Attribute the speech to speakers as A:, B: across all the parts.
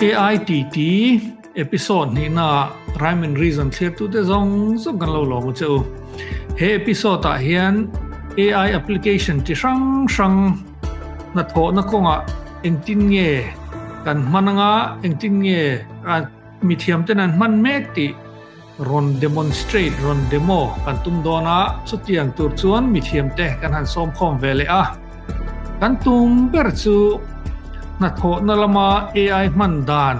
A: AITT episode hnihna Rhyme and Reason thlirtute zawng zawng kan lo lawm a che u. He episode ah hian AI application chi hrang hrang hnathawhna kawngah engtin nge kan hman anga engtin nge mithiamten an hman mek tih Rawn demonstrate, rawn demo kan tum dawn a, chutiang tur chuan mithiamte kan han sawm khawm ve leh a. Kan tum ber chu hnathawhna lama AI hman dan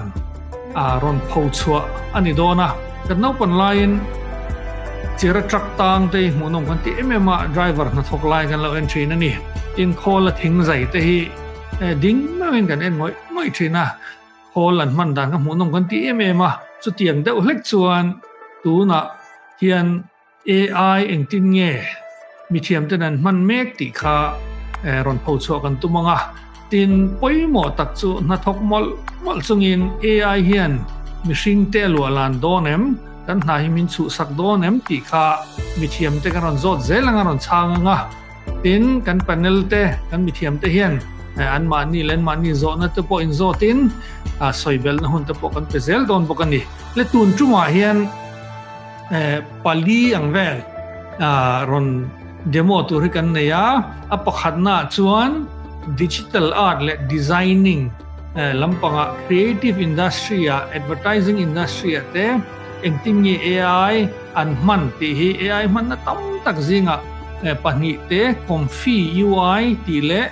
A: a rawn pho chhuah a ni dawn a. Kan naupan laiin chira truck tang te hi hmuhnawm kan ti em em a, driver hnathawk lai kan lo en thin a ni. Tin, khawl a thing zai te hi ding meuhin kan en ngawih ngawih thin a. Khawl an hman dan kha hmuhnawm kan ti em em a, chutiang deuh hlek chuan tunah hian AI engtin nge mithiamten an hman mek tih kha rawn pho chhuah kan tum ang a. Tin, pawimawh tak chu hnathawk mawlh mawlh chungin AI hian mihringte a luah lan dawn em, kan hna hi min chhuhsak dawn em tih kha mithiamte kan rawn zawt zel ang a, rawn chhang ang a. Tin, kan panel te, kan mithiam te hian anmahni leh anmahni zawhna te pawh inzawtin sawi belhna hun te pawh kan pe zel dawn bawk a ni. Le tun tumah hian pali ang vel rawn demo tur hi kan nei a, a pakhatnaah chuan digital art leh designing lampangah creative industry ah, advertising industry ah te engtin nge AI an hman tih hi AI hmanna tam tak zingah pahnih te Comfy UI tih leh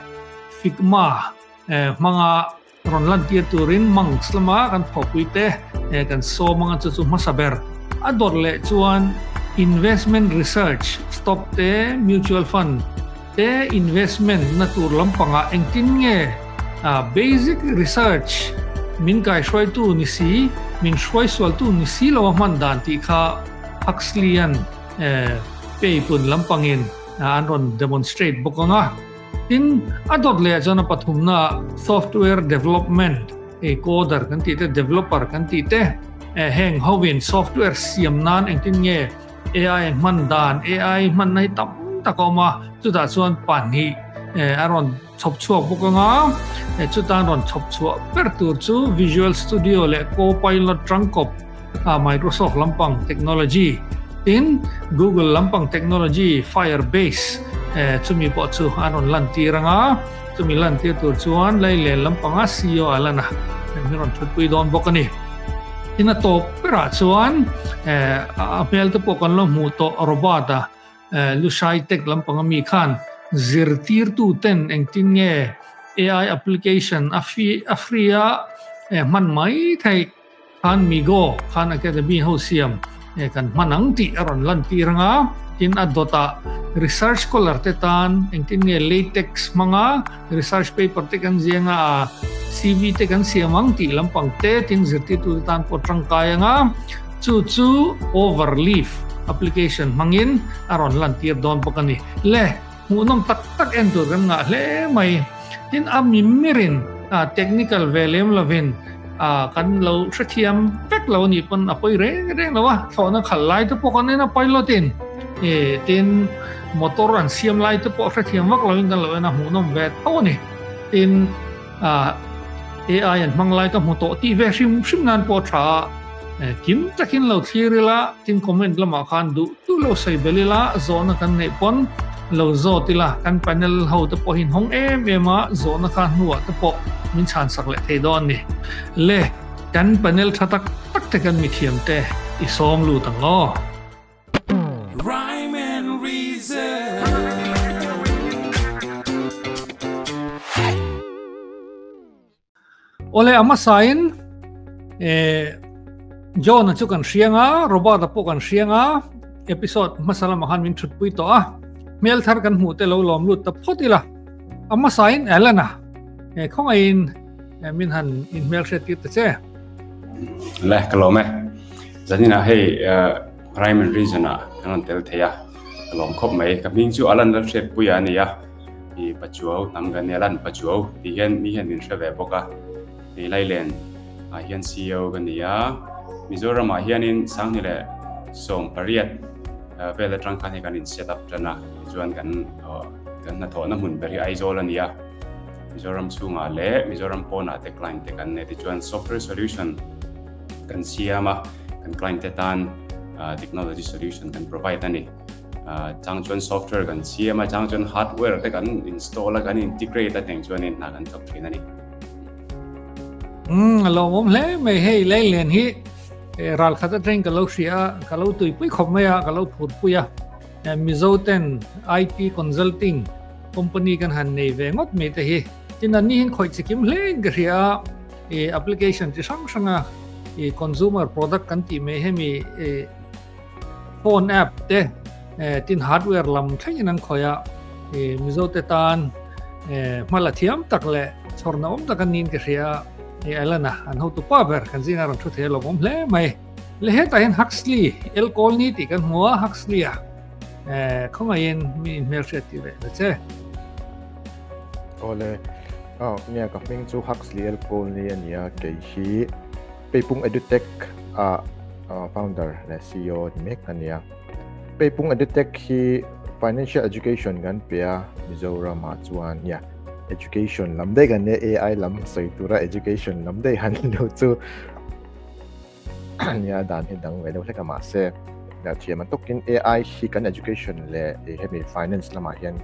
A: Figma hmanga rawn lantir turin Monks lama kan thawhpui te kan sawm anga chu chu hmasa ber. A dawt leh chuan investment research stock te mutual fund te investment na tur lampangah engtin nge basic research min kaihruaitu ni si, min hruaisualtu ni si lo a hman dan tih kha Huxley-a'n peipun lampangin an rawn demonstrate bawk ang a. Tin, a dawt leh ah chuan a pathumna software development, coder kan tih te, developer kan tih te, heng hovin software siam nan engtin nge AI hman dan, AI hmanna hi tam tak a awm a, chutah chuan pahnih a rawn chhawp chhuak bawk ang a, chutan rawn chhawp chhuah ber tur chu Visual Studio leh Copilot tangkawp Microsoft lampang technology tin Google lampang technology Firebase chumi pawh chu an rawn lantir ang a, chumi lantir tur chuan Lailen lampanga CEO a lan a, min rawn thutpui dawn bawk a ni. Tin a tawp berah chuan a hmel te pawh kan lo hmuh tawh Robert a Lushai Tech lampang ami khan zirtirtu ten engtin nge AI application a free a hman mai theih khan Migo Khan Academy ho siam kan hman ang tih a rawn lantir anga tin a dawtah research scholar te tan engtin nge latex hmanga Research paper te kan ziang a, CV te kan siam ang tih lampang te tin zirtirtu te tan pawh tangkai ang a, chu chu Overleaf application hmangin a rawn lantir dawn bawk a ni. Le, hmuhnawm tak tak en tur kan ngah hle mai. Tin, a mimirin technical ve lem lovin kan lo hrethiam vek lo a nih pawn a pawi reng reng lo a, thlawhna khalh lai te pawh kan en a pilot in tin, Motor an siam lai te pawh hrethiam vak loin kan lo en a, hmuhnawm ve tho a ni. Tin, AI an hmang lai ka hmu tawh tih ve hrim hrim nan pawh tha a, kim takin lo thlir ila, tin comment lamah khan duh duh lo sawi bel ila, zawhna kan neih pawn lo zawt ila, kan panel ho te pawh hi in hawng em em a, zawhna kha hnuah te pawh min chhan sak leh thei dawn a ni. Le, kan panel tha tak tak te kan mithiam te i sawm lut ang aw.
B: Rhyme and reason.
A: Ole a hmasain eh John a chu kan hriang a, Robert a pawh kan hriang a, episode hmasa lamah khan min thutpui tawh a, hmel thar kan hmuh te lo lawm lut ta phawt ila. A hmasain Alan a, eh khawngaihin min han inhmel hriat tir ta che.
C: Le, ka lawm e. Zaninah hei Rhyme and Reason ah kan rawn tel thei a, ka lawm khawp mai. Ka hming chu Alan Lalhriatpuia a ni a, i Pachuau hnam kan ni, Alan Pachuau tih hian mi hian min hre ve bawk a. Hei Lailen ah hian CEO ka ni a, Mizoram ah hianin Sanghni leh 18 vel atang khan hei kan in set up tan a, tichuan kan kan hnathawhna hmun ber hi Aizawl a ni a. Mizoram chhungah leh Mizoram pawnah te client te kan nei. Tichuan software solution kan siam a, kan client te tan technology solution kan provide a ni. Chang chuan software kan siam a, chang chuan hardware te kan install a, kan integrate a teng chuanin hna kan thawk thin a ni.
A: Umm a lawmawm hle mai hei Leilian hi ral khat atangin ka lo hria a, ka lo tuipui khawp mai a, ka lo phurpui a. Mizo ten IT consulting company kan han nei ve ngawt mai te hi tin an ni hian khawih chikim hle in ka hria a, i application chi hrang hrang a i consumer product kan tih mai hemi i phone app te tin hardware lam thlengin an khawih a, i Mizo te tan hma la thiam tak leh chhawrna awm tak an niin ka hria a, i Alana an hotu pa ber kan zinga rawn thu thei a lawmawm hle mai. Le hetah hian Huxley El Colney tih kan hmu a, Huxley a eh khawngaihin mi inhmelhriat tih leh la che.
D: Awle, aw nia ka hming chu Huxley El Colney a ni a, kei hi Peipung Edutech a founder leh CEO ni mek a ni a. Peipung Edutech hi financial education kan pe a Mizoram ah chuan nia education lam daih kan nia AI lam sawi tura education lam daih han lo chu Nia dan hi dang ve deuh hlek a mahse thiam an tawkin AI hi kan education leh hemi finance lamah hian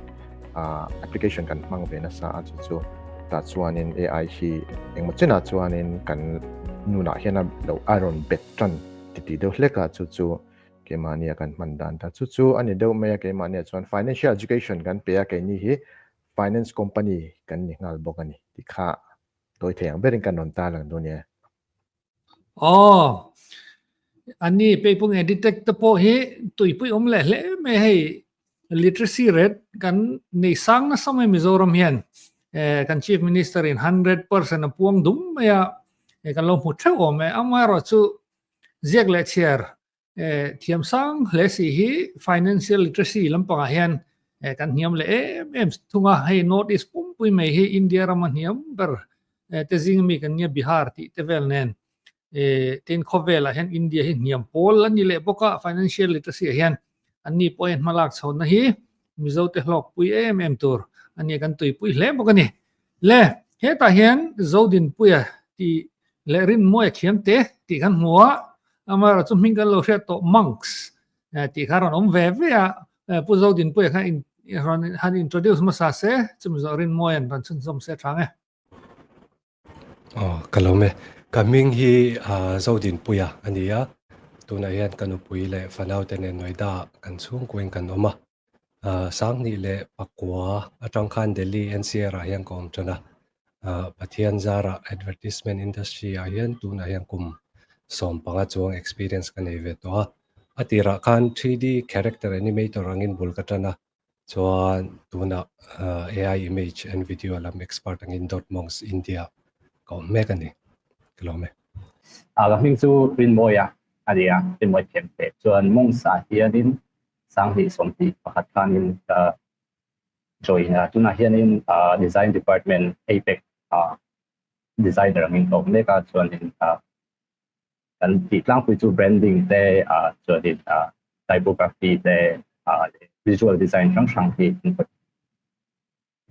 D: application kan hmang ve nasa a chu chu tah chuanin AI hi engmaw chenah chuanin kan nunah hian a lo a rawn bet tan ti tih deuh hlek a chu chu keimahnia kan hman dan ta chu chu a ni deuh mai a keimahnia chuan financial education kan pe a keini hi finance company kan ni nghal bawk a ni tih kha tawi thei ang berin kan rawn tarlang dawn nia.
A: Aw, ani Peipung Editech te pawh hi tuipui awm leh hle mai hei literacy rate kan nei sang nasa mai Mizoram hian eh kan Chief Minister in 100% a puang dum mai a eh kan lo hmu theuh awm e amaherawhchu ziak leh chhiar eh thiam sang hle si hi financial literacy lampangah hian eh kan hniam leh em em thung a hei North East pumpui mai hi India rama hniam ber eh te zing ami kan nia Bihar tih te vel nen eh tin khawvelah hian India hi hniam pawl a ni leh bawk a financial literacy ah hian anni pawh hian hmalak chhohna hi Mizo te hlawkpui em em tur a nia kan tuipui hle bawk a ni. Le hetah hian Zodinpuia tih leh Rinmawia thiam te tih kan hmu a, amaherawh chu hming kan lo hriat tawh Monks tih kha rawn awm ve ve a, Pu Zodinpuia kha rawn han introduce hmasa se, chumi zawh Rinmawia'n rawn chhunzawm se tha nge.
E: Aw, ka lo me. Ka hming hi Zodinpuia a ni a, tunah hian ka nupui leh fanaute nen Noida ah kan chhungkuain kan awm a. Sanghnih leh pakua atang khan Delhi NCR ah hian ka awm tan a, Pathian zarah advertisement industry ah hian tunah hian kum 15 chuang experience ka nei ve tawh a. A tirah khan 3D character animator angin bul ka tan a, chuan tunah AI image and video lam expert angin Dotmonks India ka awm mek a ni. Ka lawm e.
F: Ka hming chu Rinmawia a ni a, Rinmawi Themte. Chuan Monks ah hianin 2021 khanin ka join a, tunah hianin design department APEC designer angin ka awm mek a, chuanin kan tih tlangpui chu branding te chuanin typography te visual design hrang hrang hi kan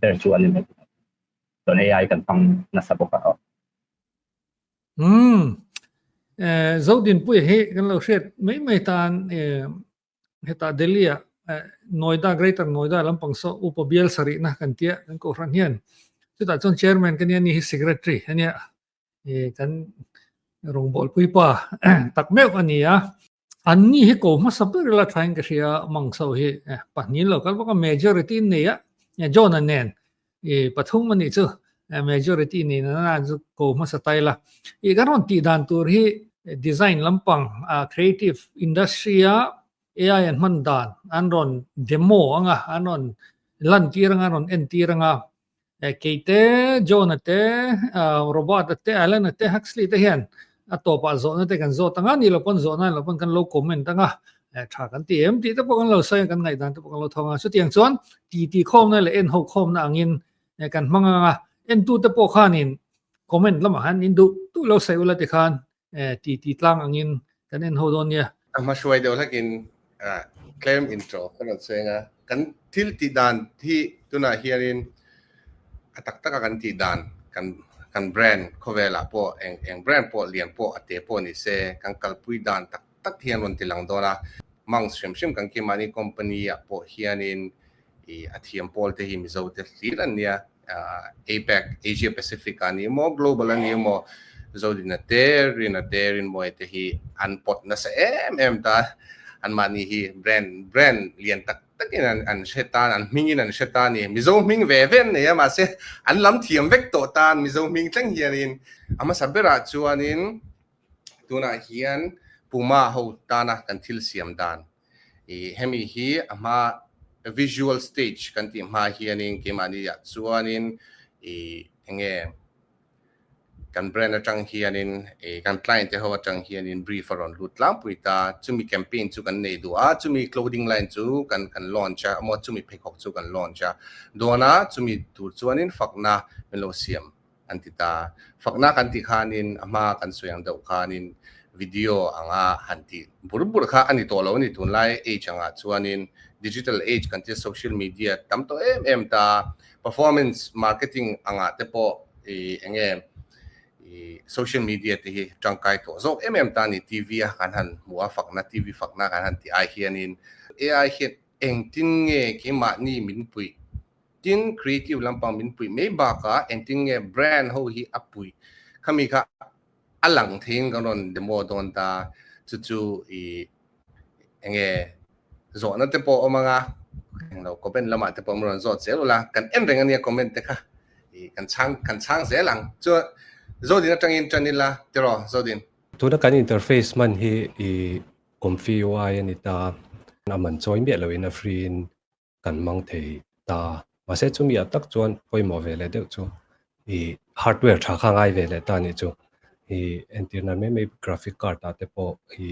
F: ber chu a ni mai. Chuan AI kan hmang nasa bawk a.
A: Umm eh Zodinpuia hi kan lo hriat mai mai tan eh hetah Delhi ah eh Noida Greater Noida lampang saw upa bial sarihna kan tia kan kohhran hian chutah chuan chairman ka nia ni hi secretary ania eh kan rawngbawlpui pa tak meuh a ni a. An ni hi ko hmasa ber ila thain ka hria Mangso hi pahnih lo kal bawk a majority in nei a John a nen i pathum a nih chu majority nei na na chu ko hmasa tai la i kan rawn tih dan tur hi design lampang creative industry a AI an hman dan an rawn demo anga an rawn lan tir anga an rawn en tir anga Kei te, John-a te, Robert-a te, Alan-a te, Huxley te hian a tawpah zawhna te kan zawt ang a, ni lo pawn zawhna lo pawn kan lo comment ang a, tha kan ti em tih te pawh kan lo sawi a, kan ngaihdan te pawh kan lo thawng a. Chutiang chuan titi khawmna leh en ho khawmna angin kan hmang ang a, entute pawh khanin comment lamah khan in duh duh lo sawi ula tikhan titi tlang angin kan en ho dawn nia.
G: A hma hruai deuh hlakin tlem intro ka rawn seng a, kan thil tih dan hi tunah hianin A tak taka kan tih dan kan kan brand khawvelah pawh eng eng brand pawh lian pawh a te pawh ni se kan kalpui dan tak tak hi an rawn ti lang dawn a. Monks hrim hrim kan keimahni company ah pawh hianin ih a thiam pawl te hi Mizo te hlir an nia. APAC, Asia Pacific ah ni emaw global a ni emaw Zodina te, Rina te, Rinmawia te hi an pawt nasa em em ta. Anmahni hi brand brand lian tak takin an an hre tan, an hmingin an hre ta a ni. Mizo hming ve ve an nei a, mahse an lam thiam vek tawh tan Mizo hming thleng hianin a hmasa berah chuanin tunah hian Puma ho tana kan thil siam dan ih hemi hi a hma visual stage kan tih hma hianin keimahni ah chuanin ih enge Kan brand atang hianin ih kan client te ho atang hianin brief a rawn lut tlangpui ta, chumi campaign chu kan nei duh a, chumi clothing line chu kan kan launch a emaw chumi pheikhawk chu kan launch a dawn a, chumi tur chuanin fakna min lo siam an ti ta. Fakna kan tih khanin a hma kan sawi ang deuh khanin video anga han tih bur bur kha a ni tawh lo a ni tunlai age angah chuanin digital age kan tia social media tam tawh em em ta. Performance marketing angah te pawh i enge i social media te hi tangkai tawh zawk em em ta a ni. TV a kan han hmu a fakna TV fakna kan han tih ai hianin AI hian engtin nge keimahni min puih tin creative lampang min puih mai bakah engtin nge brand ho hi a puih khami kha a lang theiin kan rawn demo dawn ta chu chu i enge zawhna te pawh awm anga englo comment lamah te pawh an rawn zawt zel ula kan en reng ania comment te kha i kan chhang kan chhang zel ang chuan Zodin atangin tan ila tiraw Zodin.
E: Tuna kan interface hman hi i Comfy UI a ni ta, a man chawi miah loin a free in kan hmang thei ta. Mahse chumi ah tak chuan pawimawh ve leh deuh chu i hardware tha kha ngai ve leh ta anih chu. I entir nan mai mai graphic card ah te pawh i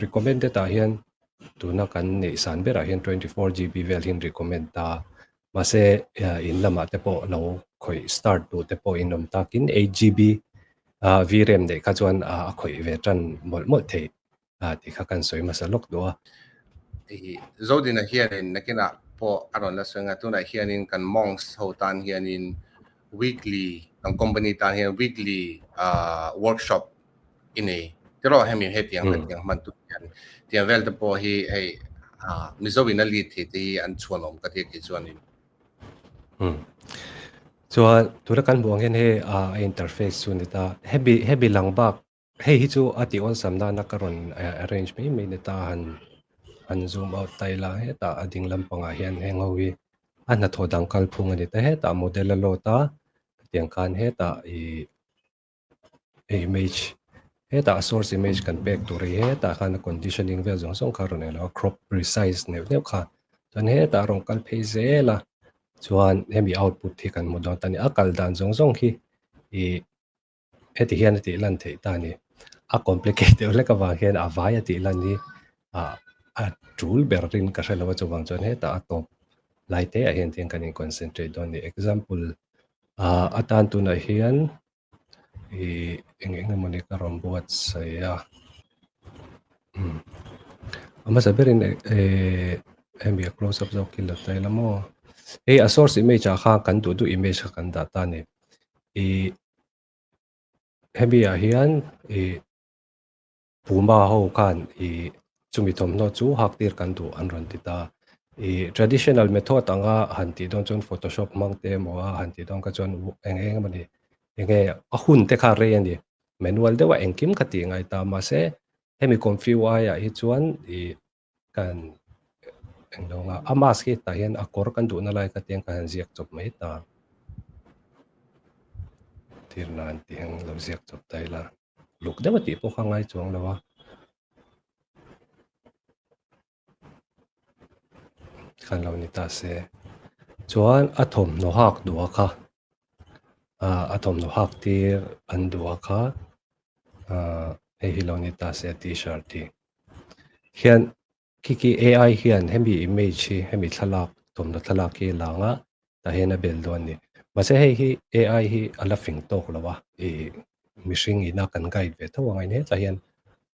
E: recommended ah hian tuna kan neih san berah hian 24 GB vel hian recommend ta. Mahse in lamah te pawh lo khawih start duh te pawh in awm takin 8 GB VRAM neih kha chuan a khawih ve tan mawlh mawlh theih. a tih kha kan sawi hmasa lawk duh a.
G: Hei Zodina hianin nakinah pawh a rawn la sawi ang a, tunah hianin kan monks ho tan hianin weekly kan company tan hian weekly workshop i nei tiraw hemi hetiang hetiang hman tur hian tiang vel te pawh hi hei Mizo in a lead thei te hi an chhuanawm ka ti a kei chuanin.
E: Chuan tuna kan hmuh ang hian hei a interface chu a ni ta, hemi hemi lang bak Hei hi chu a tih awlsam nana ka rawn arrange mai mai ni ta a han han zoom out ta ila hetah a ding lampangah hian heng ho hi a hnathawh dang kalphung a ni ta hetah model a load a hetiang khan hetah ih image hetah a source image kan pek tur hi hetah khan a conditioning vel zawng zawng kha a rawn eng lo a crop resize neuh neuh kha chuan hetah a rawn kal phei zel a chuan hemi output hi kan hmu dawn ta a ni a kal dan zawng zawng hi ih. Heti hian a tih lan theih ta a ni. A complicate deuh hlek avang hian a vai a tih lan hi ah a tul ber rin ka hre lo a, chuvang chuan hetah a tawp lai te ah hian tiang kan in concentrate dawn a ni. Example ah atan tunah hian ih eng eng emawni ka rawn buatsaih a umm a hmasa berin eh hemi a close up zawk hi la ta ila maw hei a source image ah khan kan duh duh image kha kan dah ta a ni. Ih hemi ah hian ih Puma ho khan ih chumi thawmhnaw chu hak tir kan duh an rawn ti ta. Ih traditional method anga han tih dawn chuan photoshop hmang te emaw a han tih dawn kha chuan eng eng emaw ni enge a hun te kha rei a ni. Manual deuh a engkim kha tih ngai ta mahse hemi Comfy UI ah hi chuan ih Kan englo nga a mask hi tah hian a kawr kan duhna lai kha tiang kan han ziak chawp mai ta. Thir nan tih ang lo ziak chawp ta ila. Luk deuh a tih pawh kha ngai chuang lo a. Khan lo ni ta se. Chuan a thawmhnaw hak duh a kha. A thawmhnaw hak tir an duh a kha. Hei hi lo ni ta se t-shirt hi. Hian khi khi AI hian hemi image hi hemi thlalak thawmhnaw thlalak hi a lang a tah hian a bel dawn a ni. Mahse hei hi AI hi a la fing tawk lo a ih mihring ina kan guide ve tho ang a hetah hian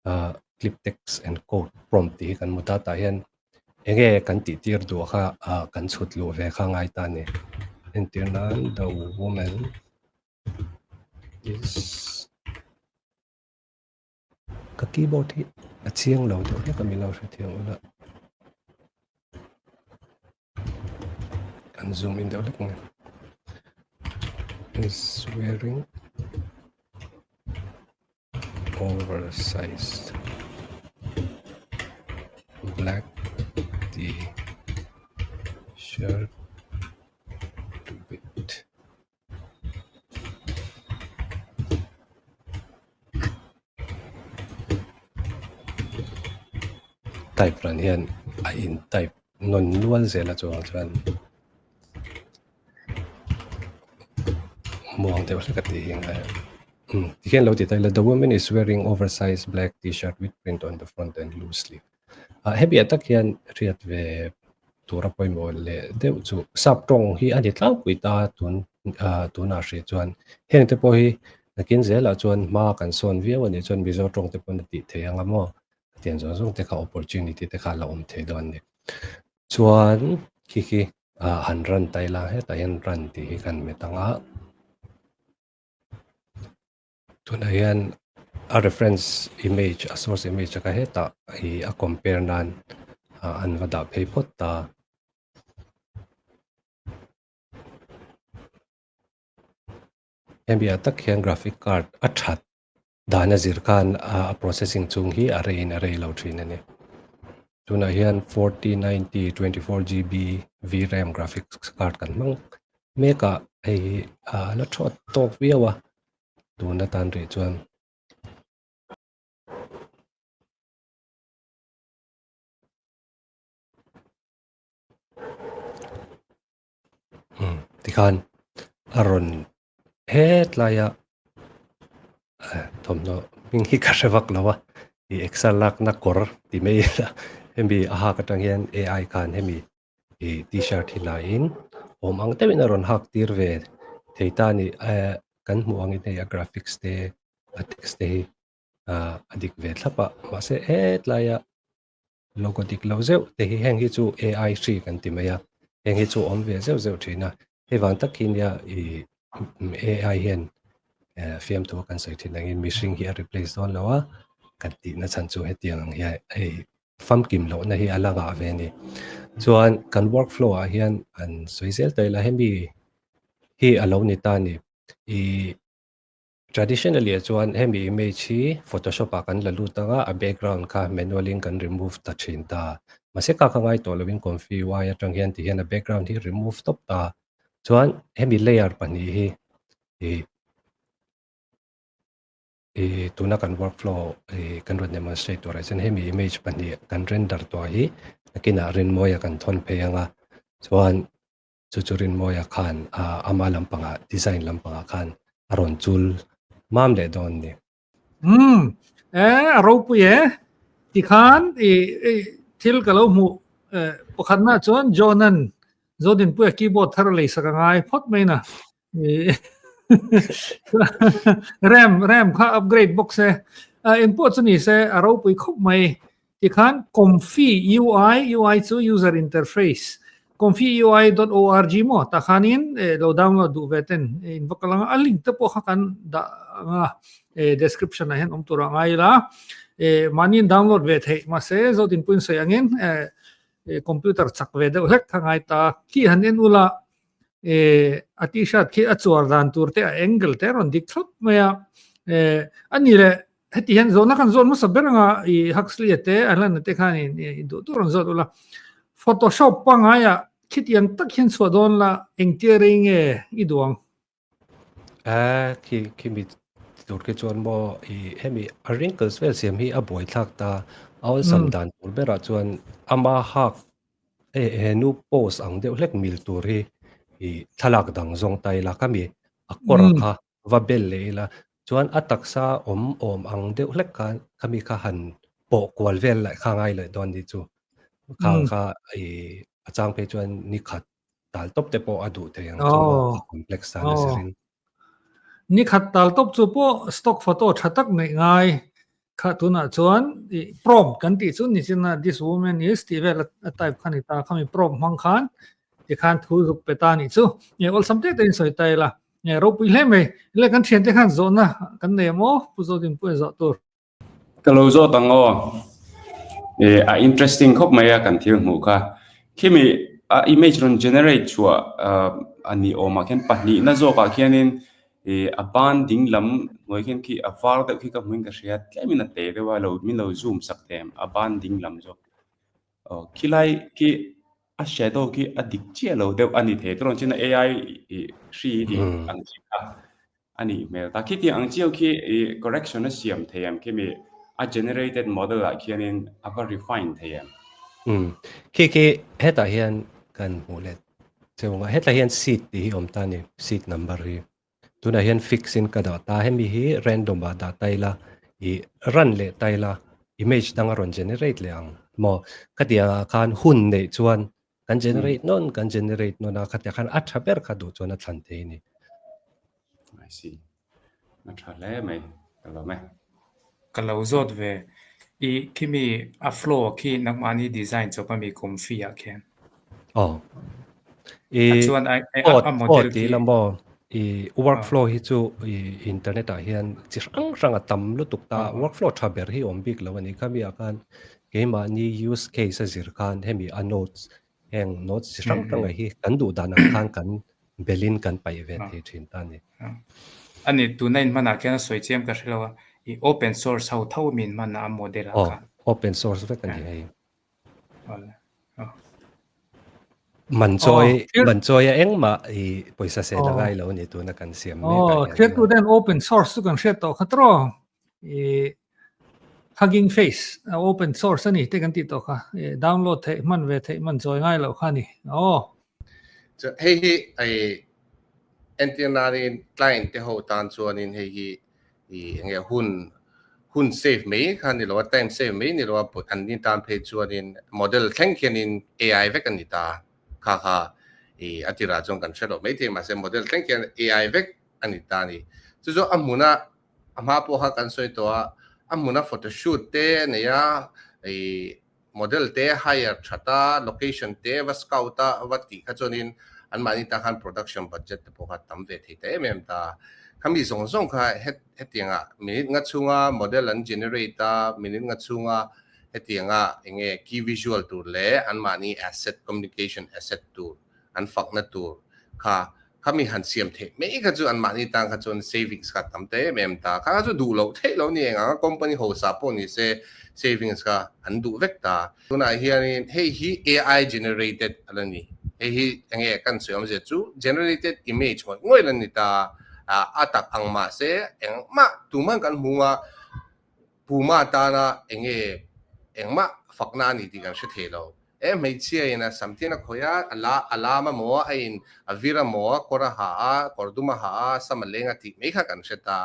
E: ah clip text and code prompt tih hi kan hmu ta tah hian eng nge kan tih tir duh kha ah kan chhut luh ve kha a ngai ta a ni. Entir nan the woman is ka keyboard hi a chiang lo deuh hlek a min lo hrethiam ula. Kan zoom in deuh hlek mai. Is wearing oversized black t-shirt with type ran hian a in type nawn nual zel a chuang chuan muang deuh hlek a tih hi ngai umm tikhian lo ti ta ila the woman is wearing oversize black t-shirt with print on the front and loose sleeve ah hemi ah tak hian hriat ve tura pawimawh leh deuh chu sap tawng hi a ni tlangpui ta tun ah tunah hrih chuan heng te pawh hi nakin zelah chuan hma kan sawn viau a nih chuan Mizo tawng te pawn a tih theih ang a maw hetiang zawng zawng te kha opportunity te kha a la awm thei dawn a ni chuan khi khi ah han run ta ila hetah hian run tih hi kan met ang a. Tunah hian a reference image a source image a kha hetah ih a compare nan ah an va dah phei phawt ta. Hemi ah tak hian graphic card a that dan a zir khan a processing chung hi a reiin a rei lo thin a ni. Tunah hian 4090 24 GB VRAM graphics card kan hmang mek a, hei hi a la thawt tawk viau a, tun atan rih chuan. Tikhan a rawn hetlai a thawmhnaw hming hi ka hre vak lo a ih exer lakna kawr ti mai ila hemi a hak atang hian ai khan hemi ih t-shirt hi la in awm ang deuhin a rawn hak tir ve thei ta a ni eh kan hmuh angin hei a graphics te a text te hi ah a dik ve thlap a mahse hetlai a. Logo dik lo zeuh te hi heng hi chu AI hri kan ti mai a, heng hi chu awm ve zeuh zeuh thin a, hei vang tak hi nia ih AI hian eh fiamthu a kan sawi thin angin mihring hi a replace dawn lo a, kan tihna chhan chu hetiang ang hian hei famkim lohna hi a la ngah ve a ni. Chuan kan work flow ah hian an sawi zel ta ila hemi hi a lo ni ta a ni ih. Traditionally ah chuan hemi image hi photoshop ah kan la lut ang a, a background kha manual in kan remove ta thin ta. Mahse kha kha ngai tawh lovin Comfy UI atang hian ti hian a background hi remove tawp ta. Chuan hemi layer pahnih hi ih ih tuna kan workflow ih kan rawn demonstrate turah chuan hemi image pahnih kan render tawh hi nakinah rinmawia kan thawn phei ang a, chuan Chu chu Rinmawia khan ama lampangah, design lampangah khan a rawn chul mam leh dawn ni.
A: Umm, e, a ropui e. Tikhan i thil ka lo hmuh pakhatna chuan John-a'n Zodinpuia keyboard thar lei sak a ngai phawt mai na. Ram, ram kha upgrade bawk se. Engpawh chu ni se a ropui khawp mai. Tikhan Comfy UI, UI chu user interface, comfyui dot org maw tah khanin lo download duh ve ten in va kal anga a link te pawh kha kan dah anga description ah hian awm tur ah ngai ila mahni in download ve theih mahse zawt in puin sawi angin computer chak ve deuh hlek kha ngai ta khi han en ula a t-shirt khi a chuar dan tur te a angle te a rawn dik thlap mai a ani leh Heti hian zawhna kan zawt hmasa ber anga i Huxley-a te Alan-a te khan in duh tur an zawt ula. Photoshop pangaiah khitiang tak hian chhuah dawn la engtia rei nge i duh ang?
E: A, khi khi mi tur khi chuan maw i hemi a wrinkles vel siam hi a buaithlak ta. A awlsam dan tur berah chuan ama hak he he nu pose ang deuh hlek mil tur hi i thlalak dang zawng ta ila khami a kawr kha va bel leh ila chuan a taksa awm awm ang deuh hlek khan khami kha han pawh kual vel leh kha ngai leh dawn ni chu khang kha i a chang phei chuan ni khat tal tawp te pawh a duh thei ang chu maw a complex tan a zirin.
A: Ni khat tal tawp chu pawh stock photo tha tak neih ngai kha tunah chuan i prompt kan tih chu ni chin a this woman is tih vel a type kha ni ta khami prompt hmang khan. Tikhan thu zuk pe ta nih chu. Nge awlsam te tein sawi ta ila. Nge ropui hle mai. Le kan thian te khan zawhna kan nei maw Pu Zodinpuia zawh tur.
C: Ka lo zawt ang aw. E, a interesting khawp mai a kan thil hmuh kha. Khimi a image rawn generate chhuah a ni awmah khian pahnihna zawkah khianin e, a ban ding lam hnuai khian khi a var deuh khi ka hmuin ka hria tlemin a te deuh a lo min lo zoom sak thei em a ban ding lam zawk. Aw khilai khi a shadow khi a dik chiah lo deuh a ni thei tawh chin a AI hri tih ang chi kha a nih hmel ta. Khitiang ang chiau khi i correction a siam thei em khimi a generated model ah khianin a va refine thei em?
E: Umm khi khi hetah hian kan hmuh leh cheu ang a, hetlai hian seat tih hi awm ta a ni, seat number hi. Tunah hian fix in ka dah ta, hemi hi random ah dah ta ila i run leh ta ila image dang a rawn generate leh ang maw? Khatiang ah khan hun neih chuan kan generate nawn kan generate nawn a, khatiang khan a tha ber kha duh chuan a thlan thei a ni.
C: I see. A tha hle mai, ka lawm e.
H: Ka lo zawt ve, i khimi a flow khi nangmahni design chawp ami Comfy ah khian.
E: Aw. I
H: Chuan a
E: aw
H: a model
E: ti
H: khi
E: la maw i workflow hi chu i internet ah hian chi hrang hrang a tam lutuk ta workflow tha ber hi awm bik lo a ni khami ah khan keimahni use case a zir khan hemi a notes Heng notes chi hrang hrang hi kan duh dan ang khan kan belin kan paih ve thei thin ta a ni.
H: A ni, tuna in hmanah khian a sawi chiam ka hre lo a, i open source ho tho min hman a model ah khan.
E: Aw, open source vek a ni hei. Man chawi, man chawi a engmah i pawisa sen a ngai lo a ni tuna kan siam mek ah hian.
A: Aw, thliartu ten open source chu kan hriat tawh kha tawh. I Hugging Face open source a ni te kan tih tawh kha download theih hman ve theih hman chawi ngai loh kha a ni. Aw.
G: Chu hei hi ai entir nanin client te ho tan chuanin hei hi i enge hun hun save mai kha ni lo a time save mai ni lo a an ni tan phei chuanin model thleng khianin AI vek a ni ta kha kha i a tirah chuan kan hre lo mai thei mahse model thleng khian AI vek a ni ta a ni. Chu chu a hmuna A hma pawh kha kan sawi tawh a, a hmuna photoshoot te a nei a, ih model te hire that a, location te va scout a va tih kha chuanin anmahni tan khan production budget te pawh kha tam ve thei ta em em ta. Khami zawng zawng kha hetianga minute nga chhunga model an generate a, minute nga chhunga hetianga eng nge key visual tur leh anmahni asset communication asset tur an fakna tur kha Khami han siam theih mai kha chu anmahni tan kha chuan savings kha tam ta em em ta. Kha kha chu duh loh theih lo ni eng ang a, company hausa pawh ni se savings kha an duh vek ta. Tunah hianin hei hi AI generated a la ni. Hei hi enge kan sawi awmzia chu generated image ngawih ngawih la ni ta. A tak ang mahse engmah tuman kan hmu a, Puma tana enge engmah fakna a ni tih kan hre thei lo. E hmeichhia in a samthian a khawih a, a la a lam a maw, a in a vir a maw, kawr a ha a, kawr dum a ha a, sam a leng a tih mai kha kan hre ta.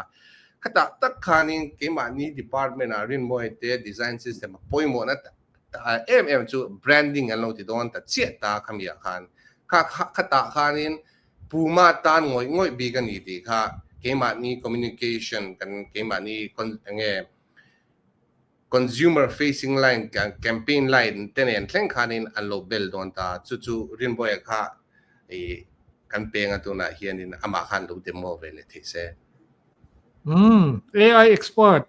G: Khatah tak khanin keimahni department ah Rinmawia te design system a pawimawhna em em chu branding an lo ti dawn ta chiah ta khamiah khan. Kha khatah khanin Puma tan ngawih ngawih bik a ni tih kha keimahni communication kan keimahni enge consumer facing line campaign line te nen thleng khanin an lo bel dawn ta. Chu chu Rinbawia kha i kan peng a tunah hianin amah khan lo demo ve leh thei se.
A: Umm AI expert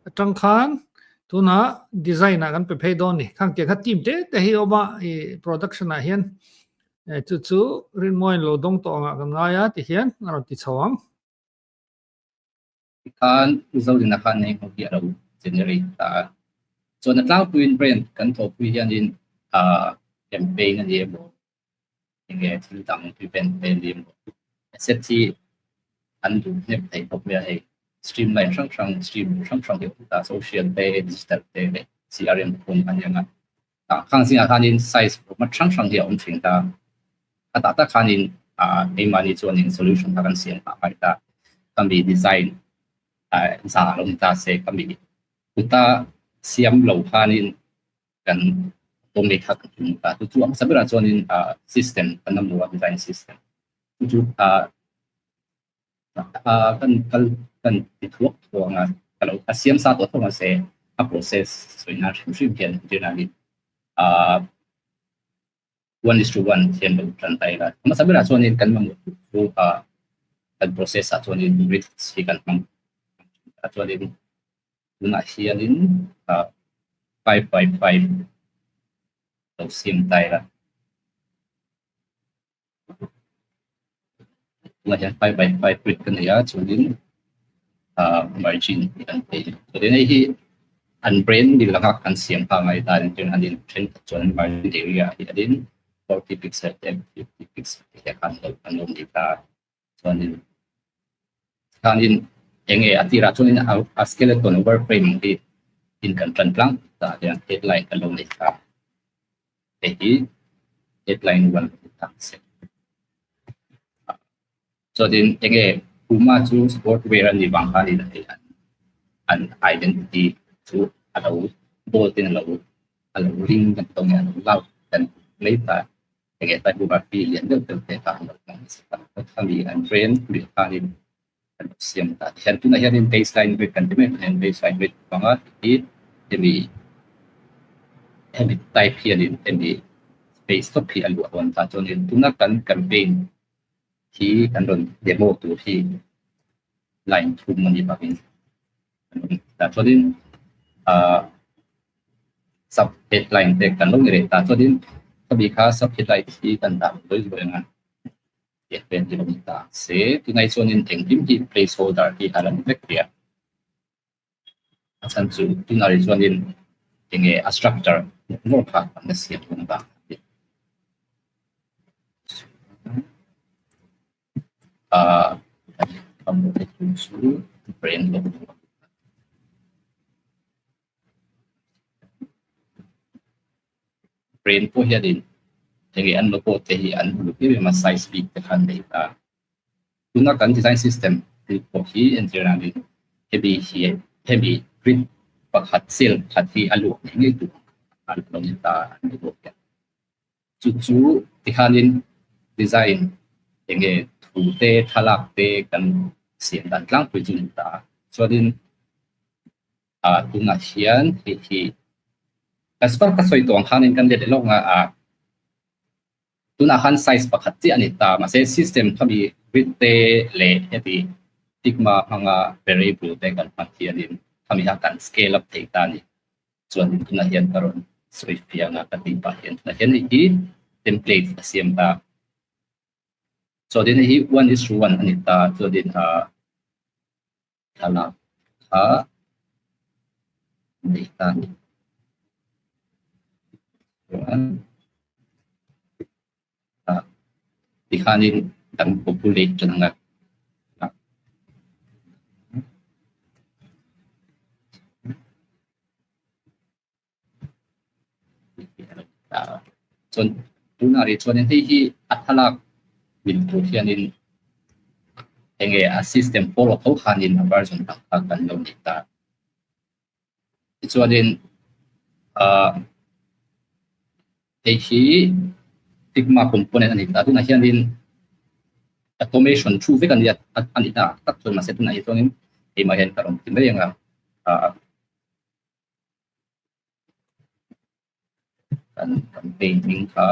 A: atang khan tunah design ah kan pe phei dawn ni. Khang tiang kha team te te hi awm a i production ah hian Chu chu Rinmuain lo dawng tawh angah kan ngai a ti hian a rawn ti chho ang.
F: Tikhan Zodina khan nei ho hi a lo generate ta a. Chuan a tlangpuiin brand kan thawhpui hianin campaign a ni emaw enge thil dang event te a ni emaw asset hi an duh hnem theih khawp mai a hei. Streamline hrang hrang stream hrang hrang hi a awm ta social te digital te leh CRM phun a ni ang a. Tah khang zingah khanin size format hrang hrang hi a awm thin ta. A tah tak khanin keimahni chuanin solution kha kan siam phah ngai ta. Ka mi design za lo ni ta se ka mi kuta siam lo khanin kan automate kha kan tum ta. Chu chu a hmasa berah chuanin system kan awm lo a design system. Chu chu kan kal kan ti thuak thuak a ka lo a siam sa tawh thawk mahse a process sawi nan hrim hrim hian entir nan in One is to one hian lo tan ta ila. Hmasa berah chuanin kan mamawh tur chu ah kan process ah chuanin grids hi kan hmang a chuanin tunah hianin ah 5 by 5 lo siam ta ila. Tunah hian 5 by 5 grid ka nei a, chuanin ah margin kan pe. Chuanin hei hi an brand ni langa kan siam kha ngai ta entir an in thenkhat chuan an margin area hi anin 40 pixel te 50 pixel te khan lo an lo ni ta. Chuanin khanin enge a tirah chuanin a skeleton wireframe hi in kan tan tlang ta hian headline kan lo nei ta. Hei hi headline one tak se. Chuanin enge Puma chu sportwear a nih vang khanin an identity chu a lo bold in a lo ring kan tawng a lo loud kan mai ta. Enge typography lian deuh deuh te kha an lo hmang nasa ta. Khami an brand bil khanin an lo siam ta. Tihian tunah hianin baseline grid kan ti mai hian baseline grid hmanga hi hemi type hianin hemi space tawp hi a luah dawn ta. Chuanin tuna kan campaign hi kan rawn demo tur hi line thum a ni bangin ta. Chuanin sub headline te kan lo ni reh ta. Chuanin khami kha sub headline hi kan dah loi loi anga pen hi lo ni ta se. Tunai chuanin engkim hi placeholder hi a lan vek ria. A chhan chu tunah chuanin enge a structure ngawr kha kan la siam hun bang. Chu brand logo, brand pawh hianin enge an logo te hi an uluk em em a, size bik te khan nei ta. Tuna kan design system pawh hi entir nanin hemi hi hemi grid pakhat cell pakhat hi a luak ngei ngei tur an lo ni ta an logo hian. Chu chu tikhanin design enge thu te thlalak te kan siam dan tlangpui chu ni ta. Chuanin tunah hian hei hi ka sawi tawh ang khanin kan let leh lawk a, tunah khan size pakhat chiah a ni ta. Mahse system khami grid te leh heti Figma hmanga variable te kan hman hianin khami kha kan scale up thei ta ni. Chuanin tunah hian ka rawn sawi fiang a ka tih pah hian tunah hian hei hi template a siam ta. Chuanin hei hi 1:1 a ni ta. Chuanin thlalak kha nei ta ni. Chuan tikhanin kan populate tan anga. Chuan tunah rih chuanin hei hi a thlalak mil tur hianin enge a system follow tho khanin a version tak kha kan lo nei ta. Tichuanin hei hi Figma component a ni ta. Tunah hianin automation thu vek a ni a ni ta tak chuan, mahse tunah hi chuanin keimah hian ka rawn ti mai anga kan campaign hming kha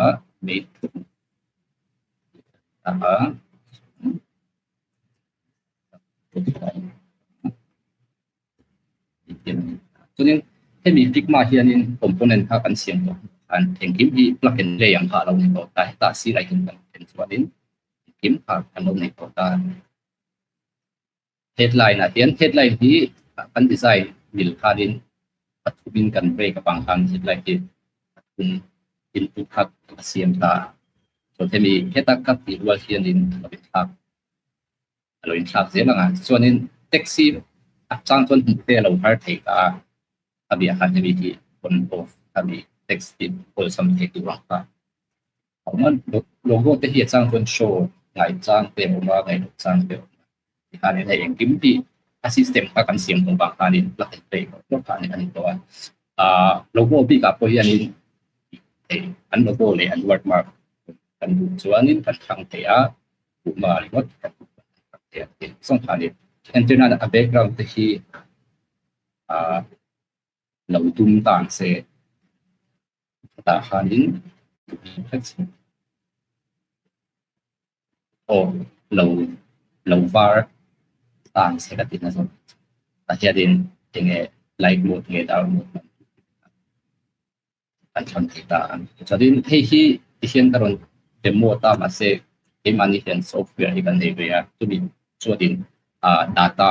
F: made a. Chuanin hemi Figma hianin component kha kan siam tawh khan engkim hi plug and play ang kha a lo ni tawh ta. Hetah sirah hian kan en chuanin engkim kha kan lo nei tawh ta. Headline ah hian headline hi kan design mil khanin pathumin kan break avang khan headline hi pathum input kha a siam ta. Chuan hemi heta ka tih rual hianin a lo inthlak a lo inthlak zel anga. Chuanin text hi a chang chuan hmuh te a lo har thei ta a, a biah khan hemi hi on off khami text hi awlsam thei tur ang kha. Logo te hi a chang chuan show ngai chang te a awm a, ngaih loh chang te a awm a. Tikhanin hei engkim hi a system kha kan siam tawh vang khanin plug and play ngawt ngawt kha a ni tawh a. Logo bikah pawh hianin hei an logo leh an wordmark kan duh chuanin kan thlang thei a, Puma ringawt kan duh chuan kan thlang thei a tih zawng khanin entir nan a background te hi lo dum ta ang se. Tah khanin. pawh lo lo var ta ang se ka ti na zawk. Tah hianin enge light mode nge dark mode hman tur tih kha kan thlan thei ta a ni. Chuanin hei hi tihian ka rawn demo ta mahse keimahni hian software hi kan nei ve a, chumi chuanin ah data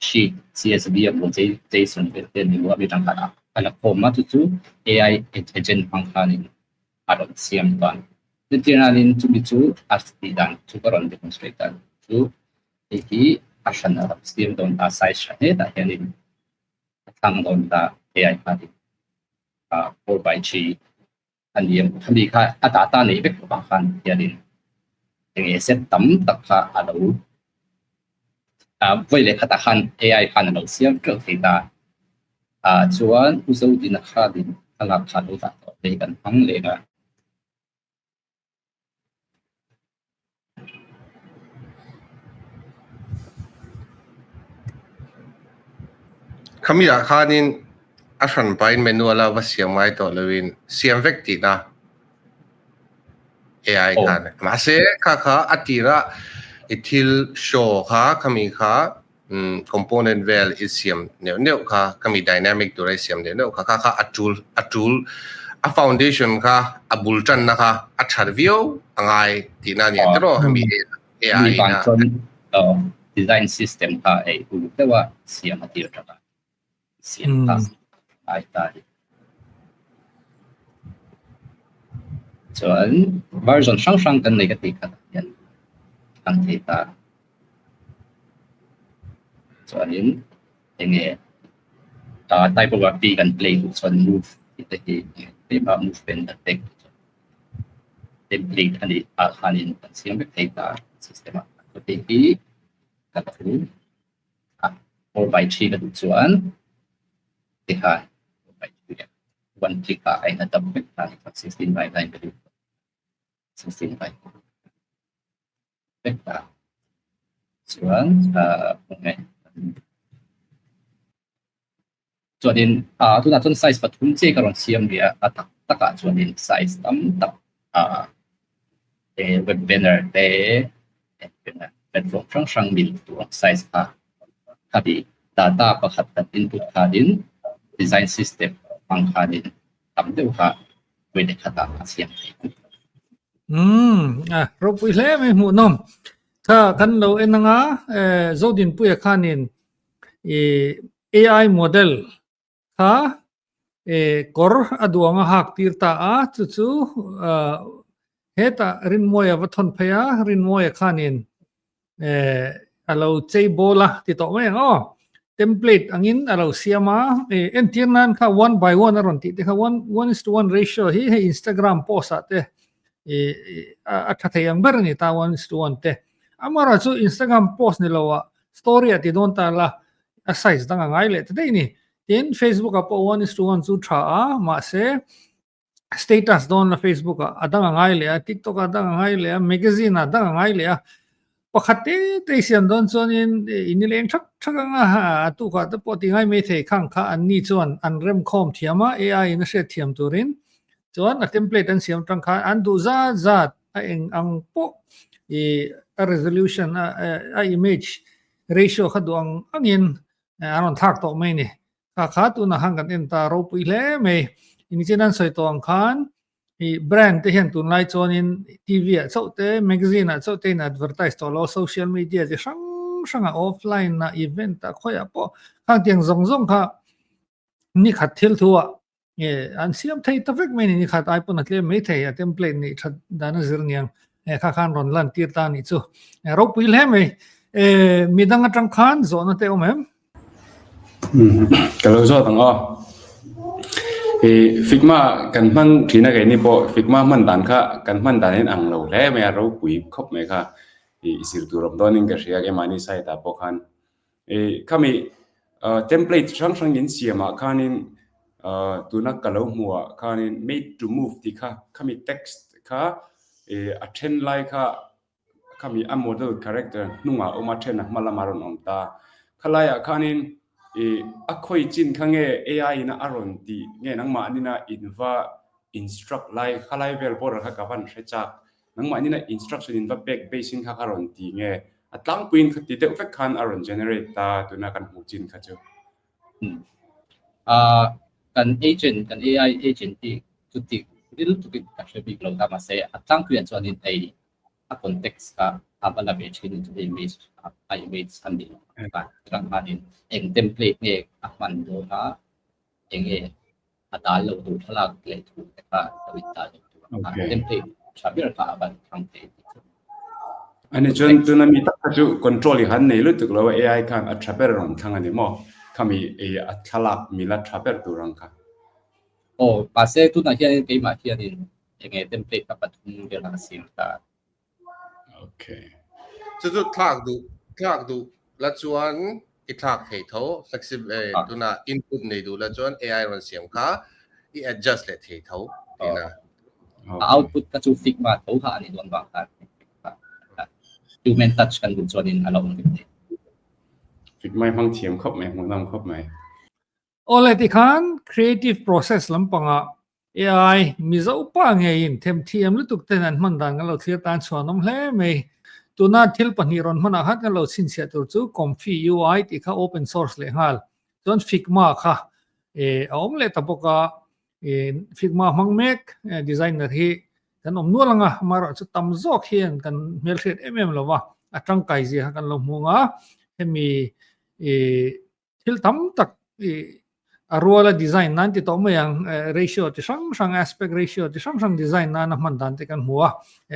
F: sheet CSV a hmuh JSON vel te ni lo a mi tangkhat a a la khawm a chu chu AI agent hmang khanin a rawn siam ta. Chutiangin chumi chu a tih dan chu ka rawn demonstrate ta chu hei hi a hran a rawn siam dawn ta size tha hetah hianin a thlang dawn ta AI khanin 4 by 3 a ni a khami kha a data nei vek lovah khan hianin eng nge set tam tak kha a lo vawi leh khatah khan AI khan a lo siam teuh thei ta. Chuan U Zodina khanin a lak kha lo dah tawh te hi kan hmang leh a.
G: Khami ah khanin a hran pain manual a va siam ngai tawh loin siam vek tihna AI khan. Mahse kha kha a tira i thil show kha khami kha component vel i siam neuh neuh kha khami dynamic tura i siam neuh neuh kha kha kha a tul a tul a foundation kha a bul tanna kha a that viau a ngai tihna a ni ang tiraw hemi AI
F: ina. Design system kha ei uluk deuha siam a tir tha a. Siam kha ai ta hi. Chuan version hrang hrang kan nei ka tih khat ah hian kan thei ta. Chuanin enge typography kan play duh chuan move tih te hi tlema movement a pek template a nih ah khanin kan siam vek thei ta system ah. Hei hi ka thu a 4 by 3 ka duh chuan tikhan 4 by 3 ah one click ah a in adapt vek ta a ni 16 by 9 ka duh 16 by vek ta chuan chuanin tunah chuan size pathum che ka rawn siam leh a a tak takah chuanin size tam tak web banner te platform hrang hrang mil tur ang size kha khati data pakhat kan input khanin design system hmang khanin tam deuh kha vawi leh khatah a siam thei a ni.
A: Umm a ropui hle mai hmuh nawm. Kha kan lo en anga Zodinpuia khanin i AI model kha kawr a duang a hak tir ta a, chu chu hetah Rinmuaia va thawn phei a, Rinmuaia khanin a lo chei bawl a ti tawh mai ang aw. Template angin a lo siam a, entir nan kha one by one a rawn tih te kha one one is to one ratio hi hei Instagram post ah te a tha thei ang ber a ni ta one is to one te. Amaherawhchu chu Instagram post ni lo ah story ah ti dawn ta la a size dang a ngai leh ta daih a ni. Tin Facebook ah pawh one is to one chu tha a mahse status dawn la Facebook ah a dang a ngai leh a, TikTok ah a dang a ngai leh a, magazine ah a dang a ngai leh a. Pakhat te te i siam dawn chuanin i nileng thak thak ang a, a tukah te pawh ti ngai mai thei khang kha an ni chuan an remkhawm thiam a, AI in a hriat thiam turin chuan a template an siam tang khan an duh zat zat a eng ang pawh i a resolution a a image ratio kha duh ang angin a rawn thlak tawh mai a ni. Kha kha tunah khan kan en ta ropui hle mai. Engtin an sawi tawh ang khan i brand te hian tunlai chuanin TV ah chauh te magazine ah chauh te in advertise tawh lo social media chi hrang hrang ah offline ah event ah khawiah pawh khang tiang zawng zawng kha ni khat thil thu ah nge an siam thei ta vek mai a ni ni khat ai pawn a tlem mai thei a template nih that dan a zir niang kha khan rawn lan tir ta nih chu ropui hle mai midang atang khan zawhna te awm em?
C: Ka lo zawt ang aw. I Figma kan hman thin a keini pawh Figma hman dan kha kan hman dan in ang lo hle mai a ropui khawp mai kha i zir tur awm dawnin ka hria keimahni site ah pawh khan. I khami template hrang hrang in siamah khanin tuna ka lo hmuhah khanin made to move tih kha khami text kha i a then lai kha Khami a model character hnungah a awm a, then a hma lamah a rawn awm ta. Khalaiah khanin ih a khawi chin kha nge AI in a rawn tih nge nangmah anina in va instruct lai khalai vel border kha ka van hre chak. Nangmah nina instruction in va pek base in kha kha rawn ti nge a tlangpuiin kha ti deuh vek khan a rawn generate ta tuna kan hmuh chin kha chu.
F: Kan agent, kan AI agent hi chuti ril tukin ka hre bik lo ta mahse a tlangpuiah chuanin hei a context kha a va la ve thin chu image a image a nih atang khanin eng template nge a hman dawn a enge a dal lo tur thlalak leh thu te kha lo in dal lo tur a template tha ber kha a van thlang thei tih chu.
C: Ani chuan tuna mi tak kha chu control i han nei lutuk lo a AI khan a tha ber rawn thlang a ni maw? Khami ei a thlalak mila tha ber tur ang kha.
F: Aw, mahse tunah hianin keimah hianin enge template kha pathum vel a siam ta.
C: Okay.
G: Chu chu thlak duh thlak duh la chuan i thlak thei tho flexible eh, tuna input nei duh la chuan AI rawn siam kha i adjust leh thei tho tina.
F: A output kha chu Figma tho kha ani dawn vang khan human touch kan duh chuanin a lo awm vek thei.
C: Figma i hmang thiam khawp mai, hmuhnawm khawp mai.
A: Awle tikhan creative process lampangah AI Mizo pa ngeiin themthiam lutuk ten an hman dan kan lo thlir tan chhuan awm hle mai. Tuna thil pahnih rawn hmanah khan kan lo chhinchhiah tur chu Comfy UI tih kha open source leh nghal. Chuan Figma kha a awm leh ta bawk a, Figma hmang mek designer hi kan awm nual ang a, amaherawhchu tam zawk hian kan hmelhriat em em lo va, a tangkai zia kha kan lo hmu ang a, hemi Thil tam tak i a ruala design nan ti tawh mai ang, ratio ti hrang hrang, aspect ratio ti hrang hrang design nana hman dan te kan hmu a,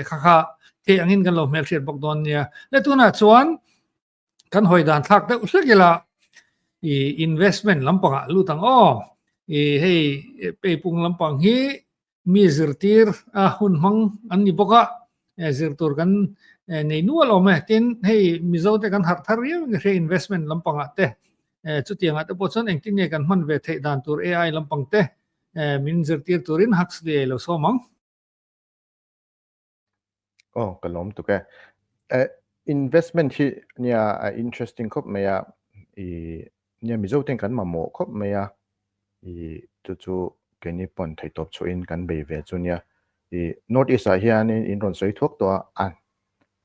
A: kha kha theih angin kan lo hmelhriat bawk dawn nia. Le tunah chuan kan hawi dan thlak deuh hlek ila i investment lampangah lut ang aw. I hei peipung lampang hi Mi zirtir a hun hmang an ni bawk a, zir tur kan nei nual awm e. Tin, hei Mizo te kan harh thar riau in ka hria investment lampangah te, chutiangah te pawh chuan engtin nge kan hman ve theih dan tur AI lampang te min zirtir turin Huxley a lo sawm ang.
D: Aw, ka lawm tuk e. Investment hi nia a interesting khawp mai a, i nia Mizo ten kan mamawh khawp mai a, i chu chu keini pawn theihtawp chhuahin kan bei ve chu nia. I North East ah hianin in rawn sawi thuak tawh a,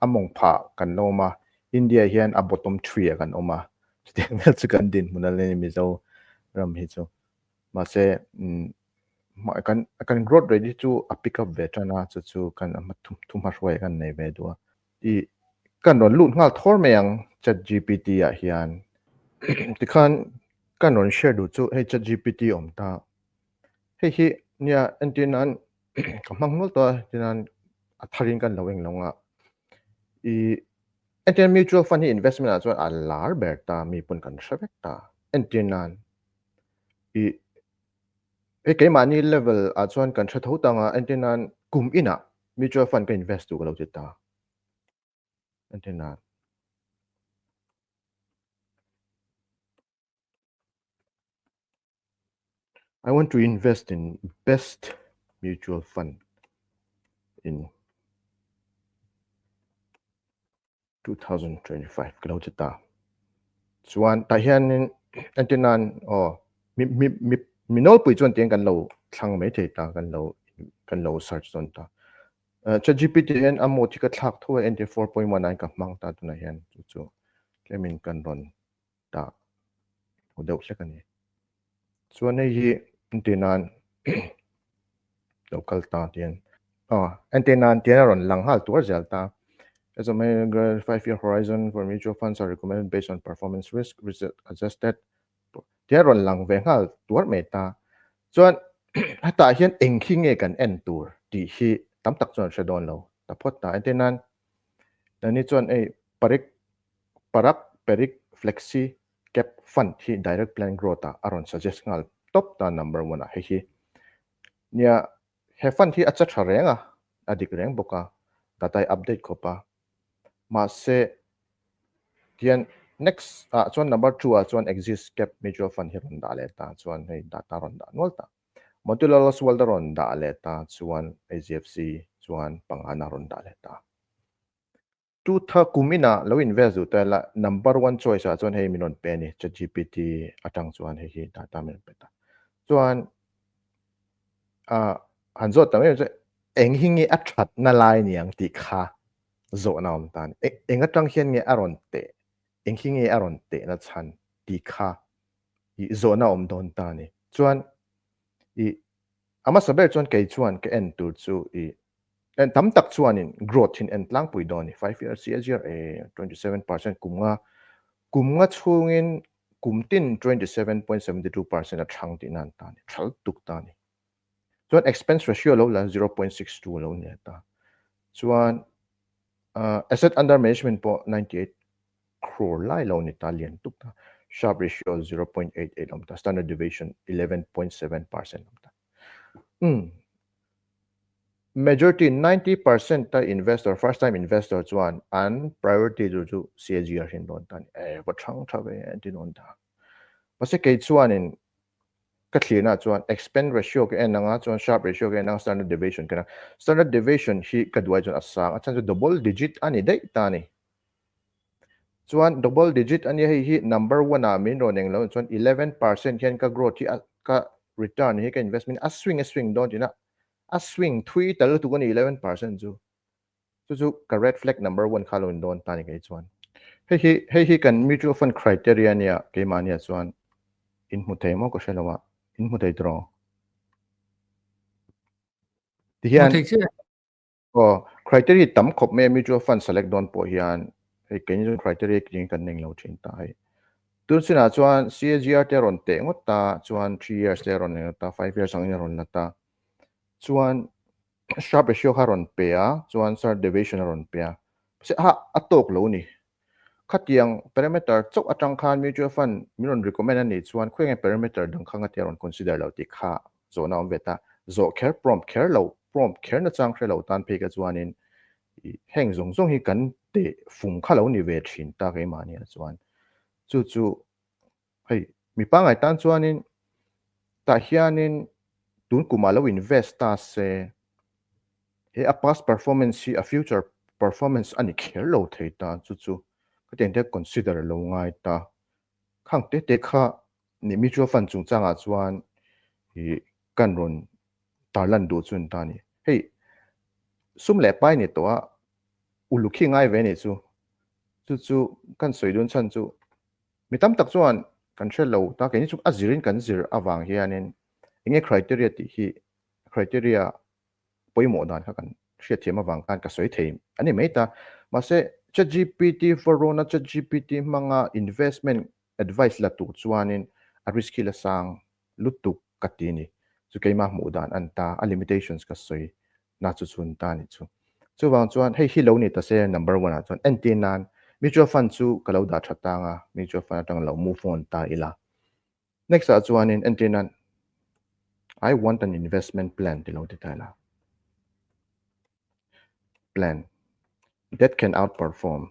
D: a mawng phah kan la awm a, India hian a bottom three ah kan awm a, chutiang vel chu kan dinhmun a la ni Mizo ram hi chu. Mahse kan kan growth rate hi chu a pick up ve tan a, chu chu kan thuhmahruai kan nei ve duh a. I kan rawn lut nghal thawr mai ang ChatGPT ah hian. Tikhan kan rawn share duh chu hei ChatGPT awm ta. Hei hi nia entir nan ka hmang nual tawh a, entir nan a tharin kan lo eng lo ang a. I entir mutual fund hi investment ah chuan a lar ber ta, mi pawn kan hre vek ta. Entir nan I hei keimahni level ah chuan kan hre tho tang a, entir nan kum inah mutual fund ka invest duh ka lo ti ta. Entir nan. I want to invest in best mutual fund in 2025 ka lo ti ta. Chuan tah hianin entir nan aw mi mi mi mi nawlpui chuan tiang kan lo thlang mai thei ta kan lo kan lo search dawn ta. ChatGPT hian a mode hi ka thlak tho a entir 4.1 ah ka hmang ta tunah hian chu chu tlemin kan rawn dah ho deuh hlek a ni. Chuan hei hi entir nan lo kal ta tian aw entir nan tian a rawn lang nghal tuar zel ta. As a 5 year horizon for mutual funds are recommended based on performance risk adjusted tian a rawn lang ve nghal tuar mai ta. Chuan hetah hian eng khi nge kan en tur tih hi tam tak chuan hre dawn lo ta phawt ta. Entir nan nani chuan hei parik Parak Perik Flexi Cap Fund hi Direct Plan Growth ah a rawn suggest nghal tawp ta number one ah hei hi. Nia, he fund hi a cha tha reng a, a dik reng bawk a, data hi update khawp a. Mahse, tihian next ah chuan number two ah chuan Axis Cap Mutual Fund hi rawn dah leh ta chuan hei data rawn dah nual ta. Motilal Oswal a rawn dah leh ta chuan HDFC chuan pangana rawn dah leh ta. Tu tha kum inah lo invest duh ta ila number one choice ah chuan hei min rawn pe a ni chatgpt atang chuan hei hi data min rawn pe ta. Chuan ah han zawt ta mai chu. Eng hi nge a thatna lai niang tih kha zawhna awm ta a ni. Eng atang hian nge a rawn teh, eng hi nge a rawn tehna chhan tih kha i zawhna awm dawn ta a ni. Chuan i a hmasa ber chuan kei chuan ka en tur chu i en tam tak chuanin growth hin en tlangpui dawn a ni. 5 year CAGR e 27% kum nga kum nga chhungin kum tin 27.72% a thang tihna an ta a ni. Thal tuk ta a ni. Chuan expense ratio lo la 0.62 lo ni ta. Chuan asset under management pawh 98 crore lai lo ni ta lian tuk ta. Sharpe ratio 0.88 awm ta. Standard deviation 11.7% awm ta. Um majority 90% ta investor first time investor chuan an priority tur chu CAGR hin dawn ta ni. E va thang tha ve an ti dawn ta. Mahse kei chuanin Ka thlirna chuan expense ratio ka en anga chuan sharpe ratio ka en anga standard deviation ka en a. Standard deviation hi ka duai chuan a sang a chhan chu double digit a ni daih ta a ni. Chuan double digit a nia hei hi number one ah min rawn eng lo chuan 11% hian ka growth hi a ka return hi ka investment a swing a swing dawn tina a swing thui tal lutuk a ni 11% chu. Chu chu ka red flag number one kha lo in dawn ta ni kei chuan. Hei hi hei hi kan mutual fund criteria nia keimahnia chuan in hmu thei maw ka hre lo a, in hmu thei tiraw? Tihian aw criteria tam khawp mai a mutual fund select dawn pawh hian hei keini chuan criteria king kan eng lo thin ta hei. Tun sinah chuan CAGR te a rawn teh ngawt ta chuan 3 years te a rawn eng ta 5 years angin a rawn la ta chuan Sharpe ratio kha a rawn pe a, chuan standard deviation a rawn pe a. Mahse a a tawk lo ni. Khatiang parameter chauh atang khan mutual fund min rawn recommend a nih chuan khawiah nge parameter dang kha ngatia rawn consider lo tih kha zawhna awm ve ta. Zawh kher prompt kher lo, prompt kher nachang hre lo tan phei kha chuanin heng zawng zawng hi kan teh fung kha lo ni ve thin ta keimahniah chuan. Chu chu Hei, mi pangngai tan chuanin tah hianin tun kumah lo invest ta se, he a past performance hi a future performance a ni kher lo thei ta, chu chu khatiang te consider lo ngai ta. Khang te te kha ni mutual fund chungchangah chuan ih kan rawn tarlan duh chu ni ta a ni. Hei, sum leh pai ni tawh a, uluk hi ngai ve a nih chu. Chu chu kan sawi dun chhan chu Mi tam tak chuan kan hre lo ta, keini chu a zirin kan zir avang hianin enge criteria tih hi criteria pawimawh dan kha kan hriatthiam avang khan ka sawi thei a ni mai ta. Mahse ChatGPT Verona ChatGPT hmanga investment advice la tur chuanin a risk hi la sang lutuk ka ti ni. Chu keimah hmuh dan a ni ta, a limitations ka sawi na chu chhun ta ni chu. Chuvang chuan hei hi lo ni ta se number one ah chuan entir nan mutual fund chu ka lo dah tha tang a, mutual fund atang lo move on ta ila. Next ah chuanin entir nan I want an investment plan ti lo ti ta ila. Plan that can outperform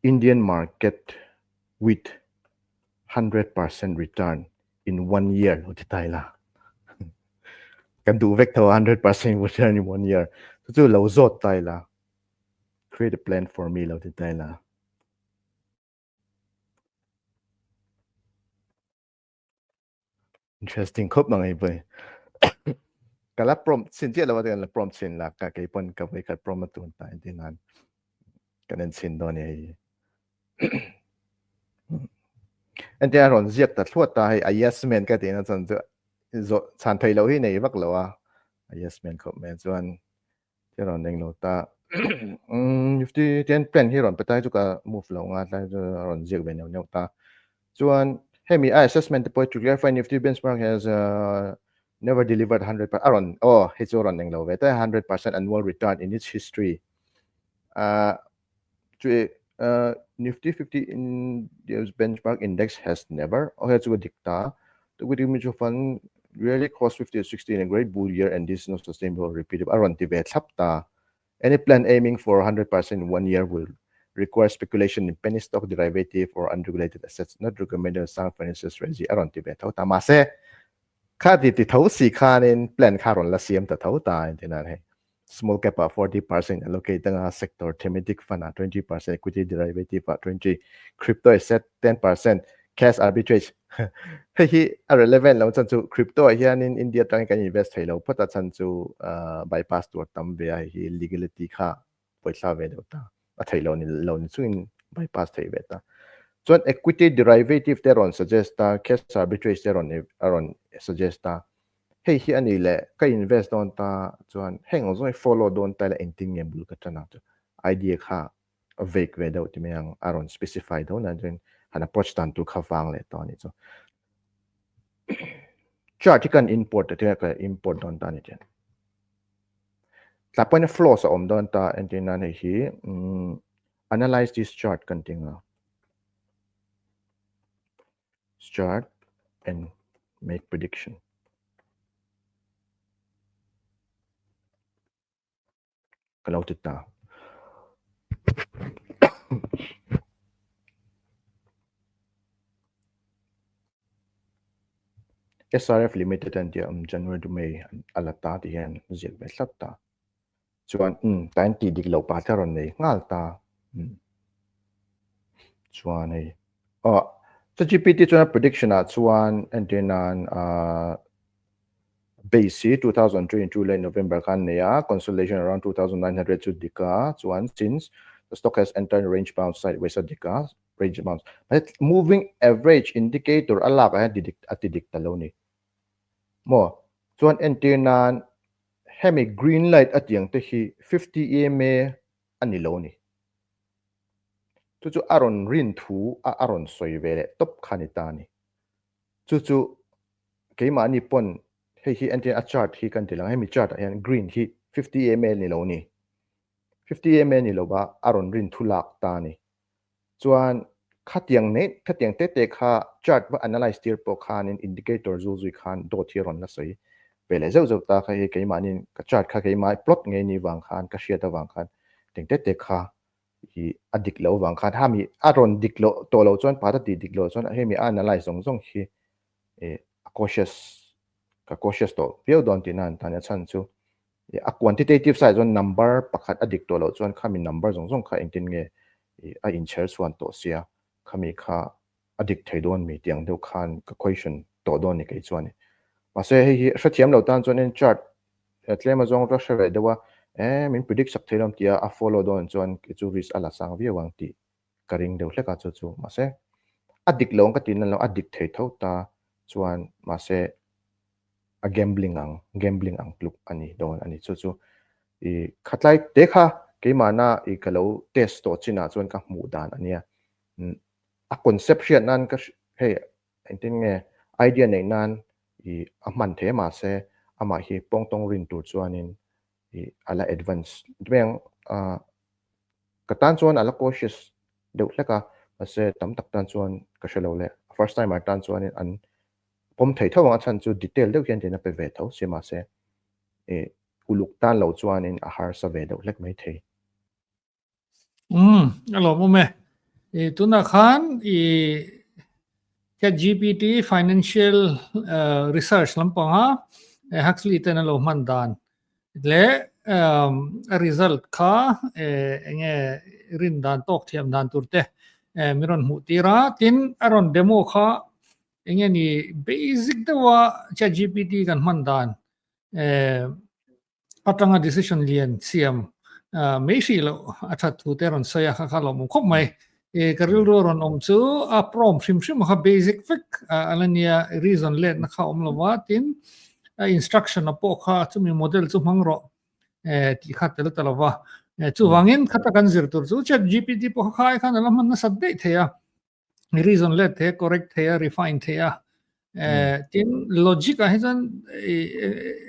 D: Indian market with 100% return in one year lo ti ta ila. Kan duh vek tho 100% return in one year. Chu chu lo zawt ta ila. Create a plan for me lo ti ta ila. Interesting khawp mang ei pawh. Ka la prompt chin chiah lo a kan la prompt chin la ka kei pawn ka voi khat prompt a tun ta in tin han kan en chin dawn hei. Ente a rawn ziak ta thluat ta hei a yes man ka ti na chan chu zo chan thei lo hi nei vak lo a a yes man khawp mai chuan Hi rawn eng lo ta. Nifty ten plan hi rawn pe ta chu ka move lo nga tlai chu a rawn ziak ve neuh neuh ta. Chuan hemi a assessment te pawh to clarify Nifty benchmark has uh, never delivered 100% a rawn oh hei chu rawn eng lo ve ta 100% annual return in its history. Uh, chu uh, Nifty 50 India's benchmark index has never oh hei chu dik ta. The equity mutual fund really cross 50 or 60 in a great bull year and this is not sustainable or repeatable. A rawn ti ve thlap ta. Any plan aiming for 100% in one year will require speculation in penny stock derivative or unregulated assets not recommended on sound financial strategy. A rawn ti ve tho ta. Mahse, kha ti ti tho si khanin plan kha rawn la siam ta tho ta in tinan hei. Small cap ah 40% allocate anga sector thematic fund ah 20% equity derivative ah 20 crypto asset 10% Cash arbitrage hei hi a relevant lo chan chu crypto ah hianin India atangin kan invest thei lo phawt a chan chu bypass tur tam ve a hei hi legality kha pawisa ve deuh ta a theih lo ni lo ni chungin bypass theih ve ta chuan equity derivative te rawn suggest a cash arbitrage te rawn a rawn suggest a hei hi a ni leh ka invest dawn ta chuan heng ang zawng hi follow dawn ta ila engtin nge bul ka tan ang chu idea kha vague ve deuh ti mai ang a rawn specify deuh na chuan han approach dan tur kha vang leh tawh a nih chu. Chart hi kan import ta tia ka import dawn ta a ni tia. Tlai pawhin flows a awm dawn ta entir nan hei hi analyze this chart kan ti ang a. Chart and make prediction. Ka lo ti ta. SRF Limited an tia um January to May a la ta ti hian ziak ve tlat ta. Chuan um tain tih dik loh pah te a rawn nei nghal ta. Um chuan hei aw ChatGPT chuan a prediction ah chuan entir nan ah Base hi 2022 leh November khan nei a, consolidation around 2900 chu dik a, chuan since the stock has entered range bound sideways a dik a, range bound. Mahse moving average indicator a lak ah hian ti dik a ti dik ta lo ni. Maw? Chuan entir nan hemi green light a tiang te hi 50 EMA a ni lo ni. Chu chu a rawn rin thu a a rawn sawi ve leh tawp kha ni ta ni. Chu chu keimahni pawn hei hi entir a chart hi kan ti lang hemi chart ah hian green hi 50 EMA ni lo ni 50 EMA ni lova a rawn rin thu lak ta ni chuan khatiang nei khatiang te te kha chart va analyze tir pawh khanin indicator zul zui khan dawt hi a rawn la sawi ve leh zeuh zeuh ta kha hei keimahni ka chart kha keimah plot ngei ni vang khan ka hriat avang khan teng te te kha hi a dik lo vang khan hami a rawn dik loh tawh loh chuan pata tih dik loh chuan hemi a analyze zawng zawng hi eh a cautious ka cautious tawh viau dawn tihna an tan a chhan chu a quantitative side chuan number pakhat a dik tawh loh chuan khami number zawng zawng kha engtin nge a inchher chhuan tawh sia khami kha a dik thei dawn mi tih ang deuh khan ka question tawh dawn ni kei chuan mahse hei hi hrethiam lo tan chuan in chart tlem azawng va hre ve deuh a eh min predict sak thei lo tia a follow dawn chuan chu risk a la sang viau ang tih ka ring deuh hlek a chu chu mahse a dik lo ang ka tih nan lo a dik thei tho ta chuan mahse a gambling ang gambling ang tluk a ni dawn a ni chu chu i khatlai te kha keimahna i ka lo test tawh chinah chuan ka hmuh dan a nia a concept hriat nan ka hei engtin nge idea neih nan i a hman thei a mahse amah hi pawngtawng rin tur chuanin i a la advance mai ang a Ka tan chuan a la cautious deuh hlek a, mahse tam tak tan chuan ka hre lo le. First timer tan chuanin an pawm thei tho ang a chhan chu detail deuh hian tin a pe ve tho si mahse eh uluk tan lo chuanin a harsa ve deuh hlek mai thei.
A: Umm a lawmawm e. I tunah khan i ChatGPT financial research lampanga Huxley ten a lo hman dan leh a result kha enge rin dan tawk thiam dan tur te min rawn hmuh tir a, tin a rawn demo kha enge ni basic deuha ChatGPT kan hman dan atanga decision lian siam mai hrih loh a that thu te rawn sawi a kha kha lawmawm khawp mai. Ka rilru a rawn awm chu a prompt hrim hrim kha basic vek a la nia reason letna kha awm lo va tin a instruction a pawh kha chumi model chu hmang rawh tih kha tel ta lo va. Chuvangin khata kan zir tur chu ChatGPT pawh kha khai khan a la hman nasat daih thei a. Reason let thei a, correct thei a, refine thei a. Tin logic ah hi chuan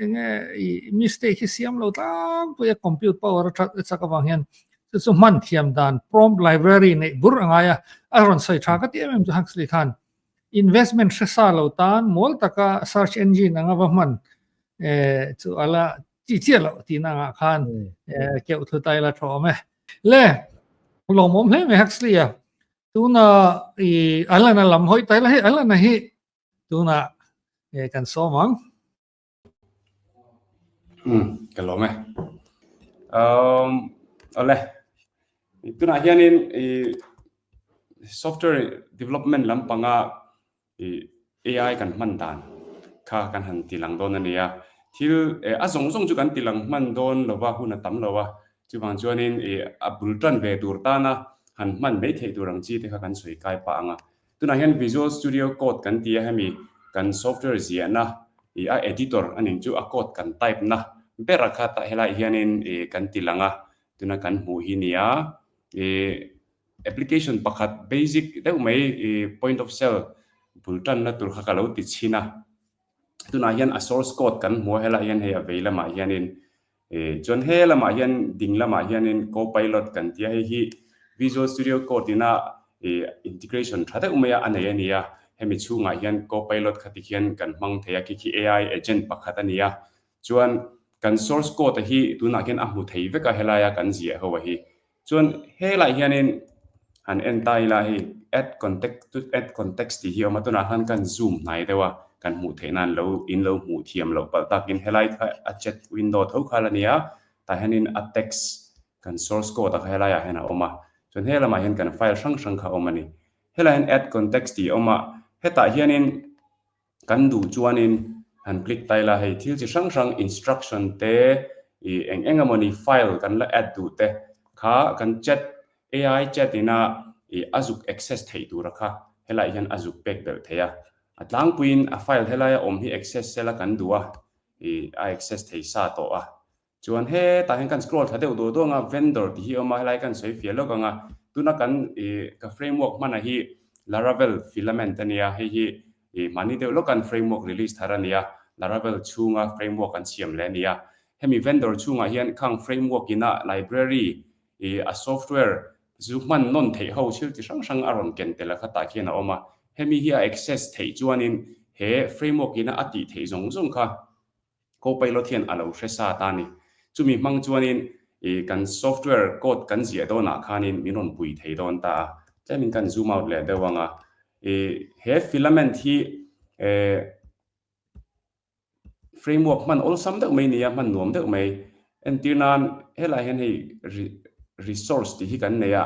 A: enge i mistake hi siam lo tlangpui a compute power a that chak avang hian chu chu hman thiam dan prompt library neih bur a ngai a, a rawn sawi tha ka ti em em chu Huxley khan investment hre sa lo tan mawl taka search engine anga va hman chu ala chi chiah loh tihna angah khan keuh thu ta ila tha awm e. Le lawmawm hle mai Huxley a. Tuna i Alana lam hawi ta ila hei Alana hi tuna kan sawm ang.
C: Um ka lawm e. Um ole tunah hianin i software development lampanga i AI kan hman dan kha kan han ti lang dawn a nia. Thil a zawng zawng chu kan ti lang hman dawn lova hun a tam lo a, chuvang chuanin i a bul tan ve tur tana han hman mai theih tur ang chi te kha kan sawi kai pah ang a. Tunah hian Visual Studio Code kan ti a, hemi kan software ziahna i a editor a ning chu a code kan type na ber a kha tah helaiah hianin i kan ti lang a, tuna kan hmuh hi nia i Application pakhat basic deuh mai i point of sale bul tanna tur kha ka lo ti chhin a. Tunah hian a source code kan hmu a, helaiah hian hei a vei lamah hianin i chuan he lamah hian ding lamah hianin copilot kan ti a, hei hi Visual Studio Code ina i integration tha deuh mai a a nei a ni a. Hemi chhungah hian copilot kha tikhian kan hmang thei a, khi khi AI agent pakhat a ni a. Chuan kan source code a hi tunah khian a hmu thei vek a helaia kan ziah ho a hi. Chuan helaiah hianin han en ta ila hei add context add context tih hi a awm a, tunah khan kan zoom hnai deuh a, kan hmuh theih nan lo in lo hmuh thiam loh palh takin helai kha a chat window tho kha la nia, tah hianin a text kan source code a kha helaiah hian a awm a, chuan he lamah hian kan file hrang hrang kha a awm a ni. Helaiah hian add context tih a awm a, hetah hianin Kan duh chuanin han click ta ila hei thil chi hrang hrang instruction te ih eng eng emawni file kan la add duh te kha kan chat AI chat ina ih a zuk access theih tura kha helaiah hian a zuk pek belh thei a. A tlangpuiin a file helaia awm hi access sela kan duh a ih a access thei sa tawh a. Chuan hetah hian kan scroll tha deuh duah duah ang a, vendor tih hi a awm a, helai kan sawi fiah lawk ang a, tuna kan ih ka framework hmana hi Laravel filament a nia, hei hi ih mahni deuh lawk an framework release thar a nia, Laravel chhunga framework an siam leh a nia. Hemi vendor chhungah hian khang framework ina library ih a software zu hman nawn theih ho thil chi hrang hrang a rawn ken tel a khatah khian a awm a, hemi hi a access theih chuanin he framework ina a tih theih zawng zawng kha Copilot hian a lo hre sa ta a ni. Chumi hmang chuanin ih kan software code kan ziah dawnah khanin min rawn pui thei dawn ta a. Tlemin kan zoom out leh deuh ang a. Ih he filament hi eh framework hman awlsam deuh mai nia, hman nuam deuh mai. Entir nan helaiah hian hei resource tih hi kan nei a.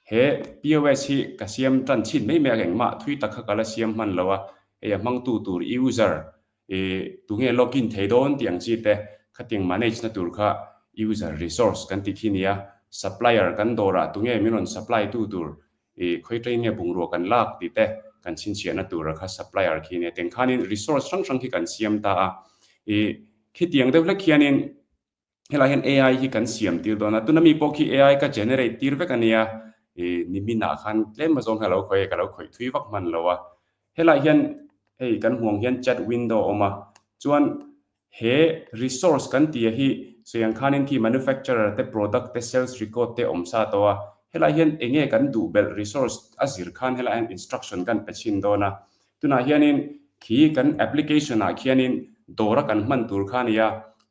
C: He POS hi ka siam tan chhin mai mai a, engmah thui tak kha ka la siam hman lo a. Hei a hmangtu tur user I tunge login thei dawn tih ang chi te, khatiang manage na tur kha user resource kan ti khi nia, supplier kan dawrah tunge min rawn supply tu tur i khawi train nge bungrua kan lak tih te kan chhinchhiah na tur a kha supplier khi nia, teng khanin resource hrang hrang khi kan siam ta a, i khitiang deuh hlek khianin Helaiah hian AI hi kan siam tir dawn a, tuna mi pawh khi AI ka generate tir vek a nia, ih niminah khan tlem azawng hian a lo khawih a, ka lo khawih thui vak hman lo a. Helaiah hian hei kan hmuh ang hian chat window a awm a, chuan he resource kan tih hi sawi ang khanin khi manufacturer te product te sales record te awm sa tawh a, helaiah hian eng nge kan duh belh resource a zir khan helaiah hian instruction kan pe chhin dawn a, Tunah hianin khi kan application ah khianin dawra kan hman tur kha a nia,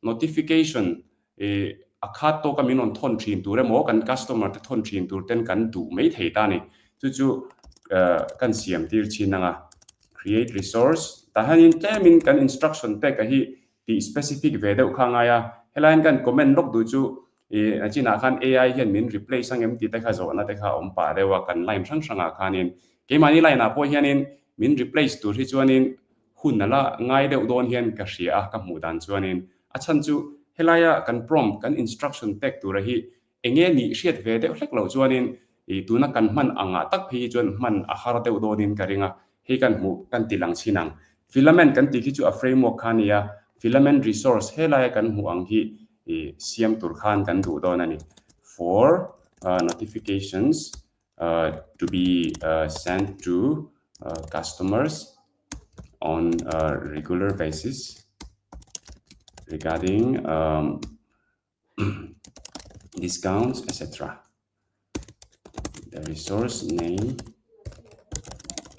C: notification ih a khat tawka min rawn thawn thin tur emaw kan customer te thawn thin tur ten kan duh mai thei ta a ni. Chu chu kan siam tir chin ang a, create resource tah hianin tlemin kan instruction pek a hi tih specific ve deuh kha a ngai a, helai hian kan comment lawk duh chu Ih, a chinah khan AI hian min replace ang em tih te kha zawhna te kha a awm pah deuh a, kan line hrang hrangah khanin keimahni line ah pawh hianin min replace tur hi chuanin hun a la ngai deuh dawn hian ka hria a, ka hmuh dan chuanin a chhan chu helaia kan prompt, kan instruction pek tura hi enge nih hriat ve deuh hlek loh chuanin ih tuna kan hman angah tak phei hi chuan hman a har deuh dawnin ka ring a, hei kan hmuh kan ti lang chhin ang. Filament kan tih khi chu a framework kha a ni a, filament resource helaia kan hmuh ang hi i siam tur khan kan duh dawn a ni. For notifications to be sent to customers on a regular basis regarding discounts etc. The resource name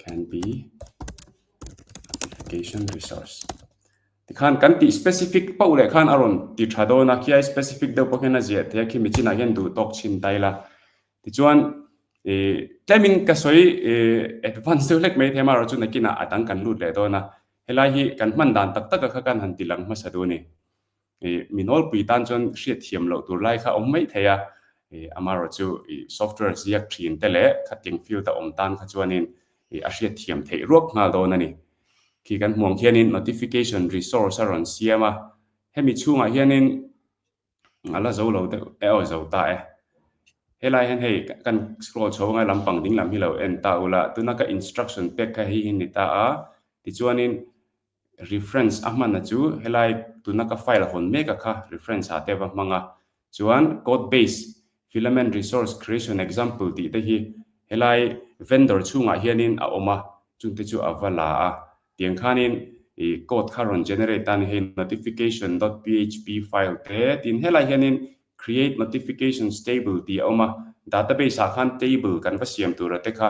C: can be notification resource. Tikhan kan tih specific pauh leh khan a rawn ti tha dawn a, khi ai specific deuh pawh khian a ziah thei a, khi mi chinah hian duh tawk chhin ta ila. Tichuan ih tlemin ka sawi ih advance deuh hlek mai thei a, amaherawhchu nakinah a dang kan lut leh dawn a, helai hi kan hman dan tak tak a kha kan han ti lang hmasa duh a ni. Ih mi nawlpui tan chuan hriat thiam loh tur lai kha a awm mai thei a. Amaherawh chu software ziak thin te leh khatiang field a awm tan kha chuanin a hriat thiam theih ruak nghal dawn a ni. Khi kan hmuh ang khianin notification resource a rawn siam a, hemi chhungah hianin a la zo lo deuh e aw zo ta e. Helai hian hei kan scroll chho anga lampang ding lam hi lo en ta ula, tuna ka instruction pek kha hei hi ni ta a, tichuanin reference a hmanna chu helai tuna ka file hawn mek a kha reference ah te va hmang a, chuan code base filament resource creation example tih te hi helai vendor chhungah hianin a awm a, chungte chu a va la a, tiang khanin ih code kha rawn generate a ni hei notification dot php file te tin helai hianin create notifications table tih a awm a, database ah khan table kan va siam tur a te kha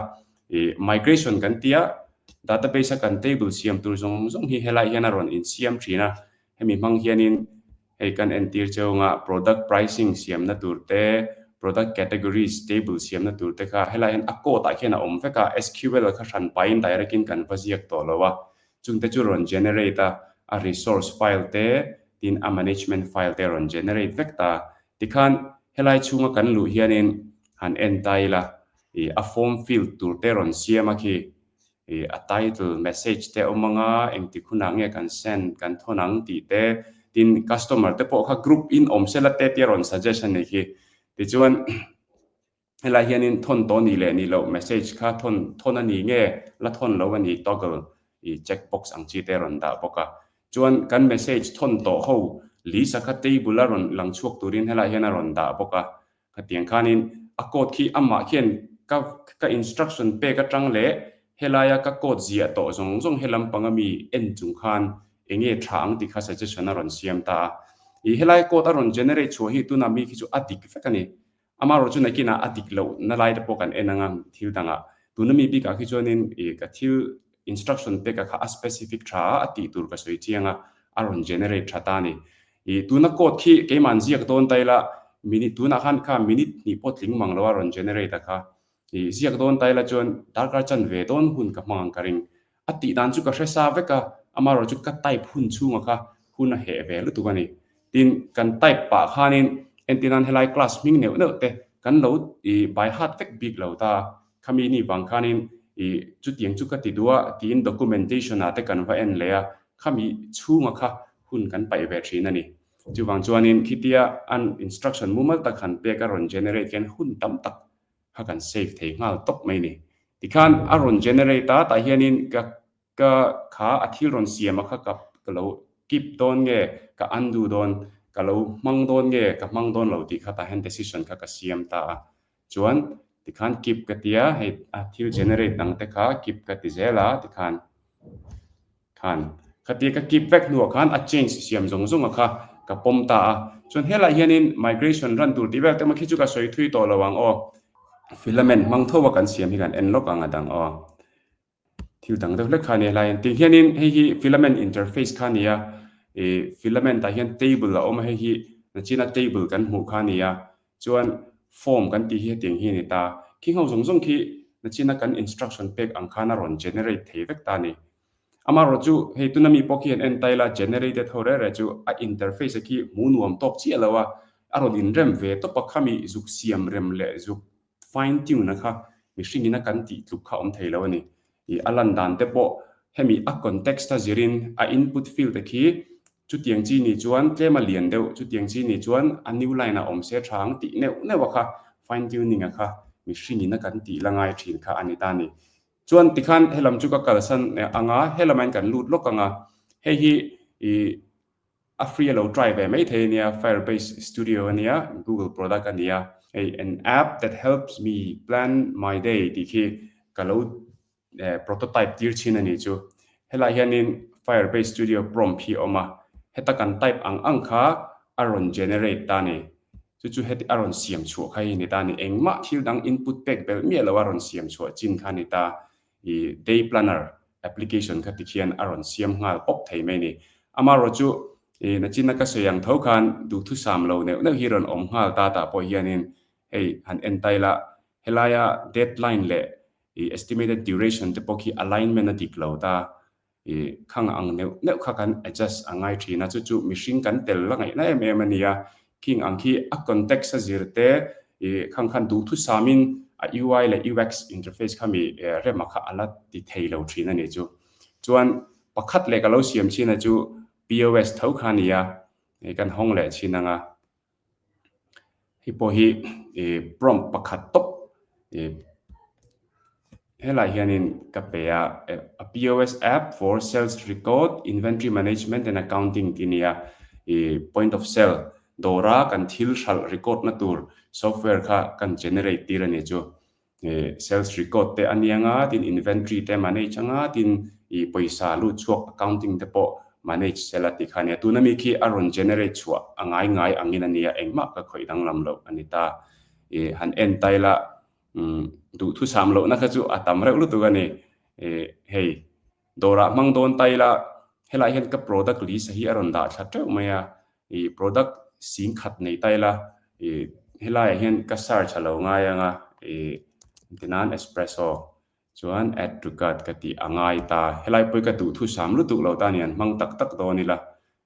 C: ih migration kan tia database a kan table siam tur zawng zawng hi helai hian a rawn insiam thin a, hemi hmang hianin hei kan entir cheu anga product pricing siamna tur te product categories table siamna tur te kha helai hian a code ah khian a awm vek a, SQL kha hran pahin direct in kan va ziak tawh lo a, chungte chu rawn generate a, a resource file te tin a management file te rawn generate vek ta. Tikhan helai chhunga kan luh hianin han en ta ila ih a form field tur te rawn siam a khi ih a title message te awm anga engtik hunah nge kan send kan thawn ang tih te tin customer te pawh kha group in awm sela te tia rawn suggest a ni khi. Tichuan Helai hianin thawn tawh nih leh nih loh message kha thawn thawn a ni nge la thawn lo a ni toggle i check box ang chi te rawn dah bawk a. Chuan kan message thawn tawh ho list a kha table a rawn lang chhuak turin helai hian a rawn dah bawk a. Khatiang khanin a code khi amah khian ka ka instruction pek atang leh helaia ka code ziah tawh zawng zawng he lampang ami en chung khan enge tha ang tih kha suggestion a rawn siam ta a. I helai code a rawn generate chhuah hi tuna mi khi chu a dik vek a ni. Amaherawh chu nakinah a dik loh na lai te pawh kan en anga thil dangah tuna mi bikah khi chuanin ih ka thil instruction peka kha a specific tha a, a tih tur ka sawi chiang a, a rawn generate tha ta a ni. Ih tuna code khi keimah an ziak dawn ta ila minute tunah khan kha minute hnih pawh tling mang lo a rawn generate a kha. Ih ziak dawn ta ila chuan darkar chan ve dawn hun ka hmang ang ka ring. A tih dan chu ka hre sa vek a, amaherawh chu ka type hun chhunga kha hun a heh ve lutuk a ni. Tin, kan type pah khanin entir nan helai class hming neuh neuh te kan lo ih by heart vek bik lo ta, khami ni vang khanin ih chutiang chu ka ti duh a tiin documentation ah te kan va en leh a, khami chhunga kha hun kan paih ve thin a ni. Chuvang chuanin khitia an instruction mumal tak han pek a rawn generate hian hun tam tak kha kan save thei nghal tawp mai ni. Tikhan a rawn generate a, tah hianin ka ka kha a thil rawn siam a kha ka ka lo keep dawn nge, ka undo dawn, ka lo hmang dawn nge, ka hmang dawn lo tih kha tah hian decision kha ka siam ta a. Chuan tikhan keep ka ti a, hei a thil generate dang te kha keep ka ti zel a tikhan. Khan, khatia ka keep vek hnuah khan a change siam zawng zawng a kha ka pawm ta a. Chuan helaiah hianin migration run tur tih vel te khi chu ka sawi thui tawh lo ang aw. Filament hmang tho a kan siam hi kan en lawk ang a dang aw. Thil dang deuh hlek kha a ni helai hian. Tih hianin hei hi filament interface kha a ni a, ih filament ah hian table a awm a hei hi nachina table kan hmuh kha a ni a. Chuan form kan tih hi hetiang hi a ni ta. Khing ho zawng zawng khi nachina kan instruction pek ang khan a rawn generate thei vek ta a ni. Amaherawh chu hei tuna mi pawh khi han en ta ila generated ho reh reh chu a interface a khi hmu nuam tawk chiah lo a, a rawn inrem ve tawp a khami zuk siam rem leh zuk fine tune a kha mihring in a kan tih tluk kha awm thei lo a ni. Ih a lan dan te pawh hemi a context a zirin a input field te khi Chutiang chi ni chuan tlem a lian deuh, chutiang chi ni chuan a new line a awm se tha ang tih neuh neuh a kha, fine tuning a kha mihring in a kan tih la ngai thin kha a ni ta ni. Chuan tikhan helam chu ka kalsan ang a, helamah hian kan lut lawk ang a, hei hi ih a free a lo try ve mai thei a nia, Firebase Studio a nia, Google product a nia, hei an app that helps me plan my day tih khi ka lo prototype tir chin a nih chu. Helaiah hianin Firebase Studio prompt hi a awm a, heta kan type ang ang kha a rawn generate ta a ni. Chu chu heti a rawn siam chhuah kha hi a ni ta a ni. Engmah thil dang input pek belh miah lo a rawn siam chhuah chin kha a ni ta. I day planner application kha tikhian a rawn siam nghal pawp thei mai a ni. Amaherawh chu i nachina ka sawi ang tho khan duhthusam lo neuh neuh hi rawn awm nghal ta tah pawh hianin hei han en ta ila helaia deadline leh I estimated duration te pawh khi alignment a dik lo ta. I khang ang neuh neuh kha kan adjust a ngai thin a, chu chu mihring kan tel la ngaihna em em a nia. Khing ang khi a context a zir te, I khang khan duhthusamin a UI leh UX interface kha mi rema kha a la ti thei lo thin a ni chu. Chuan pakhat leh ka lo siam chhin a chu POS tho kha a ni a, kan hawng leh chhin ang a. Hei pawh hi prompt pakhat tawp helai hianin ka pe a, a POS app for sales record, inventory management and accounting tih a ni a, point of sale dawra kan thil hralh record na tur software kha kan generate tir a ni chu. Sales record te a nia nga, tin inventory te manage anga, tin i pawisa lut chhuak accounting te pawh manage sela tih kha a nia. Tuna mi khi a rawn generate chhuah a ngai ngai angin a nia, engmah ka khawih danglam loh a ni ta. I han en ta ila, duhthusam lohna kha chu a tam reuh lutuk a ni. Hei, dawrah hmang dawn ta ila, helaiah hian ka product list hi a rawn dah thla teuh mai a, I product sing khat nei ta ila, i helaiah hian ka search a lo ngai ang a, i tinan espresso chuan add to cart ka tih a ngai ta. Helai pawh hi ka duhthusam lutuk lo ta a ni, an hmang tak tak dawn ila,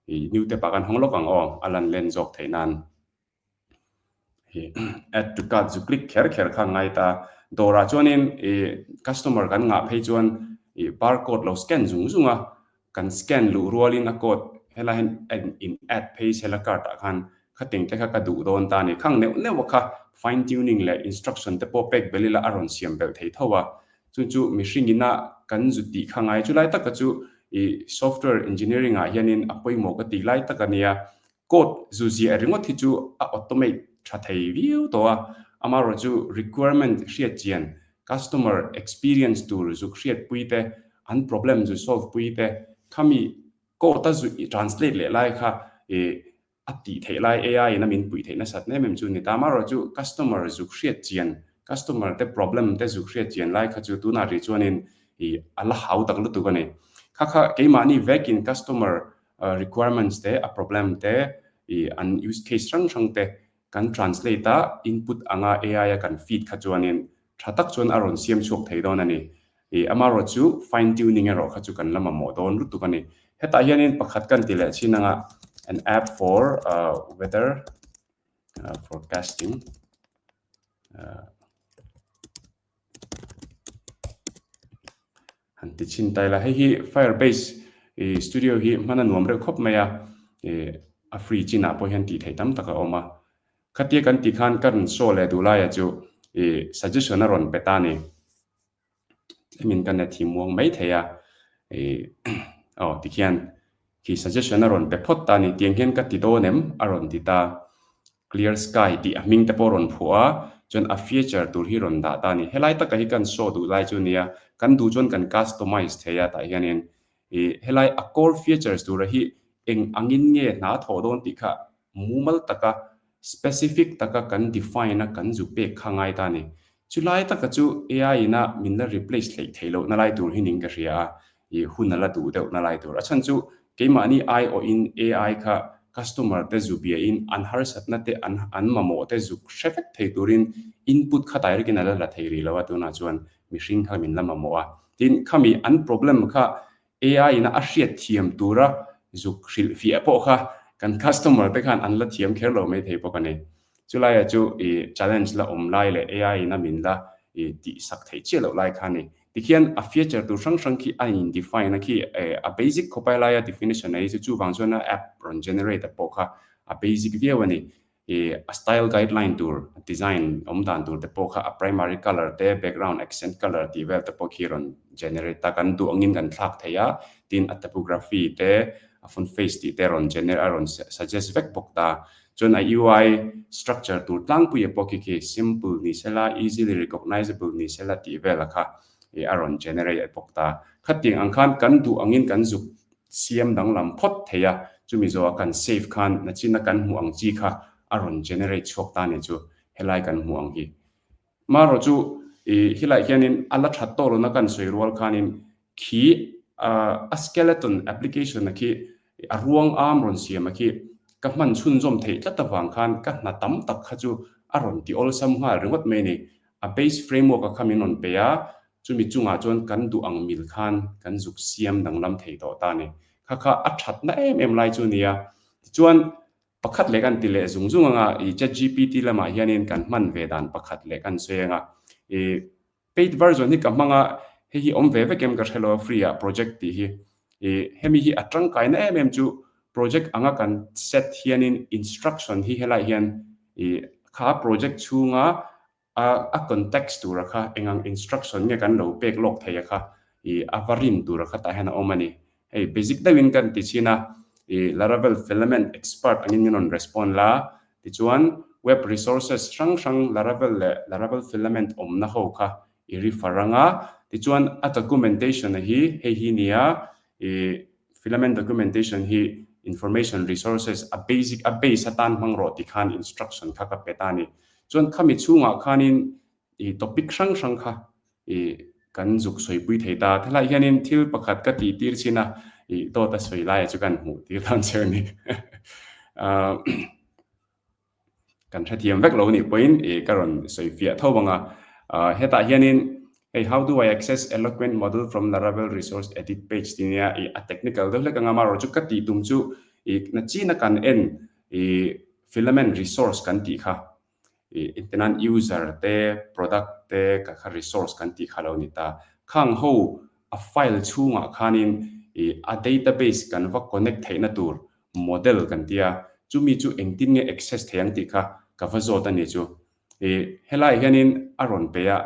C: i new tab ah khan hawng lawk ang aw, a lan len zawk theih nan. Add to cart chu click kher kher kha ngai ta. Dawrah chuanin i customer kan ngah phei chuan i barcode lo scan zung zung a, kan scan luh rualin a code helai hian add in add phei sela cart ah khan khating te kha ka duh dawn ta a ni. Khang neuh neuh a kha fine tuning leh instruction te pawh pek belh ila a rawn siam belh thei tho a. Chu chu mihring ina kan zu tih kha ngai. Chulai taka chu i software engineering ah hianin a pawimawh ka tih lai tak a nia. Code zu ziah ringawt hi chu a automate tha thei viau tawh a, amaherawh chu requirement hriat chian, customer experience tur zuk hriatpui te, an problem zu solve pui te, khami code a zu translate leh lai kha ih a tih theih lai AI in a min puih theih nasat em em chu ni ta. Amaherawh chu customer zuk hriat chian, customer te problem te zuk hriat chian lai kha chu tunah rih chuanin ih a la hau tak lutuk a ni. Kha kha keimahni vekin customer requirements te, a problem te, i an use case hrang hrang te kan translate a, input anga AI a kan feed kha chuanin tha tak chuan a rawn siam chhuak thei dawn a ni. I amaherawh chu fine tuning erawh kha chu kan la mamawh dawn lutuk a ni. Hetah hianin pakhat kan ti leh chin anga an app for weather forecasting. Han ti chhin ta ila, hei hi Firebase studio hi hman a nuam reuh khawp mai a, a free chinah pawh hian tih theih tam tak a awm a. Khatia kan tih khan ka rawn show leh duh laiah chu suggestion a rawn pe ta a ni. Tlemin ka net hi muang mai thei a, aw tikhian khi suggestion a rawn pe phawt ta a ni, tiang hian ka ti dawn em a rawn ti ta. Clear Sky tih a hming te pawh rawn phuah a, chuan a feature tur hi rawn dah ta a ni. Helai taka hi kan show duh lai chu nia, kan duh chuan kan customize thei a tah hianin ih helai a core features tura hi eng angin nge hna thawh dawn tih kha mumal taka specific taka kan define a kan zu pek kha ngai ta a ni. Chulai taka chu AI ina min la replace hleih theih lohna lai tur hi ning ka hria a, i hun a la duh deuh na lai tur. A chhan chu keimahni aiawhin AI kha customer te zu biain an harsatna te an an mamawh te zuk hre vek thei turin input kha direct in a la la thei rih lo a tunah chuan mihring kha min la mamawh a. Tin, khami an problem kha AI ina a hriat thiam tura zuk hrilh fiah pawh kha kan customer te khan an la thiam kher lo mai thei bawk a ni. Chulaia chu i challenge la awm lai leh AI ina min la i tih sak theih chiah loh lai kha a ni. Tikhian a feature tur hrang hrang khi a in define a khi a basic khawp a laia definition a hi chu chuvang chuan a app rawn generate a pawh kha a basic viau a ni. I a style guideline tur design awm dan tur te pawh kha a primary colour te background accent colour tih vel te pawh khi rawn generate a kan duh angin kan thlak thei a tin a typography te a font face tih te rawn gener a rawn suggest vek bawk ta. Chuan a UI structure tur tlangpuia pawh khi khi simple ni sela, easily recognizable ni sela tih vela kha ih a rawn generate bawk ta. Khatiang ang khan kan duh angin kan zuk siam danglam phawt thei a, chumi zawhah kan save khan nachina kan hmuh ang chi kha a rawn generate chhuak ta ni chu helai kan hmuh ang hi. Marawh chu ih helaiah hianin a la that tawh lohna kan sawi rual khanin Khi a skeleton application a khi a ruang am rawn siam a khi ka hman chhunzawm theih tlat avang khan ka hna tam tak kha chu a rawn ti awlsam nghal ringawt mai a ni. A base framework a kha min rawn pe a, chumi chungah chuan kan duh ang mil khan kan zuk siam danglam thei tawh ta a ni. Kha kha a thatna em em lai chu a ni a. Tichuan. Pakhat leh kan ti leh zung zung anga i ChatGPT lamah hianin kan hman ve dan pakhat leh kan sawi anga i paid version hi ka hmang a, hei hi awm ve vek em ka hre lo a free ah project tih hi. I hemi hi a tangkaina em em chu project anga kan set hianin instruction hi helai hian i kha project chhunga A a context tura kha eng ang instruction nge kan lo pek lawk thei a kha i a va rin tura kha tah hian a awm a ni. Hei basic deuhin kan ti chhin a, i Laravel Filament expert angin min rawn respond la, tichuan web resources hrang hrang Laravel leh Laravel Filament awmna ho kha i refer ang a, tichuan a documentation a hi hei hi nia i Filament documentation hi information resources a basic a base atan hmang rawh ti khan instruction kha ka pe ta a ni. Chuan khami chhungah khanin i topic hrang hrang kha i kan zuk sawipui thei ta. Helaiah hianin thil pakhat ka tih tir chin a, i dawt a sawi laiah chu kan hmuh tir dawn che a ni. Kan hrethiam vek lo nih pawhin i ka rawn sawi fiah tho ang a. Hetah hianin hei how do I access eloquent model from Laravel resource edit page tih nia i a technical deuh hlek ang a, amaherawhchu ka tih tum chu i na china kan en i filament resource kan tih kha i entenan user te product te ka kha resource kan tih kha lo ni ta. Khang ho a file chhungah khanin i a database kan va connect theihna tur model kan tia chumi chu engtin nge access thei ang tih kha ka va zawt a ni chu. I helai hianin a rawn pe a,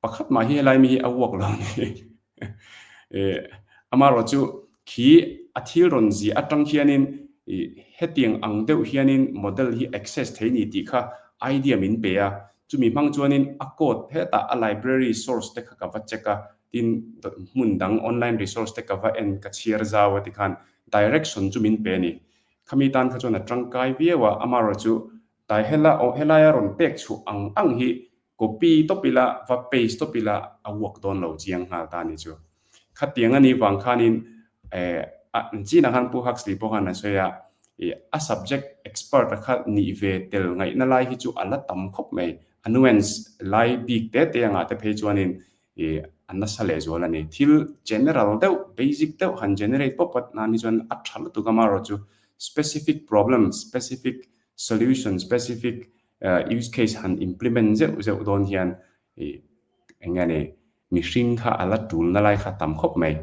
C: pakhat mah hi helai mi hi a uak lo a ni. I amaherawh chu khi a thil rawn ziah atang hianin i hetiang ang deuh hianin model hi access thei ni tih kha idea min pe a, chumi hmang chuanin a code hetah a library source te kha ka va check a, tin hmun dang online resource te ka va en ka chhiar zau a tikhan direction chu min pe a ni. Khami tan kha chuan a tangkai viau a, amaherawh chu Tai hela aw helaia rawn pek chhuah ang ang hi copy tawp ila va paste tawp ila a work dawn lo chiang nghal ta ni chu. Khatiang a nih vang khanin eh a chinah khan Pu Huxley pawh khan a sawi a, ih a subject expert a kha nih ve tel ngaihna lai hi chu a la tam khawp mai. A nuance lai bik te te angah te phei chuanin ih a nasa lehzual a ni. Thil general deuh, basic deuh han generate pawp pawp nan hi chuan a tha lutuk a, amaherawhchu specific problem, specific solution specific use case han implement zeuh zeuh dawn hian ih eng nge ni mihring kha a la tulna lai kha tam khawp mai.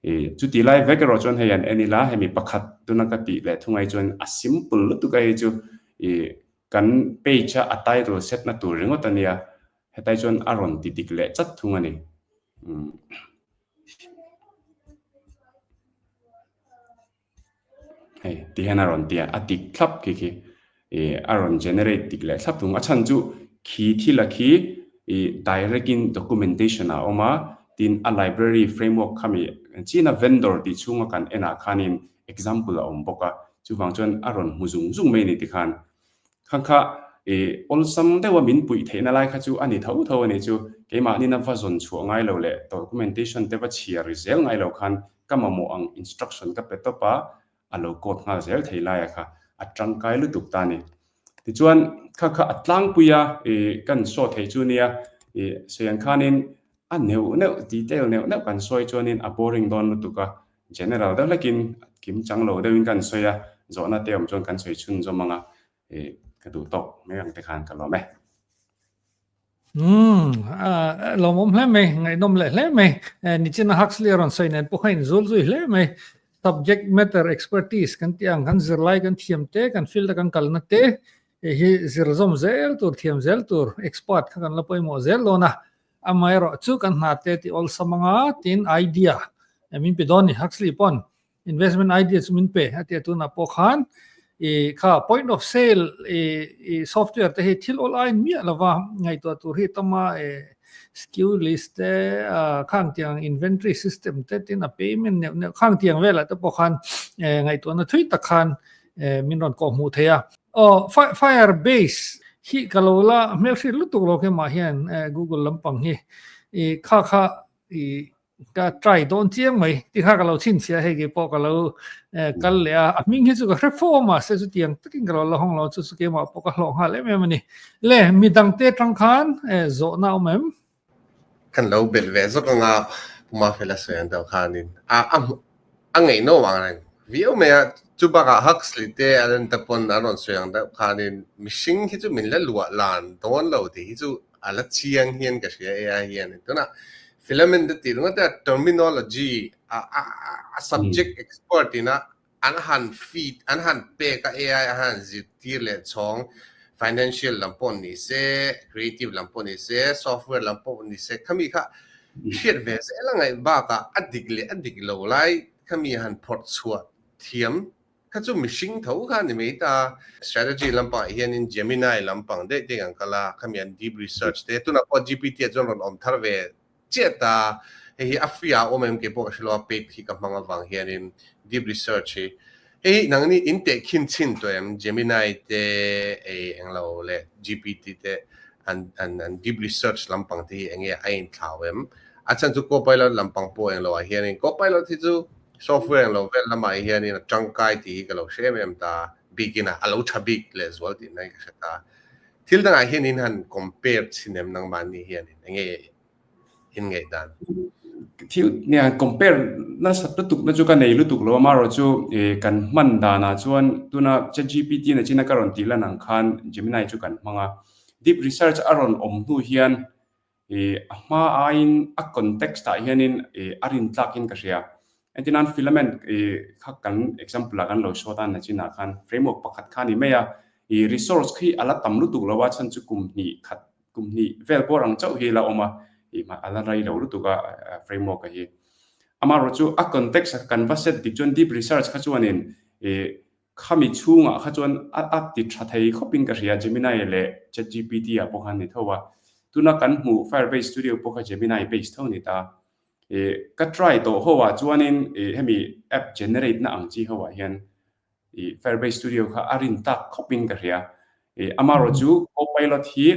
C: Ih chuti lai vek erawh chuan hei an en ila hemi pakhat tuna ka tih leh thungai chuan a simple lutuk a hei chu ih kan page a a title set na tur ringawt a nia hetai chuan a rawn ti dik leh chat thung a ni. Umm. Hei ti hian a rawn ti a, a dik thlap khi khi ih a rawn generate dik leh thlap thung. A chhan chu khi thil a khi ih direct in documentation ah a awm a, tin a library framework khami china vendor tih chhunga kan en ah khanin example a awm bawk a, chuvang chuan a rawn hmu zung zung mai a ni tikhan. Khang kha ih awlsam deuha min puih theihna lai kha chu a ni tho tho a ni chu. Keimahnin a va zawn chhuah ngai lo leh documentation te va chhiar zel ngai lo khan ka mamawh ang instruction ka pe tawp a, a lo code nghal zel thei laia kha a tangkai lutuk ta a ni. Tichuan kha kha a tlangpui a ih kan saw thei chu nia ih sawi ang khanin a neuh neuh detail neuh neuh kan sawi chuanin a boring dawn lutuk a, General deuh hlekin kim chang lo deuhin kan sawi a, zawhna te awm chuan kan sawi chhunzawm ang a, ih ka duh tawk mai ang te khan ka lawm e.
A: Umm, lawmawm hle mai, ngaihnawm leh hle mai. Nichina Huxley a rawn sawi nen pawh kha inzul zui hle mai. Subject matter expertise kan tih ang, kan zirlai kan thiam te, kan field a kan kalna te, hei hi zir zawm zel tur, thiam zel tur, expert kha kan la pawimawh zel dawn a. Amaherawhchu kan hna te tih awlsam anga tin idea min pe dawn ni Huxley pawn investment idea chu min pe a tia tunah pawh khan i kha point of sale i i software te hi thil awl ain miah lova ngaihtuah tur hi tama e SKU list te khang tiang inventory system te tin a payment neuh neuh khang tiang velah te pawh khan ngaihtuahna thui tak khan min rawn kawh hmuh thei a. Aw fire base hi ka lo la hmelhriat lutuk lo khe mah hian Google lampang hi i kha kha i ka try dawn chiang mai ti kha ka lo chhinchhiah hei kei pawh ka lo kal leh a, a hming hi chu ka hre fo a mahse chutiang takin ka lo la hawng lo chu chu keimah pawh ka hlawh nghal em em a ni. Le midangte atang khan zawhna a awm em?
G: Kan lo belh ve zawk anga Puma Fela sawi ang deuh khanin a a a ngaihnawm ang reng viau mai a. Chu bakah Huxley te Allen te pawn an rawn sawi ang deuh khanin mihring hi chu min la luah lan dawn lo tih hi chu a la chiang hian ka hria AI hian. Tunah filament te tih ringawt te a terminology a a subject expert ina an han feed an han pek a AI a han zirtir leh chhawng financial lam pawh ni se, creative lam pawh ni se, software lam pawh ni se khami kha hriat ve zel a ngaih bakah a dik leh a dik lo lai khami han phawrh chhuah thiam kha chu mihring tho kha a ni mai ta. Strategy lampangah hianin Gemini lampang daih daih an kal a, khami an deep research te tunah pawh GPT ah chuan rawn awm thar ve chiah ta. Hei hi a free ah a awm em kei pawh ka hre lo a, paid hi ka hmang avang hianin deep research hi. Hei hi nangni in tehkhin chhin tawh em Gemini te ei englo leh GPT te an an an deep research lampang te hi enge a inthlau em? A chhan chu Copilot lampang pawh englo ah hianin Copilot hi chu Software ang lo vel lamah hianin a tangkai tih hi ka lo hre em em ta, bikin a lo tha bik lehzual tih mai ka hre ta. Thil dangah hian in han compare chhin em nangmahni hianin enge in ngaih dan?
C: Thil nia compare nasa lutuk na chu ka nei lutuk lo a, amaherawhchu kan hman danah chuan tuna ChatGPT na china ka rawn tih lan ang khan Gemini chu kan hmang a, deep research a rawn awm hnu hian I a hma aiin a context ah hianin i a rin tlakin ka hria. Entirnan filament i kha kan example ah kan lo show tan nachinah khan framework pakhat kha a ni mai a, i resource khi a la tam lutuk lo a, chhan chu kum hnih khat kum hnih vel bawr ang chauh hi a la awm a, i a la rei lo lutuk a framework a hi. Amaherawhchu chu a context ah kan va set dik chuan deep research kha chuanin i Khami chhungah kha chuan a a ti tha thei khawpin ka hria, Gemini leh ChatGPT ah pawh khan ni tho a. Tuna kan hmuh Firebase Studio pawh kha Gemini base tho ni ta. Ih ka try tawh ho ah chuanin ih hemi app generate na ang chi ho ah hian ih Firebase Studio kha a rin tak khawpin ka hria. Ih amaherawhchu Copilot hi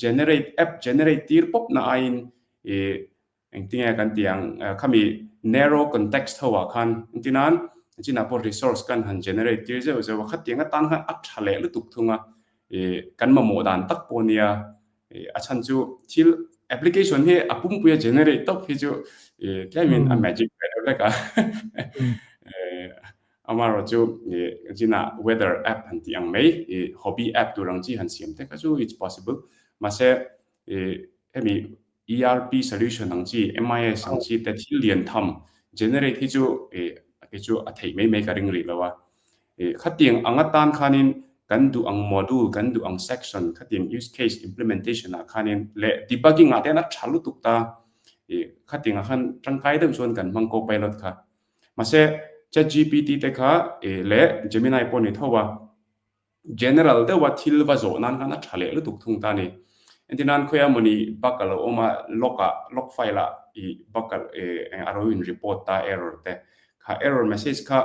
C: generate app generate tir pawp na aiin ih Engtinge kan tih ang, khami narrow context ho ah khan engtinan chinah pawh resource kan han generate tir zeuh zeuh a, khatiang atan khan a tha leh lutuk thung a, ih kan mamawh dan tak pawh nia, ih a chhan chu thil application hi a pumpui a generate tawp hi chu ih tlemin a magic ve deuh hlek a, ih amaherawh chu ih chinah weather app han tih ang mai, ih hobby app tur ang chi han siam te kha chu it's possible, mahse ih hemi ERP solution ang chi, MIS ang chi te thil lian tham generate hi chu kei chu a theih mai mai ka ring rih lo a. Khatiang ang atan khanin kan duh ang module, kan duh ang section, khatiang use case implementation ah khanin leh debugging ah te hian a tha lutuk ta. Khatiang ah khan tangkai deuh chuan kan hmang Copilot kha. Mahse ChatGPT te kha leh Gemini pawh ni tho a. General deuha thil va zawh nan khan a tha leh lutuk thung ta a ni. Entir nan khawiah mawni bug a lo awm a, log ah, log file ah i bug a eng a ro in report ta error te. Kha error message kha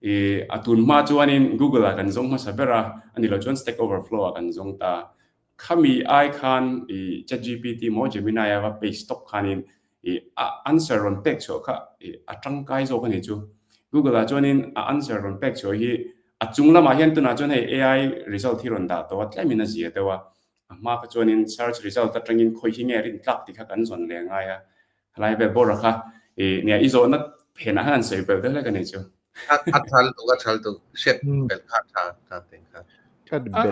C: i a tun hma chuanin Google ah kan zawng hmasa ber a, a ni lo chuan Stack Overflow ah kan zawng ta. Khami ai khan i ChatGPT maw Gemini a va paste tawp khanin i a answer rawn pek chhuah kha i a tangkai zawk a ni chu. Google ah chuanin a answer rawn pek chhuah hi a chung lamah hian tunah chuan hei AI result hi rawn dah tawh a tlemin a zia deuh a, a hma kha chuanin search result atangin khawi hi nge rin tlak tih kha kan zawn leh ngai a, helai vel bawr a kha i nia i zawhna phenah khan an sawi belh deuh hlek a ni chu.
G: A thal tuk a thal tuk hriat belh kha tha tha teng kha.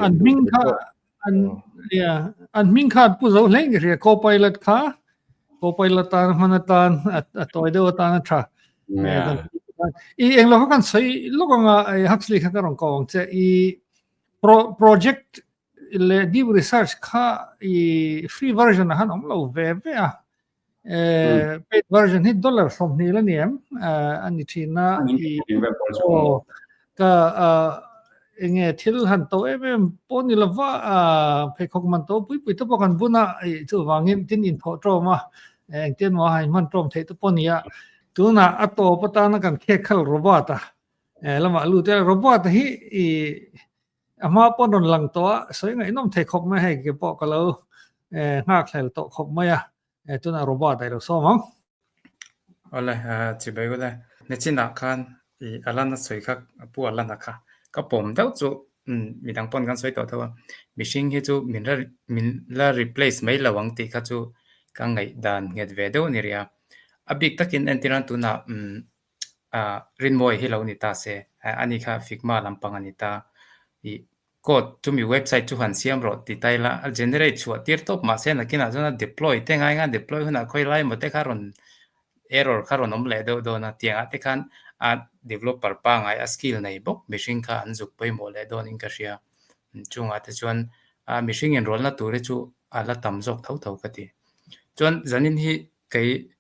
A: An hming kha an yeah an hming kha pu zo hleng ka hria copilot kha copilot tan hman atan a tawi deuh atan a tha i eng lo kha kan sawi lawk anga Huxley kha ka rawn ko ang che i pro project le deep research kha i free version a han awm lo ve ve a paid version hi dollar 20 la ni em ani thin a i ka enge thil han to em em pawh ni lova pheikhawk man to pui pui te pawh kan bun a i chuvangin tin in thawh tawm a engtin maw han hman tawm theih te pawh ni a tunah a tawp atana kan khek khal robot a lamah lut ila robot hi i A hma pawn rawn lang tawh a, sawi ngaihnawm thei khawp mai hei ke pawh ka lo nghak hlel tawh khawp mai a, tunah robot a i lo sawm ang.
H: Awle, chibai ule. Nichinah khan i Alana sawi kha, Pu Alana kha ka pawm deuh chu midang pawn kan sawi tawh tho a, mihring hi chu min la min la replace mai lo ang tih kha chu ka ngaihdan nghet ve deuh a ni rih a. A bik takin entir nan tunah. Rinmawi hi lo ni ta se, ani kha Figma lampang a ni ta. Ih code chumi website chu han siam rawh ti ta ila, a generate chhuah tir tawp mahse nakinah chuan a deploy te ngai nga, deploy hunah khawi lai maw te kha rawn error kha rawn awm leh deuh dawn a, tiangah te khan a developer pangngai a skill nei bawk mihring kha an zuk pawimawh leh dawnin ka hria. Chungah te chuan mihring inrawlna tur hi chu a la tam zawk tho tho ka ti. Chuan zanin hi kei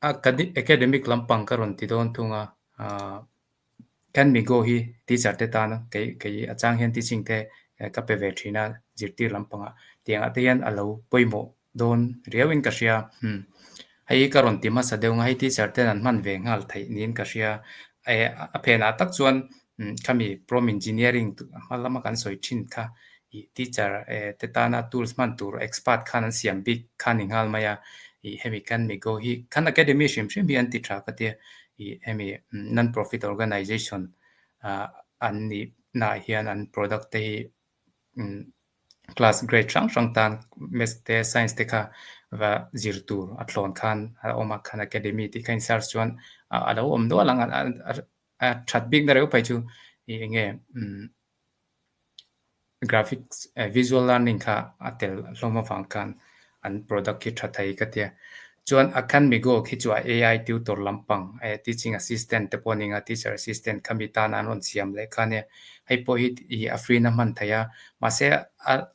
H: academic lampang ka rawn ti dawn thung a, Khanmigo hi teacher te tana kei kei a chang hian teaching te ka pe ve thin a, zirtir lampangah tiangah te hian a lo pawimawh dawn riauin ka hria. Hei hi ka rawn ti hmasa deuh ang a, hei teacher ten an hman ve nghal theih niin ka hria. A phenah tak chuan khami prompt engineering hma lama kan sawi thin kha ih teacher te tana tools hman tur expert khan an siam bik kha ni nghal mai a, ih hemi Khanmigo hi Khan Academy hrim hrim hi an ti tha ka tia. Ih hemi non-profit organization an nih naah hian an product te hi class grade hrang hrang tan maths te science te kha va zir tur a thlawn khan a awm a Khan Academy tih kha in search chuan a lo awm nual ang a that bik na reuh phei chu ih eng nge Graphics visual learning kha a tel hlawm avang khan an product khi tha thei ka tia. Chuan a Khanmigo khi chu a AI tutor lampang teaching assistant te pawh a ni nga teacher assistant khami tan an rawn siam leh kha ania. Hei pawh hi ih a free na hman thei a, mahse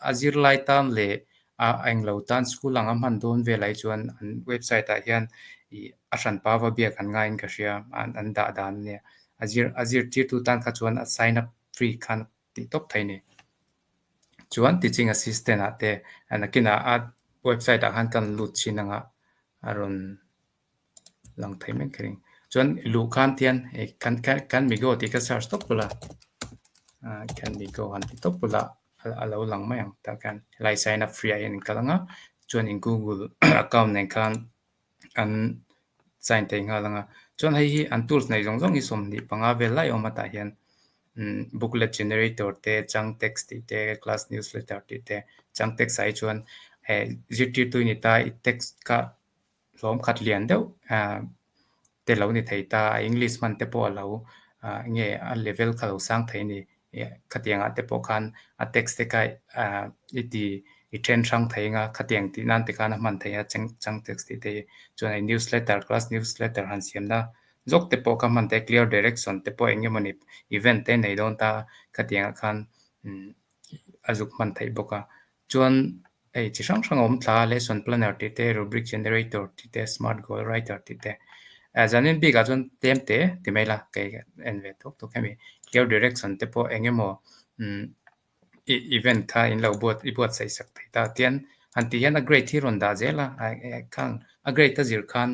H: a zirlai tan leh a englo tan school anga hman dawn velah hi chuan an website ah hian ih a hranpa va biak an ngaiin ka hria an dah dan ania. A zir a zirtirtu tan kha chuan a sign up free khan tih tawp thei ni. Chuan teaching assistant ah te nakinah a website ah khan kan lut chin anga a rawn lang thei mai ka ring. Chuan luh khan tian hei kan kan migo tih kha search tawp bula kan migo han ti tawp bula a lo lang mai ang tah khan helai sign up free ah hian in kal anga chuan in google account nen khan an sign thei nghal ang a chuan hei hi an tools neih zawng zawng hi 25 vel lai a awm a tah hian booklet generator te chang text tih te class newsletter tih te chang text ah hi chuan eh zirtirtu i ni ta i text kha hlawm khat lian deuh ah te lo ni thei ta a english hman te pawh a lo ah nge a level kha lo sang thei a ni. Khatiang ah te pawh khan a text te kha ah i ti i then hrang thei anga khatiang tih nan te khan a hman thei a chang chang text tih te hi chuan hei newsletter class newsletter han siam na zawk te pawh kha hman thei a clear direction te pawh eng emawni event te nei dawn ta khatiang ah khan umm a zuk hman theih bawk a chuan Hei chi hrang hrang a awm thla a, lesson planner tih te, rubric generator tih te, smart goal writer tih te. Zanin bikah chuan tlem te ti mai la, kei en ve tawk tawk hemi clear direction te pawh eng emaw umm event kha in lo buat i buatsaih sak thei ta tian han tih hian a grade hi rawn dah zel a, khang a grade a zir khan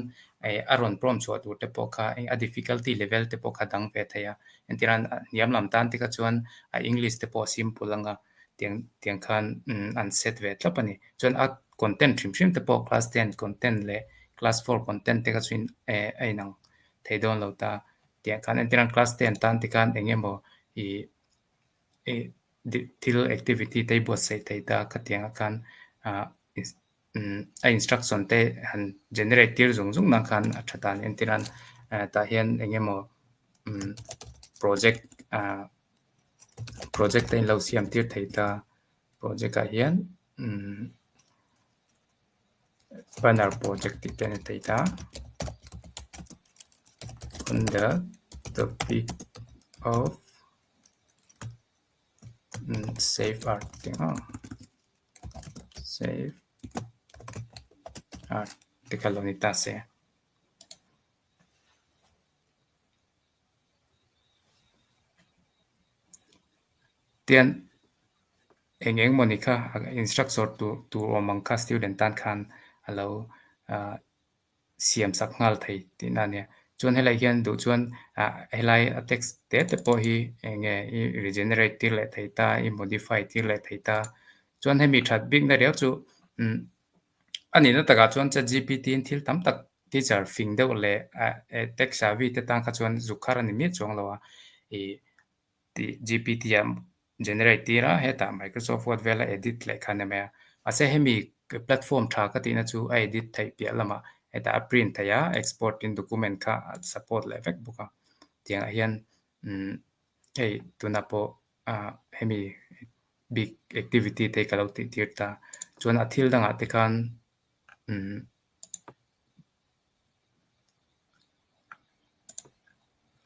H: a rawn prompt chhuah tur te pawh kha a difficulty level te pawh kha dang ve thei a, entirnan hniam lam tan te kha chuan a english te pawh a simple ang a. Tiang tiang khan an set ve tlap a ni. Chuan a content hrim hrim te pawh class ten content leh class four content te kha chu in eh a inang thei dawn lo ta. Tiang khan entirnan class ten tan te khan eng emaw ih ih thil activity te i buatsaih thei ta khatiangah khan ah a instruction te han generate tir zung zung nan khan a tha ta a ni. Entirnan tah hian eng emaw project ah. Project te in lo siam tir thei ta project ah hian umm banner project tih te a ni thei ta on the topic of save art tih ang save art te kha lo ni ta se. Tian eng eng mawni kha instructor tur tur awm ang kha student tan khan a lo ah siam sak nghal thei tihna a nia. Chuan helai hian duh chuan ah helai a text te te pawh hi eng nge i regenerate tir leh thei ta i modify tir leh thei ta. Chuan hemi that bikna riau chu umm A nihna takah chuan ChatGPT in thil tam tak teacher fing deuh leh tech savvy te tan kha chuan zuk khar a ni miah chuang lo a, ih tih GPT a generate tir a, hetah Microsoft Word vela edit leh kha a ni mai a. Mahse hemi platform tha ka tihna chu a edit theih piah lamah hetah a print theih a, export in document kha a support leh vek bawk a. Tiangah hian umm hei tunah pawh ah hemi big activity te ka lo tih tir ta. Chuan a thil dangah te khan umm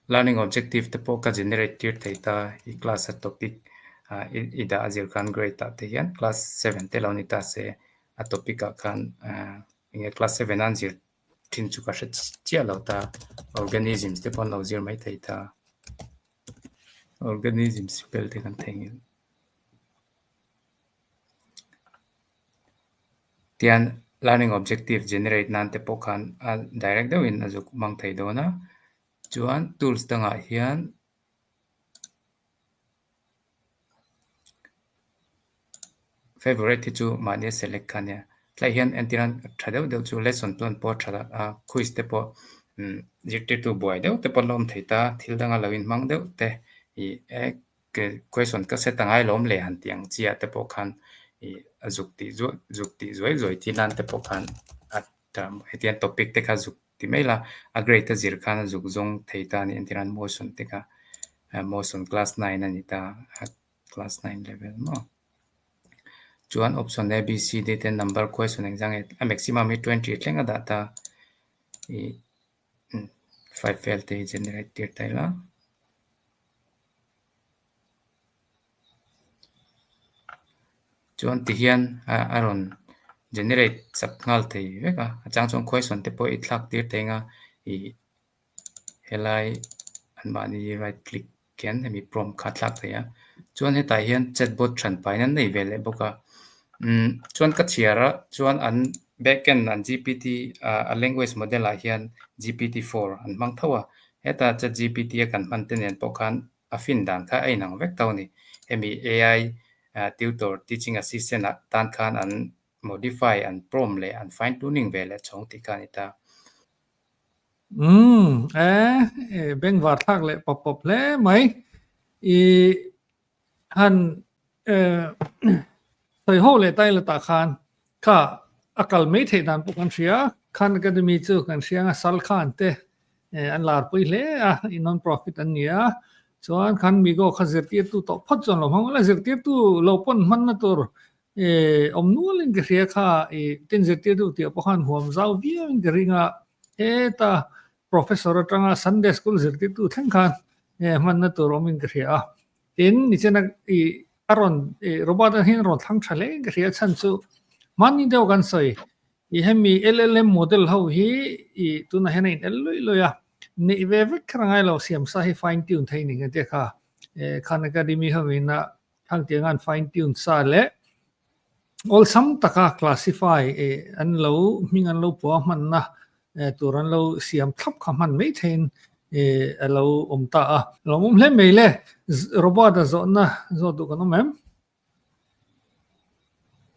H: learning objective te pawh ka generate tir thei ta i class a topic ah i dah a zir khan grade ah te hian class seven te lo ni ta se a topic ah khan ah enge class seven a an zir thin chu ka hre chiah lo ta organisms te pawh an lo zir mai thei ta organisms spell te kan theihnghilh. Tian learning objective generate nan te pawh khan a direct deuhin a zuk hmang thei dawn a, chuan tools dangah hian favorite hi chu mahni a select kha ania, tlaiah hian entir nan tha deuh deuh chu lesson plan pawh a tha a, quiz te pawh umm zirtirtu buai deuh te pawh an la awm thei ta, thil danga lo inhmang deuh te ih question ka set a ngai lawm le han tih ang chiah te pawh khan ih a zuk tih zuah zuk tih zuai zuai thil nan te pawh khan a hetiang topic te kha zuk ti mai la a grade a zir khan a zuk zawng thei ta a ni entir nan motion te kha motion class nine a ni ta a class nine level maw chuan option a b c d te number question engzah nge a maximum hi 20 thleng a dah ta ih 5 vel te hi generate tir ta ila. Chuan tihian a rawn generate chak nghal thei vek a, a chang chuan question te pawh i thlak tir thei ang a, ih helai anmahni right click khian hemi prompt kha a thlak thei a, chuan hetah hian chatbot hran pahin an nei ve leh bawk a, umm chuan ka chhiar a chuan an backend an gpt ah a language model ah hian gpt four an hmang tho a, heta chatgpt a kan hman te nen pawh khan a fin dan kha a inang vek tho a ni. Hemi AI tutor teaching assistant ah tan khan an modify, an prompt leh an fine tuning ve leh chhawng tih kha a ni ta.
A: Umm e, bengvar thlak leh pawp pawp hle mai. I han sawi ho leh tai la tah khan kha a kal mai theih dan pawh kan hria. Khan Academy chu kan hria anga Sal Khan te an lar pui hle a, i non profit an ni a. Chuan khan Migo kha zirtirtu tawh phawt chuan lo hmang ula, zirtirtu lo pawn hmanna tur awm nualin ka hria kha i tin zirtirtu tih pawh khan huam zau viauin ka ring a, heta professor atanga Sunday school zirtirtu thleng khan hmanna tur awmin ka hria a. Tin, nichina i a rawn i Robert a hian rawn thlang tha hle in ka hria chhan chu hmanni deuh kan sawi i hemi LLM model ho hi i tunah hian a in el luih luih a, neih ve vek kher a ngai lo siam sa hi fine tune thei ni nghe te kha Khan Academy ho in a thangtiang an fine tune sa leh awlsam taka classify an lo hming an lo pua hmanna tur an lo siam thlap kha hman mai theiin a lo awm ta a. Lawmawm hle mai le, Robert-a zawhna zawh duh kan awm em?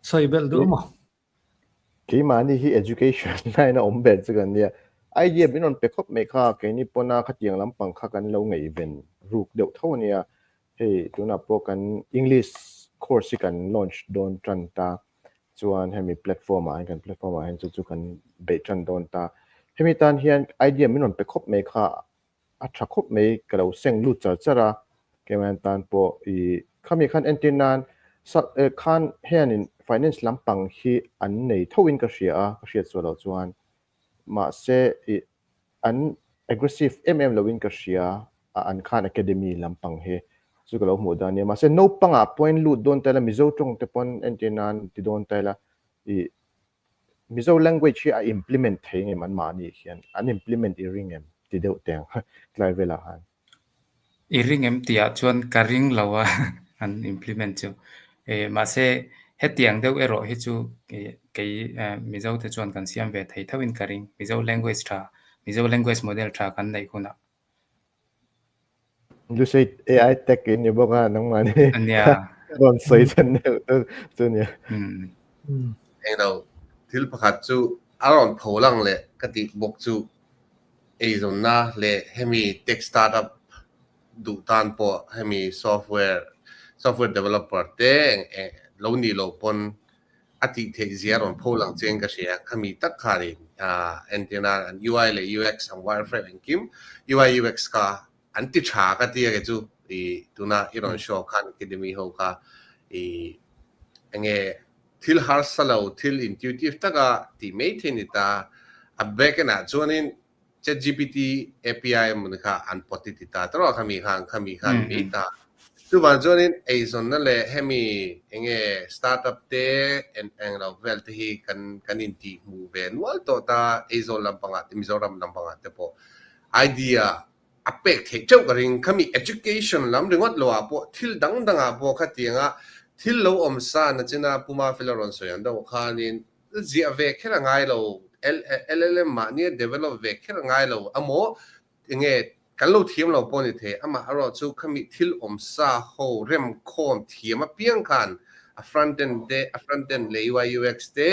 A: Sawi belh duh maw?
D: Keimahni hi education line a awm ber chu kan nia. Idea min rawn pe khawp mai kha, keini pawna khatiang lampang kha kan lo ngaihven ruk deuh tho a nia. Hei tunah pawh kan English course hi kan launch dawn tan ta, chuan hemi platform ah hian kan platform ah hian chu chu kan beih tan dawn ta. Hemi tan hian idea min rawn pe khawp mai kha a tha khawp mai ka lo seng lut char char a, keimah tan pawh i khami khan entir nan khan hianin finance lampang hi an nei tho in ka hria a, ka hriat suah loh chuan mahse i an aggressive em em loin ka hria a an khan academy lampang hi chu ka lo hmuh dan nia mahse naupangah pawhin lut dawn ta ila Mizo tawng te pawn entir nan ti dawn ta ila i Mizo language hi a implement thei ngem an mahni hian an implement i ring em ti deuh teng tlai velah khan.
H: I ring em tihah chuan ka ring lo a an implement chu. Mahse hetiang deuh erawh hi chu kei Mizo te chuan kan siam ve thei thoin ka ring. Mizo language tha, Mizo language model tha kan neih hunah.
D: Lusei AI tech in ni bawk a nangmah ni.
H: Ania.
D: Rawn sawi chhan deuh chu nia.
G: Englo thil pakhat chu a rawn pho lang leh ka tih bawk chu eizawnna leh hemi tech startup duh tan pawh hemi software software developer te lo nih loh pawn a tih theih zia rawn pho lang chiang ka hria. Khami tak khanin entirna an UI leh UX an wireframe engkim UI UX kha. an ti tha ka tia ke chu i tuna i rawn show Khan Academy ho kha i enge thil harsa lo thil intuitive taka ti mai thei ni ta a back end ah chuanin ChatGPT API emaw ni kha an pawt i ti ta tawrh a khami khan khami khan mai ta. Chuvang chuanin eizawnna leh hemi enge startup te eng eng lo vel te hi kan kan intih hmuh ve nual tawh ta Aizawl lampangah te Mizoram lampangah te pawh idea a pek theih teuh ka ring. Khami education lam ringawt lo ah pawh thil dang dang ah pawh khatianga thil lo awm sa nachina Puma Fela rawn sawi ang deuh khanin Ziah ve kher a ngai lo, LLM mahnia develop ve kher a ngai lo amaw enge kan lo thiam lo pawh a ni thei, amah erawh chu khami thil awm sa ho remkhawm thiam apiang khan a front end te, a front end leh UI UX te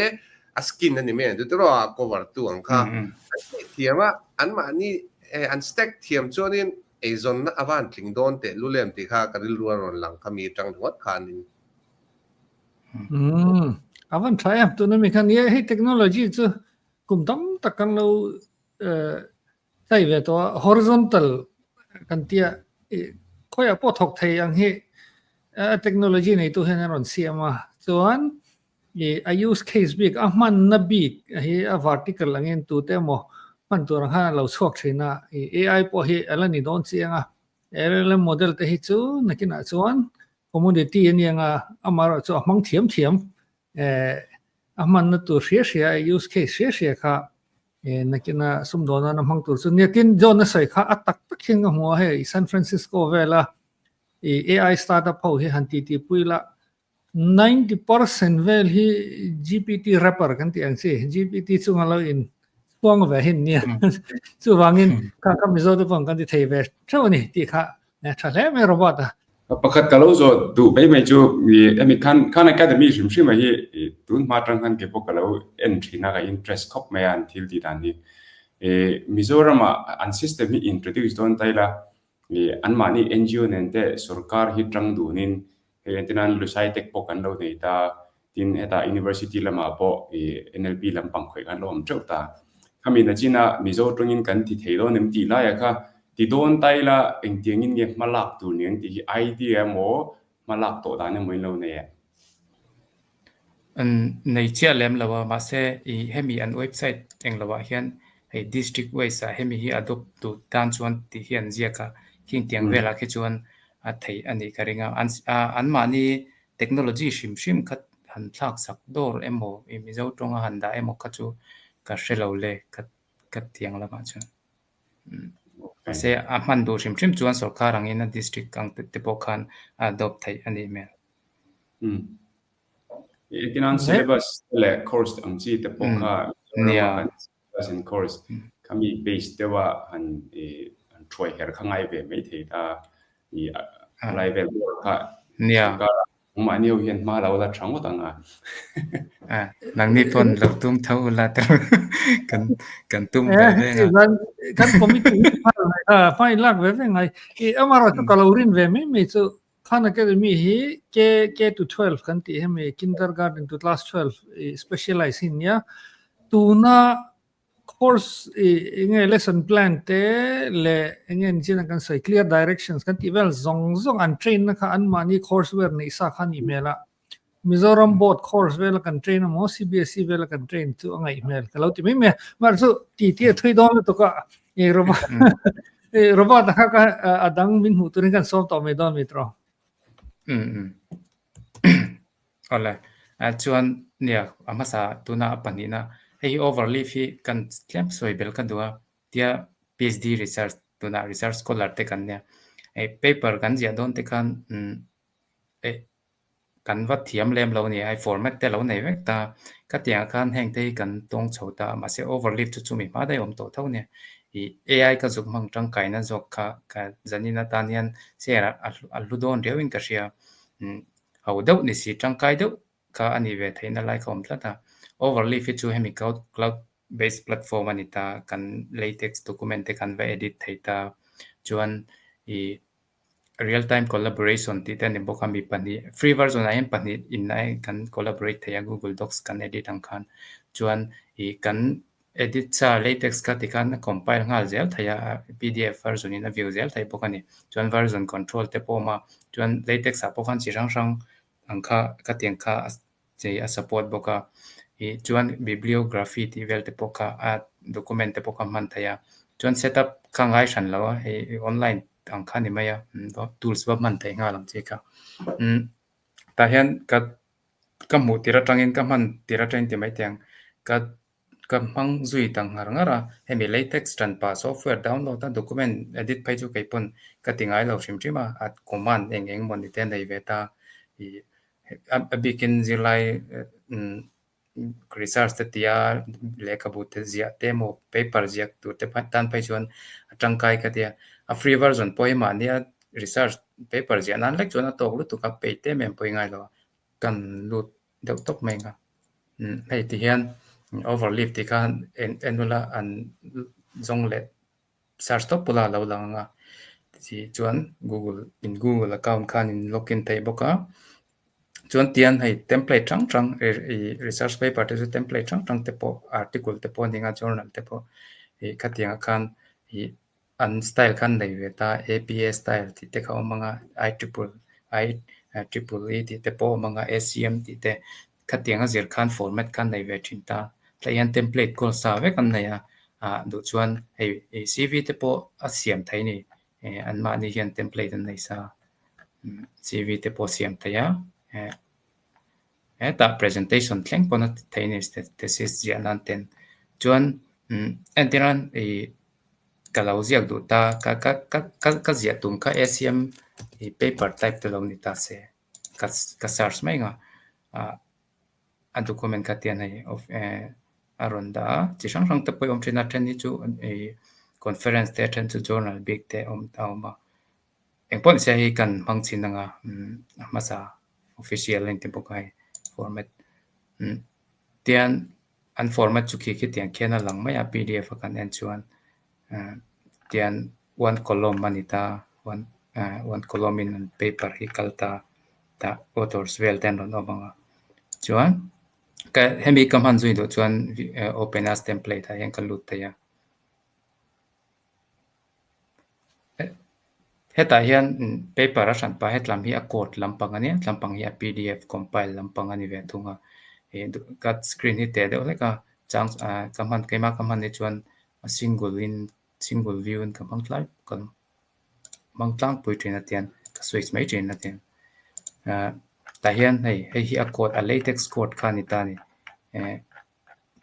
G: a skin a ni mai ang chu tiraw a cover tu ang kha an tih thiam a, anmahni an stack thiam chuanin eizawnna a van tling dawn teh lulem tih kha ka rilru a rawn lang khami atang ringawt khanin.
A: Umm a van tha em tuna mi khan hei technology chu kum tam tak kan lo chai ve tawh a horizontal kan tia khawiah pawh thawk thei ang hi a technology neitu hian an rawn siam a chuan ih a use case bik a hmanna bik hi a vertical angin tute emaw hman tur ang khan a lo chhuak thin a ih AI pawh hi a la ni dawn chiang a LLM model te hi chu nakinah chuan Commodity a nia nga, amaherawh chu a hmang thiam thiam, a hmanna tur hria hria, a use case hria hria kha nakina sumdawn nana hmang tur chu nia. Tin, John a sawi kha a tak tak hian ka hmu a, hei San Francisco vela i AI startup ho hi han titi pui la, 90% vel hi GPT wrapper kan tih ang chi, GPT chunga lo in chhuang ve hin nia. Chuvangin kha kha Mizo te pawh kan ti thei ve theuh a ni tih kha tha hle mai Robert a.
C: Pakhat ka lo zawh duh mai mai chu hemi khan Khan Academy hrim hrim a hi tun hma atang khan keipawh ka lo en thin a, ka interest khawp mai a an thil tih dan hi. Mizoram ah an system hi introduce dawn ta ila anmahni NGO nen te sorkar hi tang dunin Hei entir nan Lusai Tech pawh kan lo nei ta, tin hetah University lamah pawh ih NLP lampang khawih khan lo awm teuh ta. Khami nachina Mizo tawngin kan ti thei dawn em tih laiah kha ti dawn ta ila engtiangin nge hma lak tur ni ang tih hi idea emaw hma lak tawh dan emaw in lo nei em?
H: Nei chiah lem lo a, mahse ih hemi an website eng loah hian hei district wise ah hemi hi adopt duh tan chuan tih hi an ziak a, khing tiang velah khi chuan a theih a nih ka ring a, an anmahni technology hrim hrim kha han thlak sak dawr emaw ih Mizo tawnga han dah emaw kha chu ka hre lo le ka ka tiang lamah chuan. Mahse a hman duh hrim hrim chuan sorkar angin a district ang te pawh khan a adopt theih a nih hmel.
C: Engtin syllabus te leh course ang chi te pawh kha syllabus and course khami base deuha han han thuai her kha ngai ve mai thei ta i a lai vel bawr kha sorkar ah mahni ho hian hma lo la tha ngawt ang a.
H: Nangni pawn lo tum tho ula te kan kan tum ve ve nga.
A: Kan committee hma in lak ve ve ngai. I amaherawhchu ka lo rin ve mai mai chu Khan Academy hi K, K to 12 kan tih hemi kindergarten to class 12 i specialize hi nia. Tuna course i enge lesson plan te leh enge ni chin a kan sawi clear directions kan tih vel zawng zawng an train na kha anmahni courseware neih sa kha a nih hmel a. Mizoram board course vela kan train emaw CBSE vela kan train chu a ngaih hmel ka lo ti mai mai a. Mahse chu ti ti a thui dawn lutuk a i Robert i Robert a kha ka a dang min hmuh turin kan sawm tawh mai dawn mi tawh.
H: Um Awle chuan nia a hmasa tuna a pahnihna hei hi overleaf hi kan tlem sawi bel ka duh a tia PhD research tuna research scholar te kan nia hei paper kan ziah dawn te khan eh Kan va thiam lem lo a ni a, hei format te lo nei vek ta. Ka tiangah khan heng te hi kan tawng chho ta a, mahse overleaf chu chumi hma daih a awm tawh tho nia. Ih AI ka zuk hmang tangkaina zawk kha ka zanin atan hian share a a hlu dawn riauin ka hria. Umm ho deuh ni si tangkai deuh kha a nih ve theihna lai kha a awm tlat a. Overleaf hi chu hemi cloud cloud based platform a ni ta, kan latex document te kan va edit thei ta. Chuan ih Real time collaboration tih te a ni bawk a, mi pahnih free version ah hian pahnih in ai kan collaborate thei a google docs kan edit ang khan chuan ih kan edit sa latex kha tikhan a compile nghal zel thei a, pdf version in a view zel thei bawk a ni. Chuan version control te pawh a awm a, chuan latex ah pawh khan chi hrang hrang ang kha khatiang kha a chei a support bawk a, ih chuan bibliography tih vel te pawh kha a document te pawh kha hman theih a, chuan setup kha ngai hran lo a, hei online ang kha a ni mai a, tools va hman theih nghal ang chi kha. Umm tah hian ka ka hmuh tir atangin ka hman tir atangin ti mai teh ang ka ka hmang zui ta ngar ngar a, hemi latex tan pah software download a document edit phei chu kei pawn ka ti ngai lo hrim hrim a, a command eng eng emaw ni te a nei ve ta ih a bikin zirlai umm research te tia lehkhabu te ziah te emaw paper ziak tur te tan phei chuan a tangkai ka tia, a free version pawh hi mahnia research paper ziah nan lek chuan a tawk lutuk a peih te em em pawh i ngai lo a, kan lut deuh tawp mai ang a. Umm hei ti hian overleaf tih khan en en ula an zawng leh search tawp pawh la a lo lang ang a ti chuan google in google account khan in login theih bawk a chuan tian hei template hrang hrang ih research paper te chu template hrang hrang te pawh article te pawh a ni ang a journal te pawh ih khatiangah khan ih An style kha an nei ve ta, APA style tih te kha a awm ang a, I triple I triple E tih te pawh a awm ang a, ACM tih te khatiang a zir khan format kha an nei ve thin ta. Tlai hian template kawl sa vek an nei a, ah duh chuan hei CV te pawh a siam thei a ni, anmahni hian template an nei sa, CV te pawh a siam thei a, hetah presentation thleng pawn a ti thei a ni thesis ziah nan ten. Chuan entirnan ih Ka lo ziak duh ta, ka ka ka ka ka ziah tum kha ACM ih paper type te lo ni ta se ka ka search mai ang a, ah a document kha tian hei of eh a rawn dah a, chi hrang hrang te pawh hi a awm thin a, then hi chu ih conference te a then chu journal bik te a awm a awm a, engpawh ni se hei kan hmang chhin ang a, umm a hmasa official a inti bawk a hei format umm tian. An format chu khi khitiang khian a lang mai a pdf a kan en chuan tian one column a ni ta one one column in an paper hi kal ta tah authors vel te an rawn awm ang a chuan ka hemi ka hman zui duh chuan open as template ah hian ka lut thei a. Hetah hian paper a hran pah hetlam hi a code lampang a nia tlampang hi a pdf compile lampang a ni ve thung a ih ka screen hi teh deuh hlek a chang ah ka hman keimah ka hman hi chuan a single in single view in ka hmang tlai ka hmang tlangpui thin a tiang ka switch mai thin a tiang ah tah hian hei hei hi a code a latex code kha a ni ta a ni eh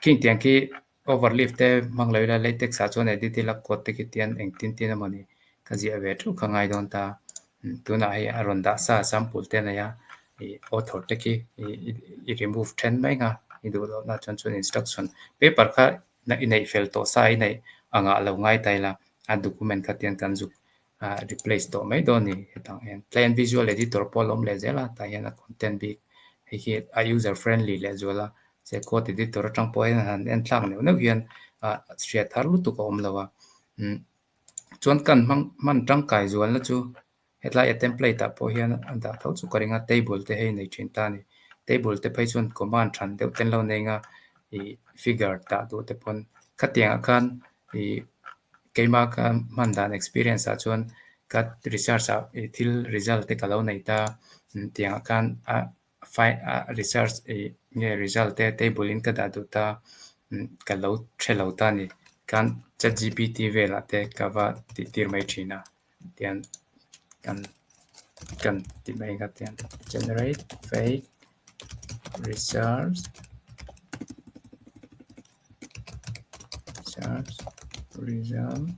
H: khing tiang khi Overleaf te hmang lo ila latex ah chuan edit ila code te khi tian engtin tin emawni ka ziah ve theuh kha ngai dawn ta. Tunah hei a rawn dah sa sample te a nei a, ih author te khi i remove then mai ang a, i duh loh na chuan chuan instruction paper kha i neih fel tawh sa i neih angah lo ngai ta ila a document kha tian kan zuk replace tawh mai dawn a ni hetah hian. Tlai visual editor pawh a la awm leh zel a, tah hian a content bik hei hi a user friendly leh zual a, che code editor atang pawh hian han en thlak neuh neuh hian ah hriat thar lutuk a awm lo a, umm chuan kan hmang hman tangkai zualna chu hetlai a template ah pawh hian a dah tho chu ka ring a, table te hei nei thin ta a ni, table te phei chuan command than deuh te an lo nei ang a, ih figure tah duh te pawn khatiang ah khan ih keimah ka hman dan experience ah chuan ka research ah ih thil result te ka lo nei ta tiang ah khan a file a research ih nge result te table in ka dah duh ta ka lo hre lo ta a ni khan chatgpt velah te ka va tih tir mai thin a tian kan kan ti mai ang a tian generate fake research research result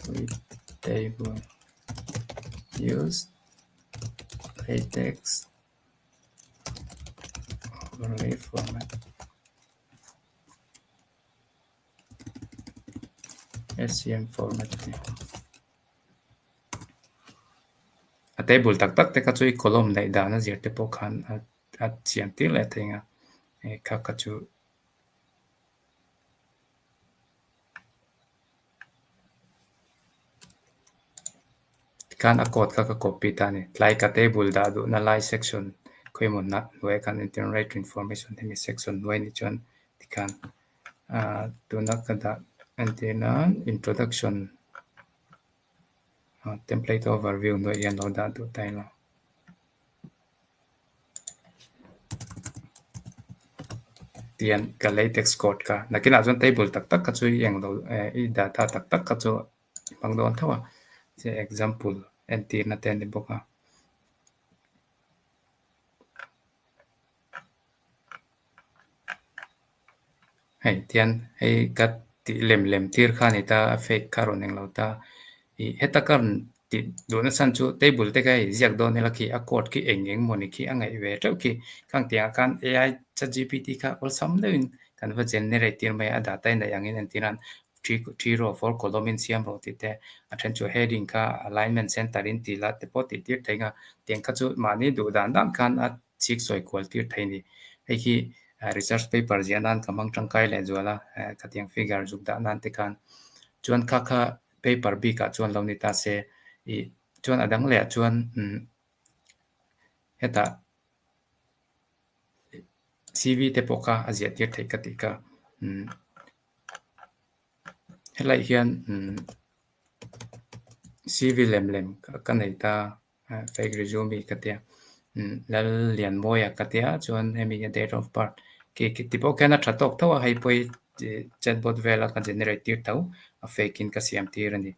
H: with table use latex overlay format SCM format te a table tak tak te kha chu i column daih dan a zir te pawh khan a siam tir leh thei ang a hei kha kha chu Tikhan a code kha ka copy ta a ni. Tlai ka table dah duhna lai section khawimaw hnuaiah khan generate information hemi section hnuai nih chuan tikhan Tuna ka dah entir nan introduction template overview hnuaiah hian lo dah duh ta ila. Tihian ka latex code kha nakinah chuan table tak tak kha chu i englo i data tak tak kha chu i hmang dawn tho a example entirna te a ni bawk a. Hei tihian hei ka tih lem lem tir kha a ni ta a fake kha a rawn englo ta ih heta ka rawn tih duh na chhan chu table te kha hei ziak dawn ila khi a code khi eng eng mawni khi a ngaih ve teuh khi khang tiangah khan ai chatgpt kha awlsam deuhin kan va generate tir mai a a data in a angin entir a three row four column in siam rawh tih te a then chu heading kha alignment center in tih la te pawh tih tir thei ang a tiang kha chu mahni duh dan dan khan a chik sawi kual tir thei a ni. Hei hi research paper ziah nan ka hmang tangkai leh zual a, khatiang figure zuk dah nan te khan. Chuan kha kha paper bikah chuan lo ni ta se, ih chuan a dang leh ah chuan umm hetah CV te pawh kha a ziah tir theih ka tih kha umm helaiah hian umm CV lem lem ka nei ta. Fake resume ka tia Lallianmawia ka tia chuan hemi hi date of birth khi khi ti pawh khian a tha tawk tho a hei pawh hi chatbot vela ka generate tir tho a fake in ka siam tir a ni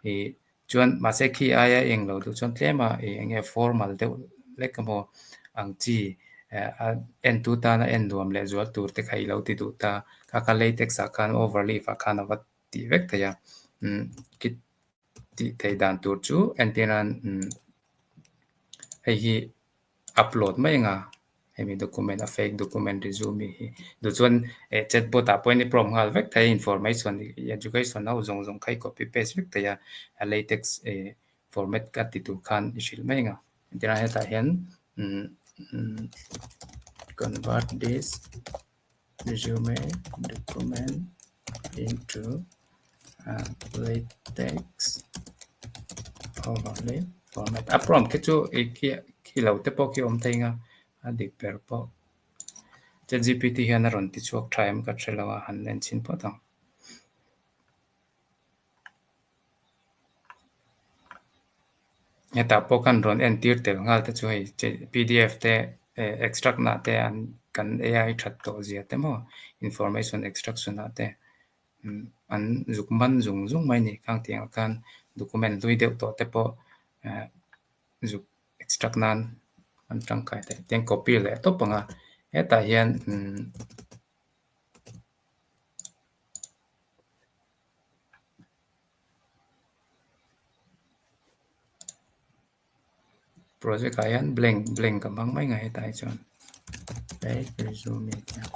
H: ih chuan mahse khi aia eng lo duh chuan tlem a ih eng nge formal deuh lek emaw ang chi a en tu tana en nuam leh zual tur te kha i lo ti duh ta kha kha latex ah khan overleaf ah khan a va tih vek thei a umm khi tih theih dan tur chu entirnan umm hei hi upload mai anga hemi document a fake document resume hi duh chuan eh chatbot ah pawhin i prompt nghal vek thei a information education ho zawng zawng kha i copy paste vek thei a latex eh format ka ti tur khan i hrilh mai anga entirnan hetah hian umm umm convert this resume document into latex overlay format a prompt khi chu ih khi khi lo te pawh khi awm thei ang a a dik ber pawh chatgpt hian a rawn ti chhuak tha em ka hre lo a han en chhin phawt ang. Hetah pawh khan rawn entir tel nghal te chu hei pdf te eh extract nah te an kan ai that tawh zia te maw information extraction ah te an zuk man zung zung mai a ni khang tih ang khan document hlui deuh tawh te pawh eh zuk extract nan an tangkai theih tiang copy leh tawp ang a hetah hian umm. Project ah hian blank blank ka hmang mai ngai hetah hi chuan fake resume tih a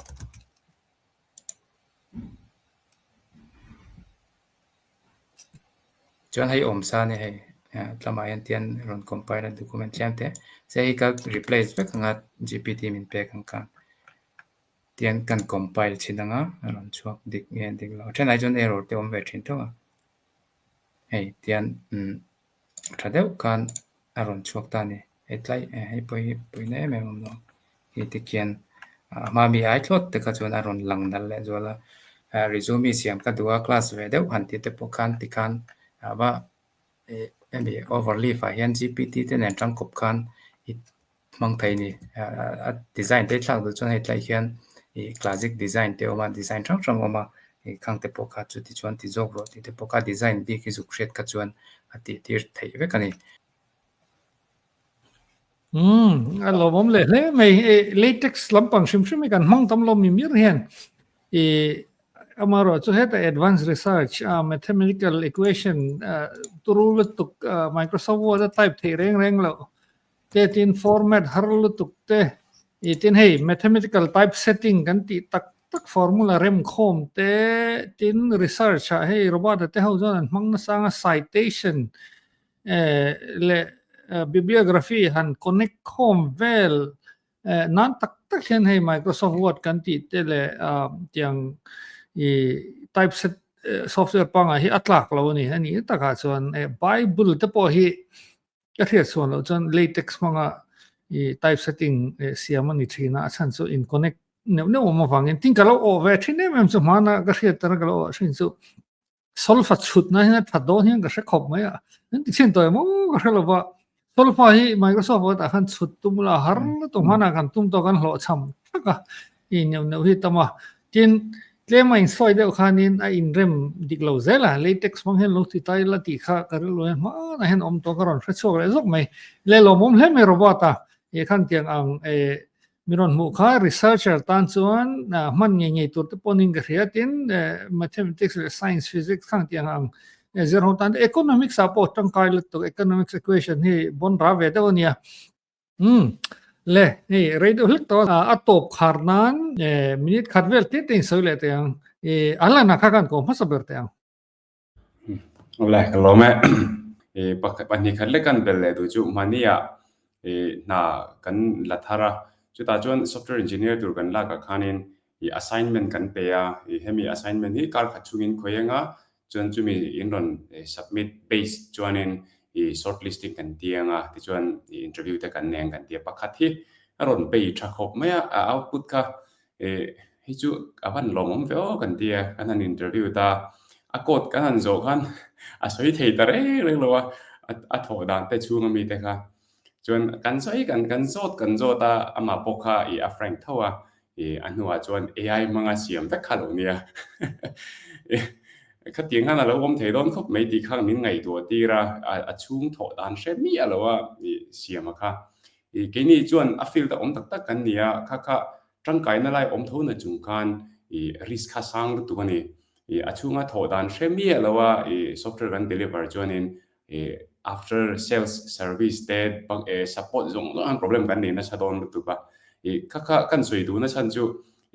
H: chuan hei awm sa a ni hei tlamah hian tian rawn compile a document tlem te se hei ka replace vek ang a gpt min pek ang khan. Tian kan compile thin ang a, a rawn chhuak dik nge dik lo. A thenah hi chuan error te awm ve thin tho a. Hei tian umm tha deuh khan a rawn chhuak ta a ni. Hei tlai hei pawh hi pawina em em a awm lo. Hei tikhian a hma mi ai thlawt te kha chuan a rawn lang nalh leh zual a. Resume siam ka duh a class ve deuh han tih te pawh khan tikhan a va hemi overleaf ah hian gpt te nen tangkawp khan i hmang thei a ni. A design te thlak duh chuan hei tlai hian ih classic design te a awm a design hrang hrang a awm a ih khang te pawh kha chuti chuan ti zawk rawh tih te pawh kha design bik hi zuk hriat kha chuan a tih tir theih vek a ni.
A: Umm a lawmawm leh hle mai ih latex lampang hrim hrim hi kan hmang tam lo mi mir hian ih amaherawh chu heta advance research a mathematical equation turu lutuk Microsoft Word a type theih reng reng loh te tin format har lutuk te ih tin hei mathematical type setting kan tih tak tak formula rem khawm te tin research ah hei robot te ho chuan an hmang nasa anga citation eh leh bibliography han connect khawm vel eh nan tak tak hian hei Microsoft Word kan tih te leh ah tiang ih type set software pangngai hi a tlak lo a ni a nih takah chuan eh bible te pawh hi Ka hriat chhuan loh chuan latex hmanga i typesetting siam a ni thin a, a chhan chu in connect neuh neuh awm avangin tin ka lo awh ve thin em em chu hmana ka hriat tana ka lo awh thin chu solfa chhutna hian a that dawn hian ka hre khawp mai a an ti chhin tawh em aw ka hre lova solfa hi Microsoft Word ah khan chhut tum la har lutuk hmanah kan tum tawh kan hlawhchham thak a i neuh neuh hi tam a tin tlem a insawi deuh khanin a inrem dik lo zel a latex hmang hian lo ti ta ila tih kha ka rilru hian hmanah hian awm tawh ka rawn hre chhuak leh zawk mai le lawmawm hle mai Robert a eh khan tiang ang eh Mi rawn hmuh kha researcher tan chuan hman ngei ngei tur te pawhin ka hria tin mathematics leh science, physics khang tih ang ang zir ho tan te economics ah pawh tangkai lutuk economics equation hi bawn ra ve deuh a nia. Umm le hei rei deuh hlek tawh a a tawp khar nan minute khat vel te te in sawi leh teh ang i a lan ah kha khan ka awm hmasa ber teh ang.
C: Awle ka lawm e. I pahnih khat lek kan bel leh duh chu mahnia i hna kan la thar a, chutah chuan software engineer tur kan lak ah khanin i assignment kan pe a, i hemi assignment hi kar khat chungin khawi eng a, chuan chumi in rawn submit base chuanin i shortlisting kan ti ang a, tichuan i interview te kan nei ang kan ti a, pakhat hi a rawn bei tha khawp mai a, a output kha Eh, hei chu a van lawmawm ve aw kan ti a, kan han interview ta. A code kan han zawh khan a sawi thei ta reng reng lo a, a thawh dan te chhung ami te kha. Chuan kan sawi kan kan zawt kan zawt a, amah pawh kha ih a frank tho a, ih a hnuah chuan AI hmanga siam vek kha lo nia. Khatiang khan a lo awm thei dawn khawp mai tih kha min ngaihtuah tir a, a chhung thawh dan hre miah lo a ih siam a kha. I keini chuan a field a awm tak tak kan ni a, kha kha tangkaina lai awm tho na chung khan i risk kha sang lutuk a ni. I a chhunga thawh dan hre miah lo a i software kan deliver chuanin i after sales service te bak e support zawng zawng hian problem kan nei nasa dawn lutuk a. I kha kha kan sawi duhna chhan chu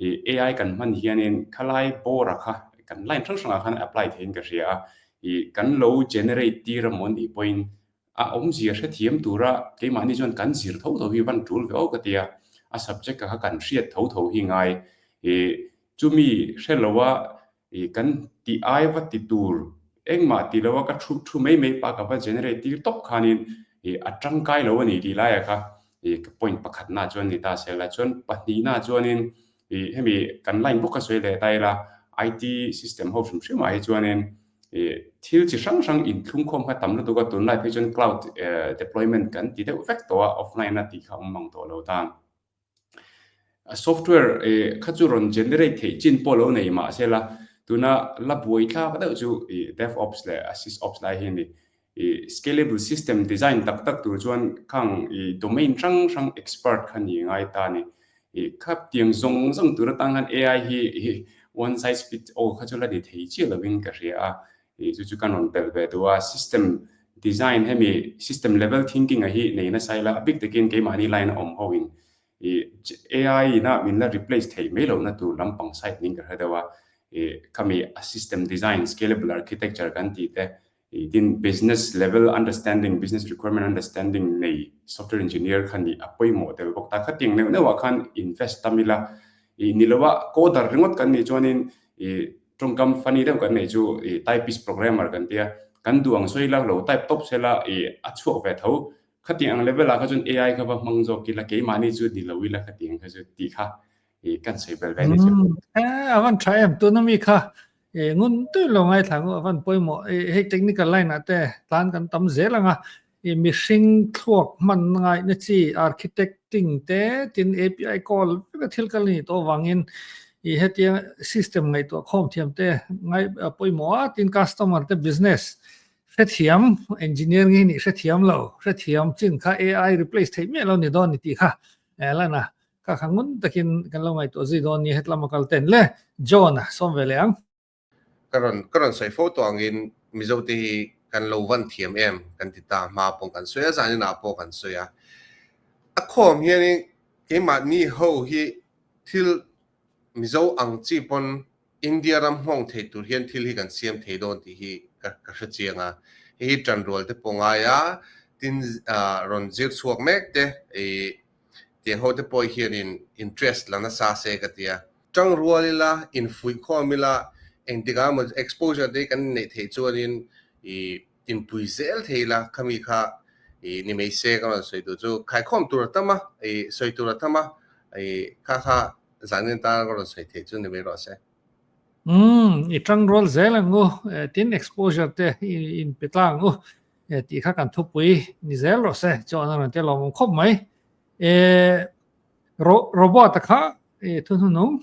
C: i AI kan hman hianin khalai bawra kha kan line hrang hrangah khan apply theiin ka hria a, i kan lo generate tir a maw nih pawhin A awmzia hrethiam tura keimahni chuan kan zir tho tho hi van tul ve aw ka ti a, a subject kha kan hriat tho tho hi ngai. I chumi hre loa i kan tih ai va ti tur engmah ti loa ka thu thu mai mai pa ka va generate tir tawp khanin i a tangkai lo a ni tih laia kha i ka point pakhatna chuan ni ta sela chuan pahnihna chuanin i hemi kan line bawk ka sawi leh ta ila IT system ho hrim hrimah hi chuanin Thil chi hrang hrang inthlungkhawm kha tam lutuk a, tunlai phei chuan cloud deployment kan ti deuh vek tawh a, offline a tih kha awm mang tawh lo ta. Software kha chu rawn generate theih chin pawh lo nei mah se la, tuna la buai thlak deuh chu DevOps leh SysOps lai hi a ni. Scalable system design tak tak tur chuan khang domain hrang hrang expert kha ni ngai ta a ni. Khatiang zawng zawng tur atang khan AI hi one size fits all kha chu la ni thei chiah lovin ka hria a, chu chu kan rawn belh ve duh a. System design hemi system level thinking a hi nei nasa ila a bik takin keimahni line a awm ho in AI ina min la replace theih mai lohna tur lampang side niin ka hre deuh a, khami a system design scalable architecture kan tih te Tin, business level understanding, business requirement understanding nei software engineer kha nih a pawimawh tel bawk ta. Khatiang neuh neuhah khan invest tam ila, ih ni loa coder ringawt kan nih chuanin ih tawngkam funny deuh kan neih chu ih typist programmer kan tia, kan duh ang sawi ila lo type tawp sela ih a chhuak ve tho. Khatiang ang level ah kha chuan AI kha va hmang zawk ila, keimahni chu ni lo ila khatiang kha chu tih kha ih kan sawi bel ve ni chu.
A: A van tha em, tuna mi kha E ngun tui lo ngai thla ngu avan pawimawh e hei technical line ah te tlan kan tam zel anga e mihring thluak hman ngai na chi architecting te tin API call vek a thil kal a nih tawh avangin e hetia system ngaihtuah khawm thiam te ngai pawimawh a tin customer te business hrethiam engineer nge nih hrethiam lo hrethiam chin kha AI replace theih miah lo ni dawn ni tih kha lan a Ka kha ngun takin kan lo ngaihtuah zui dawn ni hetlama kal ten le John a sawm ve leh ang.
G: Ka rawn ka rawn sawi fo tawh angin Mizo te hi kan lo van thiam em kan ti ta hma pawh kan sawi a zanin ah pawh kan sawi a. A khawm hianin keimahni ho hi thil Mizo ang chi pawn India ram nghawng thei tur hian thil hi kan siam thei dawn tih hi ka ka hre chiang a. Hei hi tanrual te pawh ngai a, tin rawn zir chhuak mek te ih Tiang ho te pawh hianin interest la nasa se ka ti a. Tang rual ila, infuihkhawm ila, engtikah emaw exposure te hi kan neih theih chuanin ih inpui zel thei ila khami kha ih ni mai se ka rawn sawi duh chu khaikhawm tur a tam a, ih sawi tur a tam a, ih kha kha. Zanin tan ka rawn sawi theih chu ni mai rawh se.
A: Umm, i tang rual zel ang u, tin exposure te i in pe tlang ang u tih kha kan thupui ni zel rawh se chuan a rawn tel awm awm khawp mai. E, ro robot a kha i thu hnunung.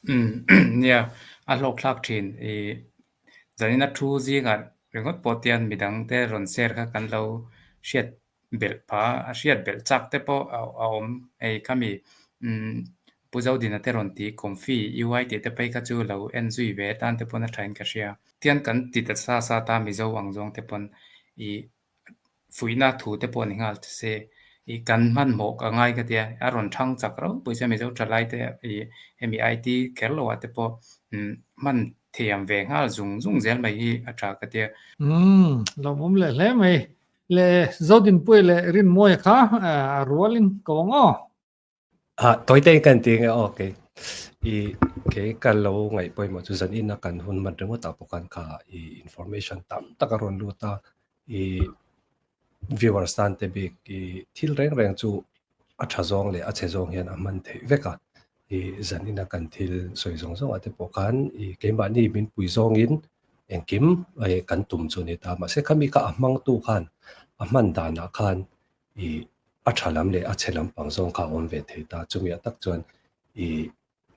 H: Umm, nia, a hlawkthlak thin. I zanin a thu zingah ringawt pawh tian midang te rawn share kha kan lo hriat belh pha a, hriat belh chak te pawh a awm. Hei khami umm Pu Zodina te rawn tih Comfy UI tih te phei kha chu lo en zui ve tan te pawn a thain ka hria. Tian kan ti ta sa sa ta Mizo ang zawng te pawn i fuihna thu te pawh ni nghal ta se, i kan hmanhmawh ka ngai ka tia, a rawn thang chak rau pawisa Mizo thalai te i hemi IT kher lo ah te pawh hman thiam ve nghal zung zung zel mai hi a tha ka tia.
A: Umm, lawmawm leh hle mai. Le Zodinpuia leh Rinmawia kha a rualin ko ang aw.
E: Ah, tawite in kan ti nge aw kei i kei ka lo ngaih pawimawh chu zan ina kan hun hman ringawt ah pawh khan kha i information tam tak a rawn lut a, i viewers tan te bik i thil reng reng chu a tha zawng leh a chhe zawng hian a hman theih vek a, i zan ina kan thil sawi zawng zawng ah te pawh khan i keimahni min pui zawngin engkim kan tum chu a ni ta, mahse khami kha a hmangtu khan a hman danah khan i a tha lam leh a chhe lampang zawng kha a awm ve thei ta. Chumi ah tak chuan i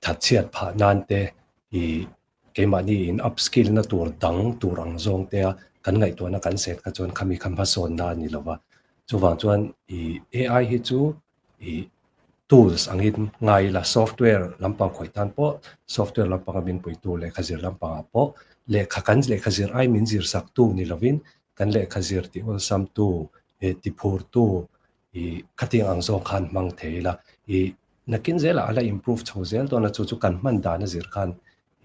E: thatchhiat phah nan te, i keimahni in upskill na tur dang tur ang zawng te a kan ngaihtuahna kan set kha chuan khami kha hmasawnna a ni lo va. Chuvang chuan i AI hi chu i tools angin ngai ila, software lampang khawih tan pawh software lampanga min puitu lehkha zir lampangah pawh lehkha kan lehkha zir ai min zir sak tu ni lovin kan lehkha zir tih awlsam tu he ti phurtu i khatiang ang zawng khan hmang thei ila i nakin zelah a la improve chho zel dawn a, chu chu kan hman dan a zir khan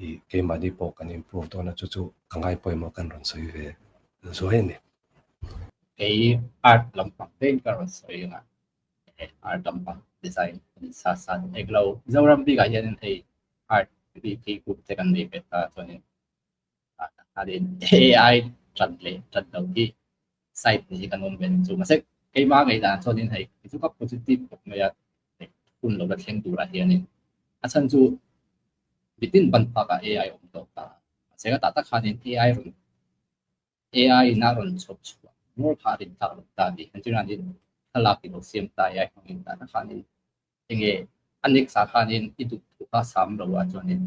E: i keimahni pawh kan improve dawn a, chu chu ka ngai pawimawh kan rawn sawi ve zuai a ni.
F: Kei art lampang te in ka rawn sawi ang a, art lampang design an sa sa eng lo Mizoram bikah hianin hei art bik hi group te kan nei ve ta chuanin AI ṭan leh ṭan lo hi side ni hi kan awm ve chu mahse keimah ngei dan chuanin hei chu ka positive khawp mai a hun lo la thleng turah hianin a chhan chu mitin ban phakah AI awm tawh ta mahse ka tah tak khanin AI rawn AI in a rawn chhawp chhuah ngawr kha a rin tlak loh ta a ni entirnanin thlalak i lo siam ta AI hmangin tah tak khanin enge a next ah khanin i duh thu kha sam lo ah chuanin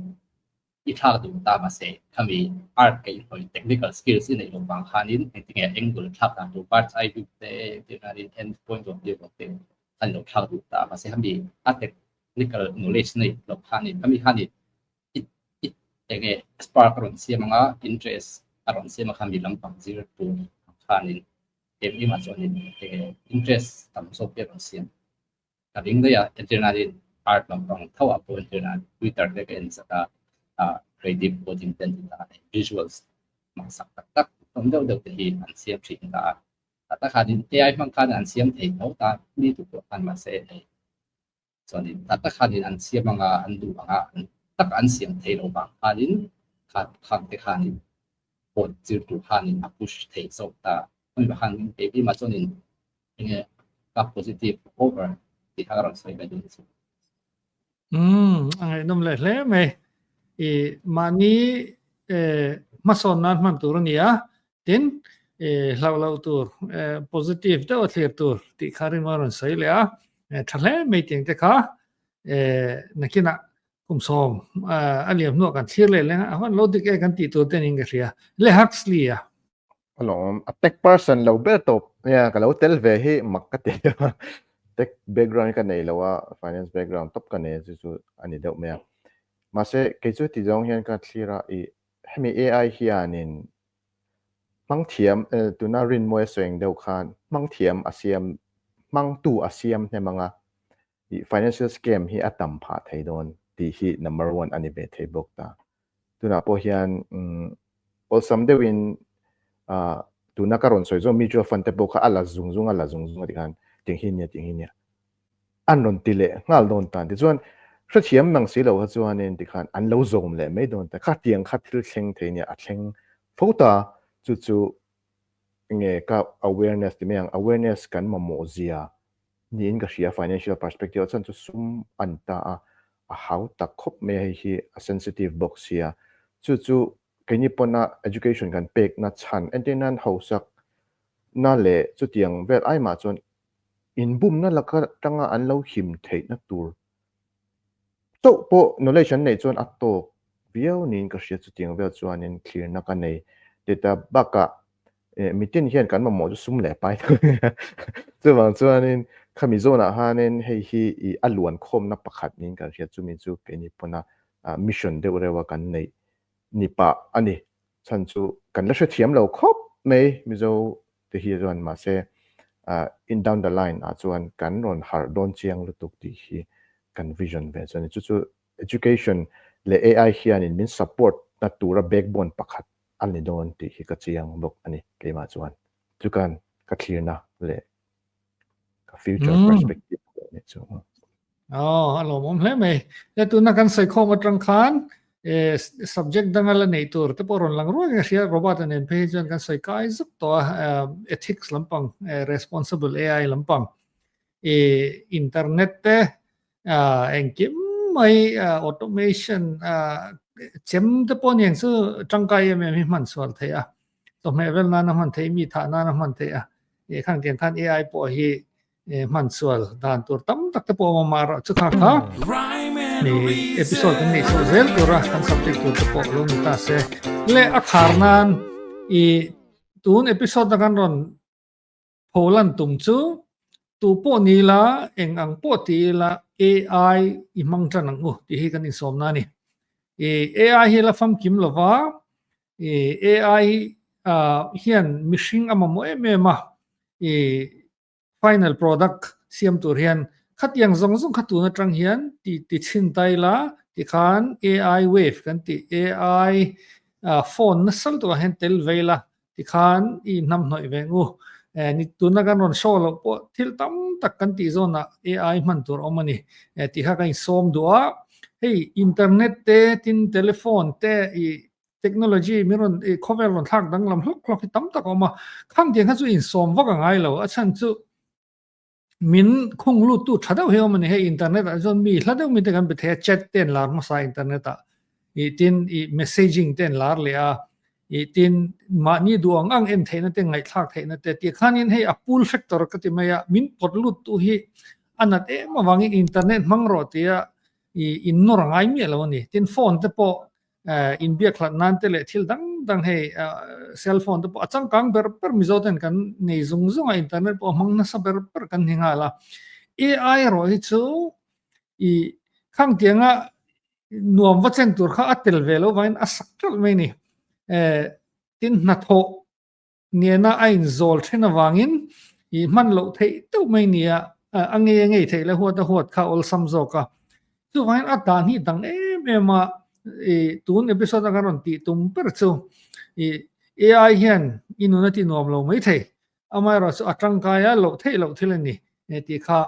F: i thlak duh ta mahse khami art ka inhlawih technical skills i neih loh vang khanin engtinge angle thlak dan tur bird's eye view te entirnanin end point of view te khan lo thlak duh ta mahse khami a technical knowledge neih loh khanin khami khanin i i enge spark a rawn siam anga interest a rawn siam a khami lampang zir tur khanin engmah chuanin enge interest tam zawk te a rawn siam. Ka ring daih a, entirnain art lampang tho ah pawh entirna Twitter te ka en zat a, ah creative coding te an ti ta a, visuals hmangsak tak tak awm deuh deuh te hi an siam thin ta a, tah tak khanin AI hmang khan an siam thei tho ta mi tu pawh khan mahse hei chuanin tah tak khanin an siam anga an duh anga an tak an siam thei lo vang khanin kha khang te khanin code zir tur khanin a push thei zawk ta, chumi khanin keimah chuanin enge ka positive over tih kha ka rawn sawi ve dun chu.
A: Umm, a ngaihnawm leh hle mai. I mahni eh hmasawn nan hman tur a ni a, tin eh hlauh loh tur eh positive deuh a thlir tur tih kha rinma rawn sawi leh a, tha hle mai tiang te kha eh nakinah kum sawm a liam hnuah kan thlir leh leng a, a huan lo dik e kan tih tur te niin ka hria. Le Huxley a.
D: Alawm, a tech person lo ber tawp nia ka lo tel ve hi mak ka ti a, tech background hi ka nei lo a, finance background tawp ka nei a chu chu a ni deuh mai a. Mahse kei chu ti zawng hian ka thlir a, ih hemi AI hianin hmang thiam tuna Rinmawia sawi ang deuh khan hmang thiam a siam hmangtu a siam hnem ang a, ih financial scam hi a tam phah thei dawn tih hi number one a ni ve thei bawk ta. Tunah pawh hian awlsam deuhin tuna ka rawn sawi zawng mutual fund te pawh kha a la zung zung a la zung zung a tikhan tiang hi nia tiang hi nia an rawn ti leh nghal dawn tan tichuan hrethiam nang si lo kha chuanin tikhan an lo zawm leh mai dawn ta kha tiang kha thil thleng thei nia a thleng fo ta chu chu nge ka awareness ti mai ang awareness kan mamawh zia. Niin ka hria financial perspective ah chuan chu sum a ni ta a, a hau tak khawp mai a hei hi a sensitive bawk sia. Chu chu keini pawna education kan pekna chhan entir nan hausak na leh chutiang vel ai mah chuan inbumna laka tanga an lo him theihna tur chauh pawh knowledge an neih chuan a tawk viau niin ka hria chutiang vel chuanin thlirna ka nei tita bakah mitin hian kan mamawh chu sum leh pai tho chuvang chuanin khami zawnah khanin hei hi i a luan khawmna pakhat niin kan hria chumi chu keini pawna mission deuh reuha kan neih ni pah a ni. Chhan chu kan la hrethiam lo khawp mai Mizo te hi chuan mahse in down the line ah chuan kan rawn harh dawn chiang lutuk tih hi kan vision ve chu a ni. Chu chu education leh AI hianin min support na tura backbone pakhat a ni dawn tih hi ka chiang bawk a ni keimah chuan. Chu kan ka thlirna leh ka future perspective a ni chu.
A: Oh, a lawmawm hle mai. Le tuna kan sawi khawm atang khan eh subject danga la nei tur te pawh rawn lang ruai ka hria Robert a nen phei chuan kan sawi kai zuk tawh a ethics lampang responsible AI lampang eh internet te engkim mai automation chem te pawh aniang chu tangkai em em hi hman sual theih a chawhmeh vel nana hman theih mi thah nana hman theih a eh khang tiang khan AI pawh hi hman sual dan tur tam tak te pawh a awm a mahrawh chu kha kha episode kan neih chhoh zel tura kan subject tur te pawh lo ni ta se le a khar nan i tun episode a kan rawn pholan tum chu tu pawh ni la eng ang pawh ti ila AI i hmang tan ang u tih hi kan insawm na a ni. I AI hi la famkim lova i AI hian mihring a mamawh em em a i final product siam tur hian khatiang zawng zawng kha tun atang hian ti ti chhin ta ila tikhan AI wave kan tih AI phone nasa lutuk ah hian tel ve ila tikhan i hnamhnawih ve ang u. Ni tuna kan rawn show loh pawh thil tam tak kan tih zawnah AI hman tur a awm a ni tih kha ka insawm duh a. Hei internet te tin telephone te i technology min rawn i khawvel rawn thlak danglam hlawk hlawk hi tam tak a awm a. Khang tiang kha chu insawm vak a ngai lo a chhan chu min khung lut tu tha deuh hi awm a ni hei internet ah chuan mi hla deuh mi te kan be thei a chat te an lar hmasa internet ah ih tin ih messaging te an lar leh a ih tin mahni duh ang ang en theihna te ngaihthlak theihna te tih khanin hei a pull factor ka ti mai a min pawt lut tu hi a nat em avangin internet hmang rawh tia ih in nawr a ngai miah lo a ni tin phone te pawh inbiak hlat nan te leh thil dang dang hei cell phone te pawh a changkang ber ber Mizo ten kan nei zung zung a internet pawh a hmang nasa ber ber kan ni nghal a AI erawh hi chu i khang tianga nuam va chen tur kha a tel ve lo vangin a sak ṭalh mai ni tin hnathawh nena a inzawl then avangin i hman loh theih deuh mai nia a ngei a ngei theih leh huat a huat kha awlsam zawk a. Chuvangin a dan hi dang em em a i tun episode a kan rawn tih tum ber chu i AI hian i nun a ti nuam lo mai thei amaherawh chu a tangkai a loh theih loh thil a ni tih kha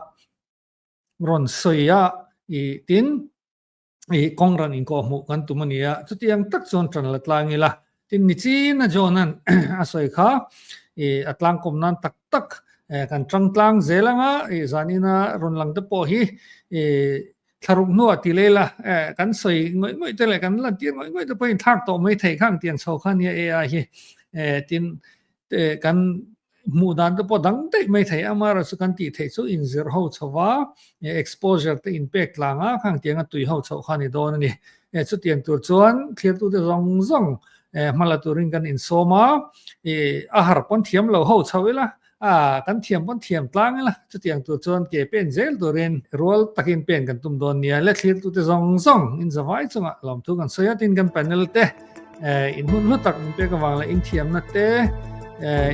A: rawn sawi a i tin i kawng ran inkawh hmuh kan tum a ni a, chutiang tak chuan ṭan la tlang ila. Tin nichin a John-a'n a sawi kha i a tlangkawm nan tak tak kan ṭang tlang zel ang a, i zanina rawn lang te pawh hi i thlaruk hnuah ti leh ila kan sawi ngawih ngawih te leh kan lantir ngawih ngawih te pawhin thlak tawh mai thei kha ang tiang chho kha nia AI hi tin kan hmuh dan te pawh dang daih mai thei amaherawh chu kan tih theih chu inzir ho chho va exposure te inpek tlang a khang tianga tui ho chhoh kha a ni dawn a ni chutiang tur chuan thirtute zawng zawng hmala turin kan insawm a a har pawn thiam lo ho chho ila a kan thiam pawn thiam tlang ila chutiang tur chuan ke pen zel turin rual takin pen kan tum dawn nia le thirtute zawng zawng inzavai chungah lawmthu kan sawi a tin kan panel te in hun hlu tak min pek avang leh in thiamna te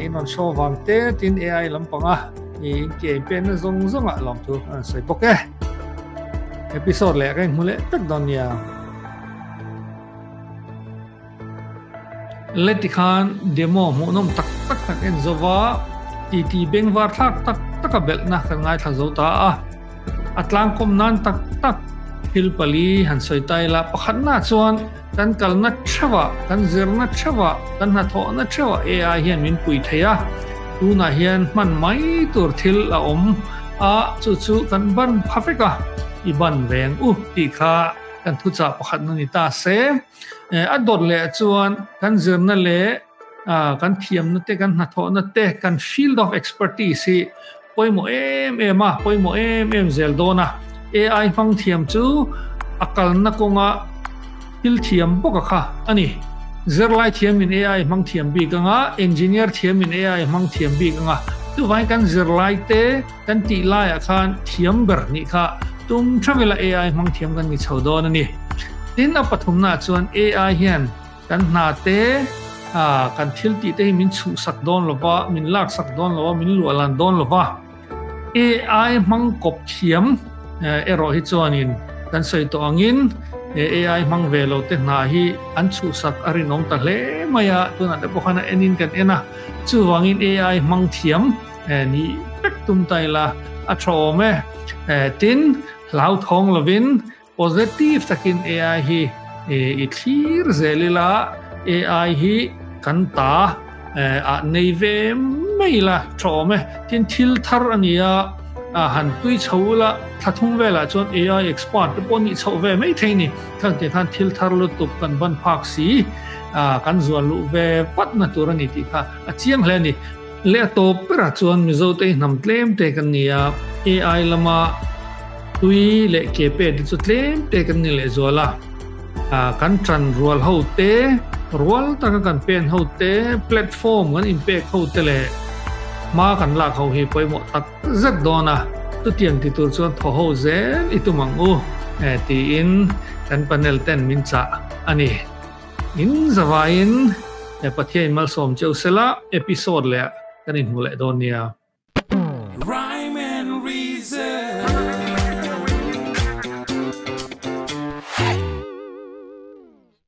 A: in rawn show vang te tin AI lampanga in ke in penna zawng zawngah lawmthu an sawi bawk e. Episode leh ka inhmu leh vek dawn nia. Leti khan demo hmuhnawm tak tak tak en zova titi bengvar thlak tak taka belhna kan ngaithla zo ta a. A tlangkawm nan tak tak thil pali han sawi ta ila pakhatna chuan Kan kalna theuhah, kan zirna theuhah, kan hnathawhna theuhah AI hian min pui thei a, tunah hian hman mai tur thil a awm. a, chu chu kan ban pha vek a, i ban veng u tih kha kan thuchah pakhat na ni ta se. A dawt leh chuan kan zirna leh kan thiamna te, kan hnathawhna te, kan field of expertise hi pawimawh em em a, pawimawh em em zel dawn a. AI hmang thiam chu a kalna kawnga thil thiam bawk a kha a ni. Zirlai thiamin AI hmang thiam bik anga, engineer thiamin AI hmang thiam bik anga, chuvangin kan zirlai te kan tih laiah khan thiam ber nih kha tum theuh ila AI hmang thiam kan ni chho dawn a ni. Tin, a pathumnaah chuan AI hian Kan hna te, kan thil tih te hi min chhuhsak dawn lo va, min laksak dawn lo va, min luahlan dawn lo va. AI hmang kawp thiam erawh hi chuanin kan sawi tawh angin AI hmang ve lo te hna hi an chhuhsak a rinawm ta hle mai a, tunah te pawh khan a enin kan en a. Chuvangin AI hmang thiam nih vek tum ta ila a tha awm e. Tin, hlauthawng lovin Positive takin AI hi i thlir zel ila, AI hi kan ta ah nei ve mai ila tha awm e. Tin, thil thar a ni a, han tui chho ula, thla thum velah chuan AI expert te pawh nih chhoh ve mai thei ni. Khang tih khan thil thar lutuk kan ban phak si, kan zuan luh ve vat na tur a ni tih kha a chiang hle a ni. Leh a tawp berah chuan Mizote hi hnam tlem te kan ni a, AI lama tui leh ke pe te chu tlem te kan ni lehzual a. Kan tan rual ho te, rual taka kan pen ho te, platform kan inpek ho te leh hma kan lak ho hi pawimawh tak zet dawn a, chutiang ti tur chuan thaw ho zel i tum ang u tiin kan panel ten min chah a ni. In zavaiin Pathian in malsawm cheu sela episode leh kan inhmu leh dawn nia.